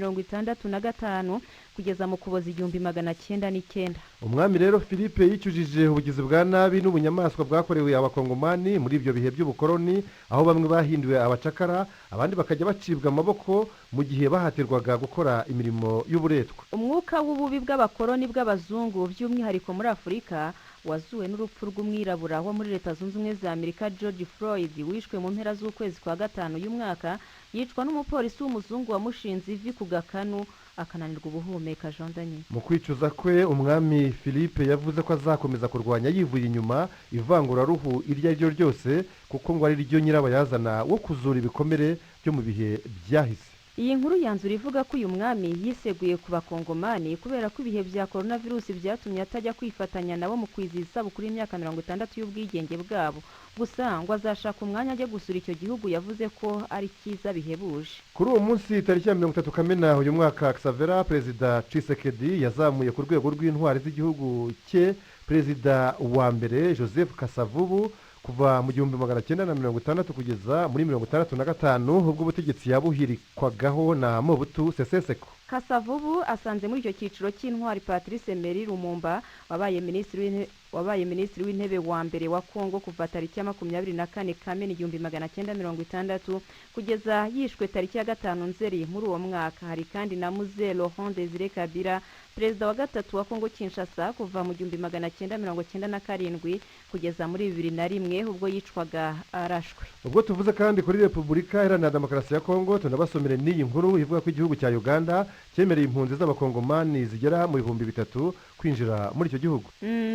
1865 kugeza mu Kuboza 1909. Umwami rero Philippe yicujije ubugizi bwa nabi n'ubunyamaswa bwakorewe Abakongomani muri ibyo bihe by'ubukoloni, aho bamwe bahinduwe abacakara, abandi bakajya bacibwa amaboko mu gihe bahatirwaga gukora imirimo y'uburetwa. Umwuka w'ububi bw'abakoloni bw'abazungu, by'umwihariko muri Afurika, wazuwe n'urupfu rw'umwirabura wo muri Leta Zunze Ubumwe za Amerika George Floyd, wishwe mu mpera z'ukwezi kwa gatanu uyu mwaka, yicwa n'umupolisi w'umuzungu wamushinze ivi ku gakanu akananirwa ubuhumeka, jondanye. Mu kwicuza kwe, umwami Philippe yavuze ko azakomeza kurwanya yivuye inyuma ivanguraruhu iryo ari ryo ryose, kuko ngo ari ryo nyirabayazana wo kuzura ibikomere byo mu bihe byahise. Iyi nkuru yanzura ivuga ko uyu mwami yiseguye ku Bakongomani kubera ko ibihe bya coronavirus byatumye atajya kwifatanya nabo mu kwizihiza isabukuru y'imyaka 60 y'ubwigenge bwabo. Gusa ngo azashaka umwanya ajye gusura icyo gihugu yavuze ko ari cyiza bihebuje. Kuri uwo munsi tariki ya 30 Kamena uyu mwaka, Xavera, Perezida Tshisekedi yazamuye ku rwego rw'intwari z'igihugu cye perezida wa mbere Joseph Kasavubu kuva mu 1960 kugeza muri 65, ubwo ubutegetsi yabuhirikwagaho na Mobutu Sese Seko. Kasavubu asanze muri icyo cyiciro cy'intwari Patrice Emery Lumumba wabaye minisitiri w'intebe wa mbere wa Kongo kuva tariki ya 24 Kamena 1960 kugeza yishwe tariki ya 5 Nzeri muri uwo mwaka. Hari kandi na Mzee Laurent Desire Kabila, perezida wa gatatu wa Kongo Kinshasa kuva mu 1997 kugeza muri 2001 ubwo yicwaga arashwe. Ubwo tuvuze kandi kuri Repubulika Iharanira Demokarasi ya Kongo, tunabasomere n'iyi nkuru ivuga ko igihugu cya Uganda cyemereye impunzi z'Abakongomani zigera mu 3000 kwinjira muri icyo gihugu.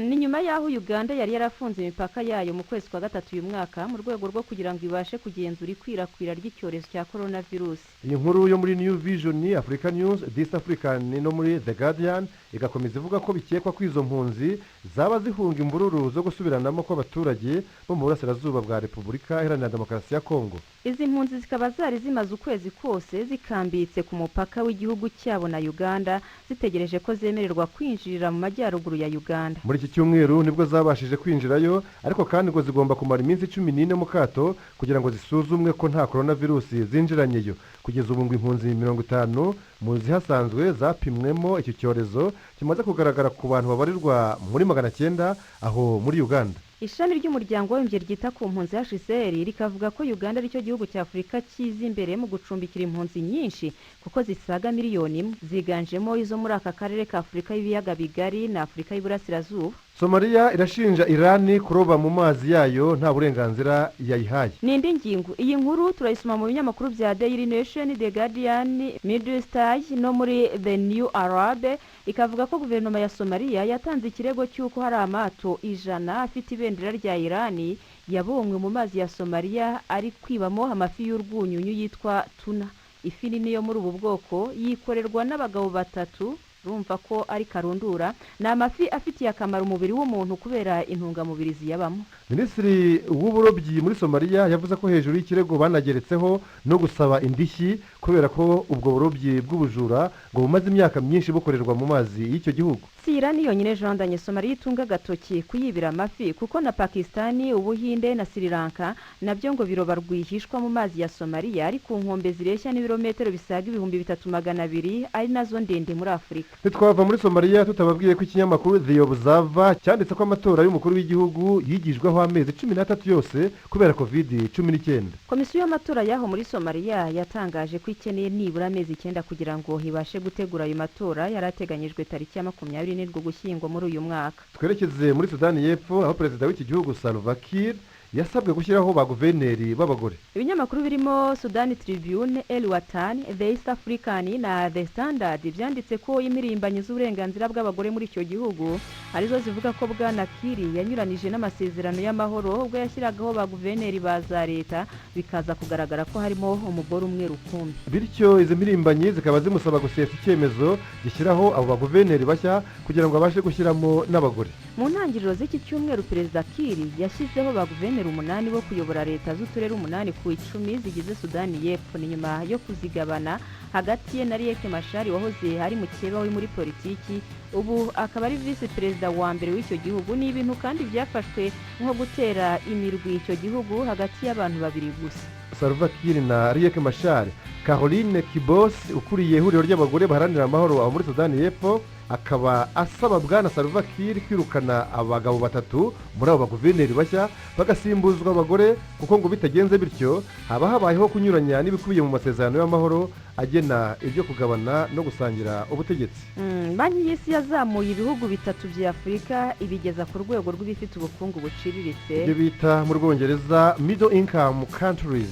Ni nyuma y'aho Uganda yari yarafunze imipaka yayo mu kwezi kwa gatatu uyu mwaka mu rwego rwo kugira ngo ibashe kugenzura ikwirakwira ry'icyorezo cya coronavirus. Iyi nkuru yo muri New Vision, Africa News, This African no muri The Guardian Igakomeza ivuga ko bikekwa ko izo mpunzi zaba zihunga imvururu zo gusubiranamo kw'abaturage bo mu burasirazuba bwa Repubulika Iharanira Demokarasi ya Kongo. Izi mpunzi zikaba zari zimaze ukwezi kose zikambitse ku mupaka w'igihugu cyabo na Uganda, zitegereje ko zemererwa kwinjirira mu majyaruguru ya Uganda. Muri iki cyumweru nibwo zabashije kwinjirayo, ariko kandi ngo zigomba kumara iminsi 14 mu kato kugira ngo zisuzumwe ko nta korona virusi zinjiranyeyo. Kugeza ubu ngo impunzi 50 mu zihasanzwe zapimwemo iki cyorezo kimaze kugaragara ku bantu babarirwa muri 900 aho muri Uganda. Ishami ry'Umuryango w'Abibumbye ryita ku mpunzi, HCR, rikavuga ko Uganda aricyo gihugu cya Afurika kiza imbere mu gucumbikira impunzi nyinshi, kuko zisaga miliyoni 1, ziganjemo izo muri aka karere ka Afurika y'Ibiyaga Bigari na Afurika y'Iburasirazuba. Somaliya irashinja Irani kuroba mu mazi yayo nta burenganzira yayihaye. Ni indi ngingo. Iyi nkuru turayisoma mu binyamakuru bya Daily Nation, The Guardian, Middle East no muri The New Arab. Ikavuga ko guverinoma ya Somaliya yatanze ikirego cy'uko hari amato 100 afite ibendera rya Irani yabonywe mu mazi ya Somaliya ari kwibamo amafi y'urwunyunyu yitwa tuna. Ifi nini yo muri ubu bwoko yikorerwa n'abagabo batatu, urumva ko ari karundura. Ni amafi afitiye akamaro umubiri w'umuntu kubera intungamubiri ziyabamo. Minisitiri w'uburobyi muri Somaliya yavuze ko hejuru y'ikirego banageretseho no gusaba indishyi, kubera ko ubwo burobyi bw'ubujura ngo bumaze imyaka myinshi bukorerwa mu mazi y'icyo gihugu. Si Irani yonyine, jandanye, Somaliya itunga agatoki kuyibira amafi, kuko na Pakisitani, Ubuhinde na Sri Lanka nabyo ngo biroba rwihishwa mu mazi ya Somaliya ari ku nkombe zireshya n'ibirometero bisaga 3200, ari nazo ndende muri Afurika. Ntitwava muri Somaliya tutababwiye ko ikinyamakuru The Observer cyanditse ko amatora y'umukuru w'igihugu yigijweho amezi 13 yose kubera COVID-19. Komisiyo y'amatora y'aho muri Somaliya yatangaje ko ikeneye nibura amezi 9 kugira ngo ibashe gutegura ayo matora yari ateganyijwe tariki ya 27 Ugushyingo muri uyu mwaka. Twerekeze muri Sudani y'Epfo, aho perezida w'iki gihugu Salva Kiir yasabwe gushyiraho ba guverineri b'abagore. Ibinyamakuru birimo Sudani Tribune, El Watan, The East African na The Standard byanditse ko impirimbanyi z'uburenganzira bw'abagore muri icyo gihugu arizo zivuga ko Bwana Kiir yanyuranije n'amasezerano y'amahoro ubwo yashyiragaho ba guverineri ba za leta, bikaza kugaragara ko harimo umugore umwe rukumbi. Bityo izi mpirimbanyi zikaba zimusaba gusesa icyemezo gishyiraho abo baguverineri bashya kugira ngo abashe gushyiramo n'abagore. Mu ntangiriro z'iki cyumweru, Perezida Kiir yashyizeho ba guverineri umunani bo kuyobora leta z'uturere 8 ku 10 zigize Sudani y'Epfo. Ni nyuma yo kuzigabana hagati ye na Riek Machar, wahoze ari mukeba we muri politiki, ubu akaba ari visi perezida wa mbere w'icyo gihugu. Ni ibintu kandi byafashwe nko gutera imirwi icyo gihugu hagati y'abantu babiri gusa, Salva Kiir na Riek Machar. Caroline Kibos, ukuriye ihuriro ry'abagore baharanira amahoro aho muri Sudani y'Epfo, akaba asaba Bwana Salva Kiir kwirukana abagabo batatu muri abo baguverineri bashya, bagasimbuzwa abagore, kuko ngo bitagenze bityo haba habayeho kunyuranya n'ibikubiye mu masezerano y'amahoro agena ibyo kugabana no gusangira ubutegetsi. Banki y'Isi yazamuye ibihugu bitatu bya Afurika, ibigeza ku rwego rw'ibifite ubukungu buciriritse, ibyo bita mu Rwongereza middle income countries.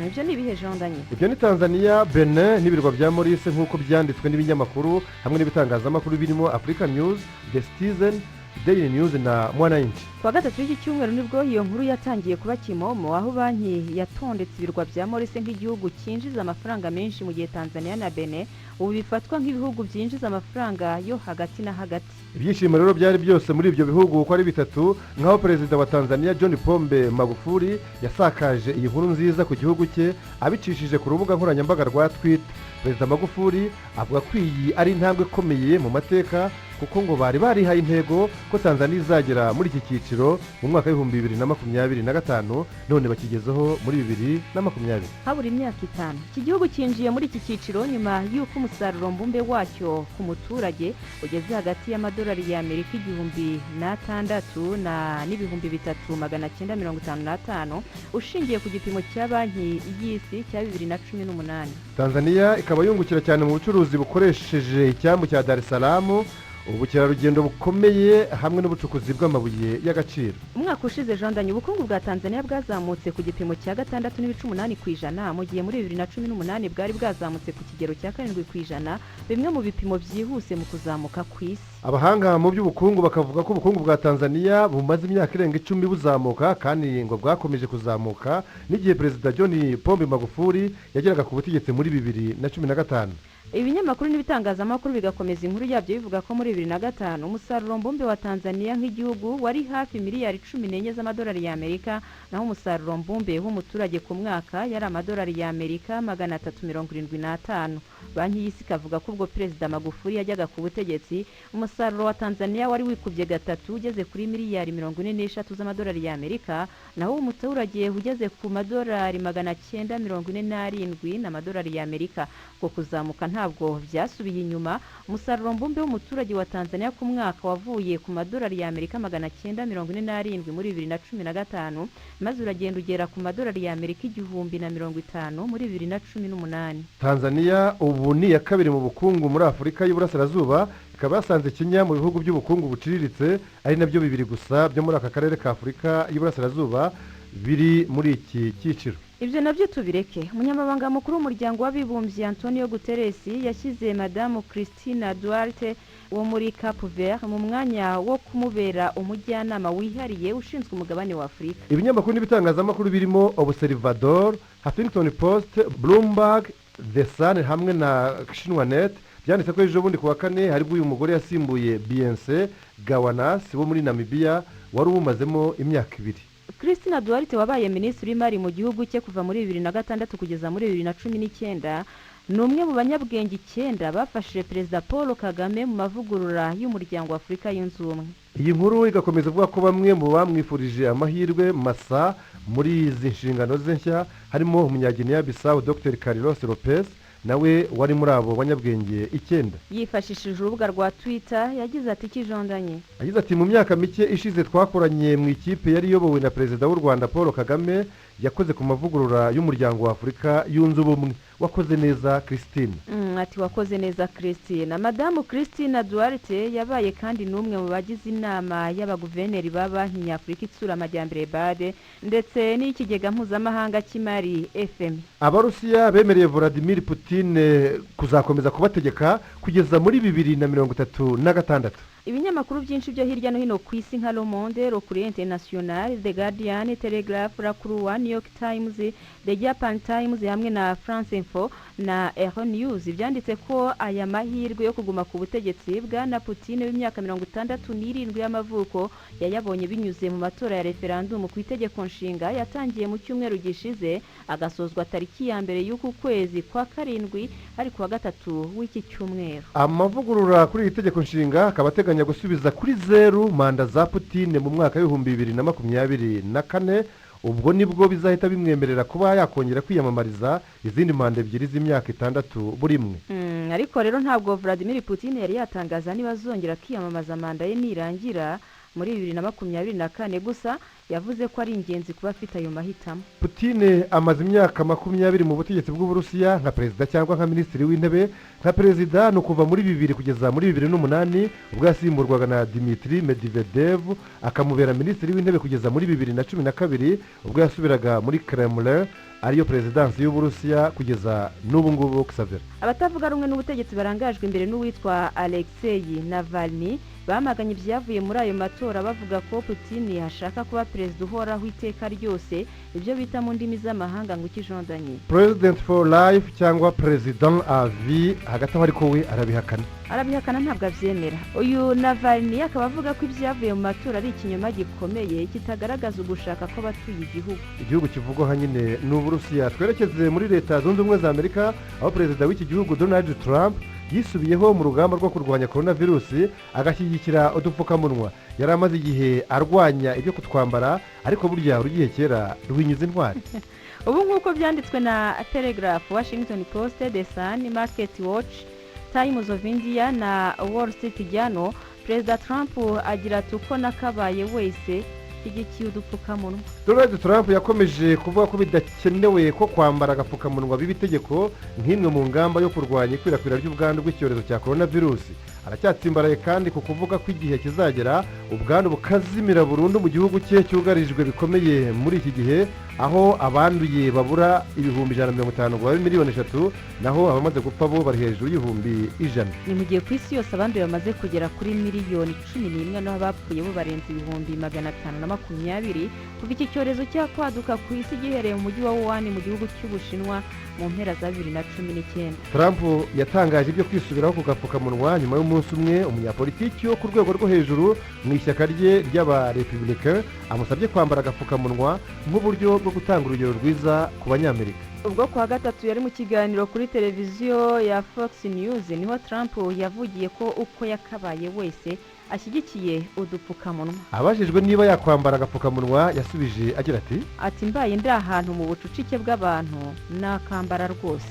Ibyo ni ibihe, jondanye? Ibyo ni Tanzania, Benin n'ibirwa bya Maurice, nk'uko byanditswe n'ibinyamakuru hamwe n'ibitangazamakuru birimo Africa News, The Citizen, Daily News na Mwananchi. Kuwa gatatu w'iki cyumweru nibwo iyo nkuru yatangiye kuba kimomo, aho banki yatondetse ibirwa bya Maurice nk'igihugu cyinjiza amafaranga menshi, mu gihe Tanzania na Benin ubu bifatwa nk'ibihugu byinjiza amafaranga yo hagati na hagati. Ibyishimo rero byari byose muri ibyo bihugu uko ari bitatu, nk'aho perezida wa Tanzania John Pombe Magufuli yasakaje iyi nkuru nziza ku gihugu cye abicishije ku rubuga nkoranyambaga rwa Twitter. Perezida Magufuli avuga ko iyi ari intambwe ikomeye mu mateka, kuko ngo bari barihaye intego ko Tanzania izagera muri iki cyiciro mu mwaka wa 2025, none bakigezeho muri 2020. Habura imyaka 5. Iki gihugu cyinjiye muri iki cyiciro nyuma y'uko umusaruro mbumbe wacyo ku muturage ugeze hagati y'amadolari y'Amerika 1006 na n'3955, ushingiye ku gipimo cya Banki y'Isi cya 2018. Tanzania ikaba yungukira cyane mu bucuruzi bukoresheje icyambu cya Dar es Salaam, ubukerarugendo bukomeye hamwe n'ubucukuzi bw'amabuye y'agaciro. Umwaka ushize, jandanye, ubukungu bwa Tanzania bwazamutse ku gipimo cya 6.8%, mu gihe muri 2018 bwari bwazamutse ku kigero cya 7%, bimwe mu bipimo byihuse mu kuzamuka ku isi. Abahanga mu by'ubukungu bakavuga ko ubukungu bwa Tanzania bumaze imyaka irenga 10 buzamuka, kandi ngo bwakomeje kuzamuka n'igihe Perezida John Pombe Magufuli yageraga ku butegetsi muri 2015. Ibinyamakuru n'ibitangazamakuru bigakomeza inkuru yabyo bivuga ko muri 2005 umusaruro mbumbe wa Tanzania nk'igihugu wari hafi miliyari 14 z'amadolari y'Amerika, naho umusaruro mbumbe w'umuturage ku mwaka yari amadolari y'Amerika 375. Banki y'Isi ikavuga ko ubwo Perezida Magufuli yajyaga ku butegetsi, umusaruro wa Tanzania wari wikubye gatatu, ugeze kuri miliyari 43 z'amadolari y'Amerika, naho umuturage ugeze ku madolari 947 n'amadolari y'Amerika. Uko kuzamuka ntabwo byasubiye inyuma. Umusaruro mbumbe w'umuturage wa Tanzania ku mwaka wavuye ku madolari y'Amerika 947 muri 2015, maze uragenda ugera ku madolari y'Amerika 1050 muri 2018. Tanzania ubu ni iya kabiri mu bukungu muri Afurika y'Uburasirazuba, ikaba yasanze Kenya mu bihugu by'ubukungu buciriritse, ari nabyo bibiri gusa byo muri aka karere ka Afurika y'Uburasirazuba biri muri iki cyiciro. Ibyo nabyo tubireke. Umunyamabanga mukuru w'Umuryango w'Abibumbye, Antonio Guterres, yashyize Madamu Christina Duarte wo muri Cape Vert mu mwanya wo kumubera umujyanama wihariye ushinzwe umugabane wa Afurika. Ibinyamakuru n'ibitangazamakuru birimo Observador, Huffington Post, Bloomberg, The Sun hamwe na Xinhuanet byanditse ko ejo bundi ku wa kane haribwo uyu mugore yasimbuye Biense Gawanas wo muri Namibia wari uwumazemo imyaka 2. Christina Duarte wabaye minisitiri w'imari mu gihugu cye kuva muri 2006 kugeza muri 2019, ni umwe mu banyabwenge icyenda bafashije Perezida Paul Kagame mu mavugurura y'Umuryango wa Afurika Yunze Ubumwe. Iyi nkuru igakomeza ivuga ko bamwe mu bamwifurije amahirwe masa muri izi nshingano ze nshya harimo Umunyagineya Bisawu Dr Carlos Lopez, nawe wari muri abo banyabwenge icyenda. Yifashishije urubuga rwa Twitter yagize ati: "Kijondanye." Yagize ati: "Mu myaka mike ishize twakoranye mu ikipe yari iyobowe na Perezida w'u Rwanda Paul Kagame, yakoze ku mavugurura y'Umuryango wa Afurika Yunze Ubumwe. Wakoze neza, Christine." Ati: "Wakoze neza, Christine." Madamu Christine Duarte yabaye kandi n'umwe mu bagize inama y'abaguverineri ba Banki Nyafurika Itsura Amajyambere, BAD, ndetse n'iy'Ikigega Mpuzamahanga cy'Imari, FMI. Abarusiya bemereye Vladimir Putin kuzakomeza kubategeka kugeza muri 2036. Ibinyamakuru byinshi byo hirya no hino ku isi nka Le Monde, Le Courrier International, The Guardian, Telegraph, La Croix, New York Times, The Japan Times hamwe na France Info na Euronews byanditse ko aya mahirwe yo kuguma ku butegetsi Bwana Putin w'imyaka 67 y'amavuko yayabonye binyuze mu matora ya referandumu ku itegeko nshinga yatangiye mu cyumweru gishize, agasozwa tariki ya 1 y'uku kwezi kwa karindwi, ari kuwa gatatu w'iki cyumweru. Amavugurura kuri iri tegeko nshinga akaba ateganya gusubiza kuri zeru manda za Putin mu mwaka w'2024. Ubwo nibwo bizahita bimwemerera kuba yakongera kwiyamamariza izindi manda ebyiri z'imyaka 6 buri imwe. Ariko rero ntabwo Vladimir Putin yari yatangaza niba azongera kwiyamamaza manda ye nirangira muri 2024. Gusa yavuze ko ari ingenzi kuba afite ayo mahitamo. Putin amaze imyaka 20 mu butegetsi bw'Uburusiya nka perezida cyangwa nka minisitiri w'intebe. Nka perezida ni ukuva muri 2000 kugeza muri 2008, ubwo yasimburwaga na Dimitri Medvedev akamubera minisitiri w'intebe kugeza muri 2012, ubwo yasubiraga muri Kremlin, ariyo perezidansi y'Uburusiya, kugeza n'ubu ngubu, Xavier. Abatavuga rumwe n'ubutegetsi barangajwe imbere n'uwitwa Alexei Navalny bamaganye ibyavuye muri ayo matora, bavuga ko Putin ashaka kuba perezida uhoraho iteka ryose, ibyo bita mu ndimi z'amahanga ngo ikijondanye. President for life cyangwa président à vie. Hagati aho ariko we arabihakana. Arabihakana, ntabwo abyemera. Uyu Navalny akaba avuga ko ibyavuye mu matora ari ikinyoma gikomeye kitagaragaza ugushaka kw'abatuye igihugu. Igihugu kivugwaho nyine ni Uburusiya. Twerekeze muri Leta Zunze Ubumwe za Amerika, aho perezida w'iki gihugu Donald Trump yisubiyeho mu rugamba rwo kurwanya korona virusi, agashyigikira udupfukamunwa. Yari amaze igihe arwanya ibyo kutwambara, ariko burya urugiye kera ruhinyuza intwari. Ubu nk'uko byanditswe na Telegraph, Washington Post, The Sun, Market Watch, Times of India na Wall Street Journal, Perezida Trump agira ati: "Uko nakabaye wese shyigikiye udupfukamunwa." Donald Trump yakomeje kuvuga ko bidakenewe ko kwambara agapfukamunwa biba itegeko nk'imwe mu ngamba yo kurwanya ikwirakwira ry'ubwandu bw'icyorezo cya korona virusi. Aracyatsimbaraye kandi ku kuvuga ko igihe kizagera ubwandu bukazimira burundu mu gihugu cye cyugarijwe bikomeye muri iki gihe, aho abanduye babura 150,000 ngo babe miliyoni 3, naho abamaze gupfa bo bari hejuru y'100,000. Ni mu gihe ku isi yose abanduye bamaze kugera kuri miliyoni 11, naho abapfuye bo barenze 520,000 kuva iki cyorezo cyakwaduka ku isi gihereye mu mujyi wa Wuhan mu gihugu cy'Ubushinwa mu mpera za 2019. Trump yatangaje ibyo kwisubiraho ku gapfukamunwa nyuma y'umunsi umwe umunyapolitiki wo ku rwego rwo hejuru mu ishyaka rye ry'Abarepubulika amusabye kwambara agapfukamunwa nk'uburyo bwo gutanga urugero rwiza ku Banyamerika. Ubwo kuwa gatatu yari mu kiganiro kuri televiziyo ya Fox News, niho Trump yavugiye ko uko yakabaye wese ashyigikiye udupfukamunwa. Abajijwe niba yakwambara agapfukamunwa, yasubije agira ati: Ati: "Mbaye ndi ahantu mu bucucike bw'abantu nakambara rwose."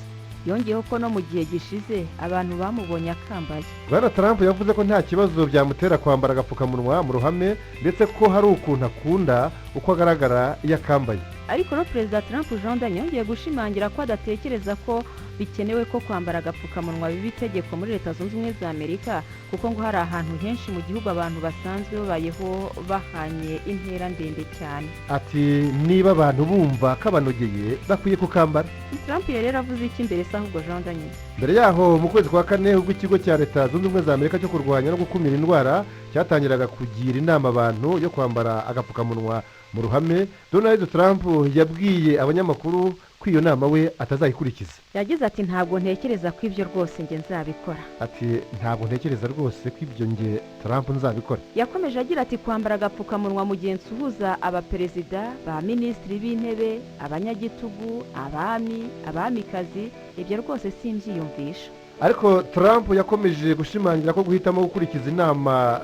Yongeyeho ko no mu gihe gishize abantu bamubonye akambaye. Bwana Trump yavuze ko nta kibazo byamutera kwambara agapfukamunwa mu ruhame, ndetse ko hari ukuntu akunda uko agaragara iyo akambaye. Ariko no Perezida Trump, Jean Daniel, yongeye gushimangira ko adatekereza ko bikenewe ko kwambara agapfukamunwa biba itegeko muri Leta Zunze Ubumwe za Amerika, kuko ngo hari ahantu henshi mu gihugu abantu basanzwe babayeho bahanye intera ndende cyane. Ati: "Niba abantu bumva kabanogeye, bakwiye kukambara." Trump yari yaravuze iki mbere se ahubwo, Jean Daniel? Mbere yaho, mu kwezi kwa kane, ubwo ikigo cya Leta Zunze Ubumwe za Amerika cyo kurwanya no gukumira indwara cyatangiraga kugira inama abantu yo kwambara agapfukamunwa mu ruhame, Donald Trump yabwiye abanyamakuru ko iyo nama we atazayikurikiza. Yagize ati: "Ntabwo ntekereza ko ibyo rwose njye nzabikora." Ati: "Ntabwo ntekereza rwose ko ibyo njye Trump nzabikora." Yakomeje agira ati: "Kwambara agapfukamunwa mu gihe nsuhuza abaperezida, ba minisitiri b'intebe, abanyagitugu, abami, abamikazi, ibyo rwose simbyiyumvisha." Ariko Trump yakomeje gushimangira ko guhitamo gukurikiza inama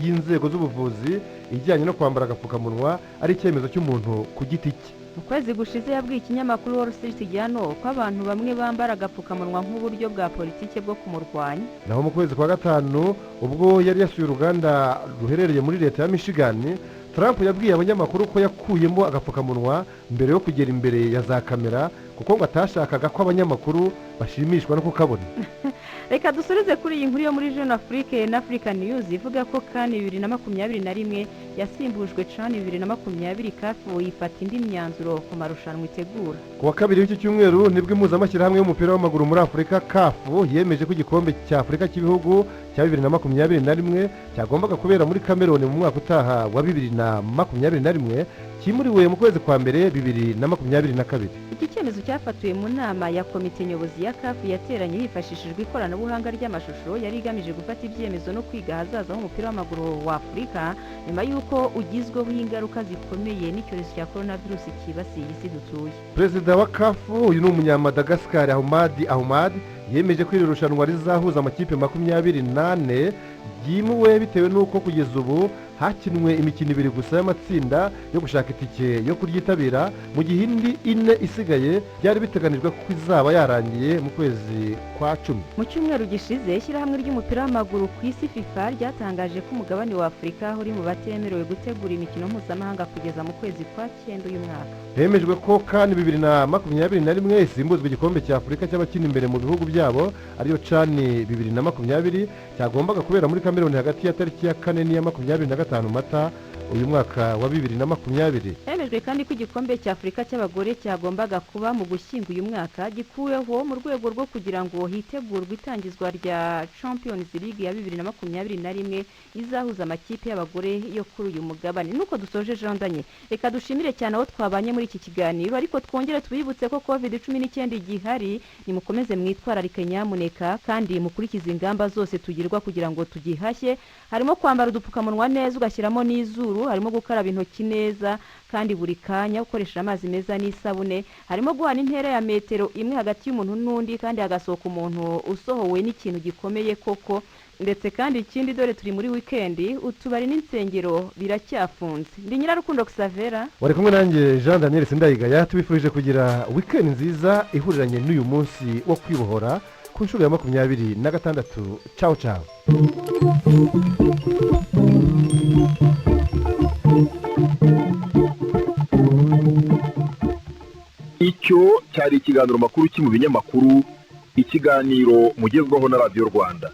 y'inzego z'ubuvuzi ijyanye no kwambara agapfukamunwa ari icyemezo cy'umuntu ku giti cye. Mu kwezi gushize yabwiye ikinyamakuru Wall Street Journal ko abantu bamwe bambara agapfukamunwa nk'uburyo bwa politiki bwo kumurwanya. Naho mu kwezi kwa gatanu, ubwo yari yasuye uruganda ruherereye muri leta ya Michigan, Trump yabwiye abanyamakuru ko yakuyemo agapfukamunwa mbere yo kugera imbere ya za kamera, kuko ngo atashakaga ko abanyamakuru bashimishwa no kukabona. Reka dusubize kuri iyi nkuru yo muri Jeune Afrique na Africa News ivuga ko CAN 2021 yasimbujwe CHAN 2020, CAF ifata indi myanzuro ku marushanwa itegura. Ku wa kabiri w'iki cyumweru nibwo impuzamashyirahamwe y'umupira w'amaguru muri Afurika, CAF, yemeje ko igikombe cya Afurika cy'ibihugu cya 2021 cyagombaga kubera muri Cameroon mu mwaka utaha wa 2021 cyimuriwe mu kwezi kwa mbere 2022. Iki cyemezo cyafatiwe mu nama ya komite nyobozi ya CAF yateranye hifashishijwe ikoranabuhanga ry'amashusho, yari igamije gufata ibyemezo no kwiga ahazaza h'umupira w'amaguru wa Afurika nyuma y'uko ugizweho ingaruka zikomeye n'icyorezo cya coronavirus cyibasiye isi dutuye. Perezida wa CAF, uyu ni Umunyamadagasikari Ahmad Ahmad, yemeje ko iri rushanwa rizahuza amakipe 24 ryimuwe bitewe n'uko kugeza ubu hakinwe imikino ibiri gusa y'amatsinda yo gushaka itike yo kuryitabira, mu gihe indi ine isigaye byari biteganijwe ko izaba yarangiye mu kwezi kwa 10. Mu cyumweru gishize, ishyirahamwe ry'umupira w'amaguru ku isi, FIFA, ryatangaje ko umugabane wa Afurika uri mu batemerewe gutegura imikino mpuzamahanga kugeza mu kwezi kwa cyenda uyu mwaka. Hemejwe ko CAN 2021 isimbuzwa igikombe cya Afurika cy'abakina imbere mu bihugu byabo, ariyo CHAN 2020, cyagombaga kubera muri Kameruni hagati ya tariki ya 4 n'iya 25 Mata uyu mwaka wa 2020. Hemejwe kandi ko igikombe cya Afurika cy'abagore cyagombaga kuba mu Gushyingo uyu mwaka gikuweho mu rwego rwo kugira ngo hitegurwe itangizwa rya Champions League ya 2021 izahuza amakipe y'abagore yo kuri uyu mugabane. Nuko dusoje, Jean Danye, reka dushimire cyane abo twabanye muri iki kiganiro, ariko twongere tubibutse ko COVID-19 igihari. Nimukomeze mwitwararike nyamuneka, kandi mukurikize ingamba zose tugirwa kugira ngo tugihashye, harimo kwambara udupfukamunwa neza ugashyiramo n'izuru, harimo gukaraba intoki neza kandi buri kanya ukoresheje amazi meza n'isabune, harimo guhana intera ya metero imwe hagati y'umuntu n'undi, kandi hagasohoka umuntu usohowe n'ikintu gikomeye koko. Ndetse kandi ikindi, dore turi muri wikendi, utubari n'insengero biracyafunze. Ndi Nyirarukundo Xavera. Wari kumwe nanjye Jean Daniel Sindayigaya. Tubifurije kugira wikendi nziza ihuriranye n'uyu munsi wo kwibohora ku nshuro ya 26. Cawu cawu. Icyo cyari ikiganiro makuru ki mu binyamakuru, ikiganiro mugezwaho na Radiyo Rwanda.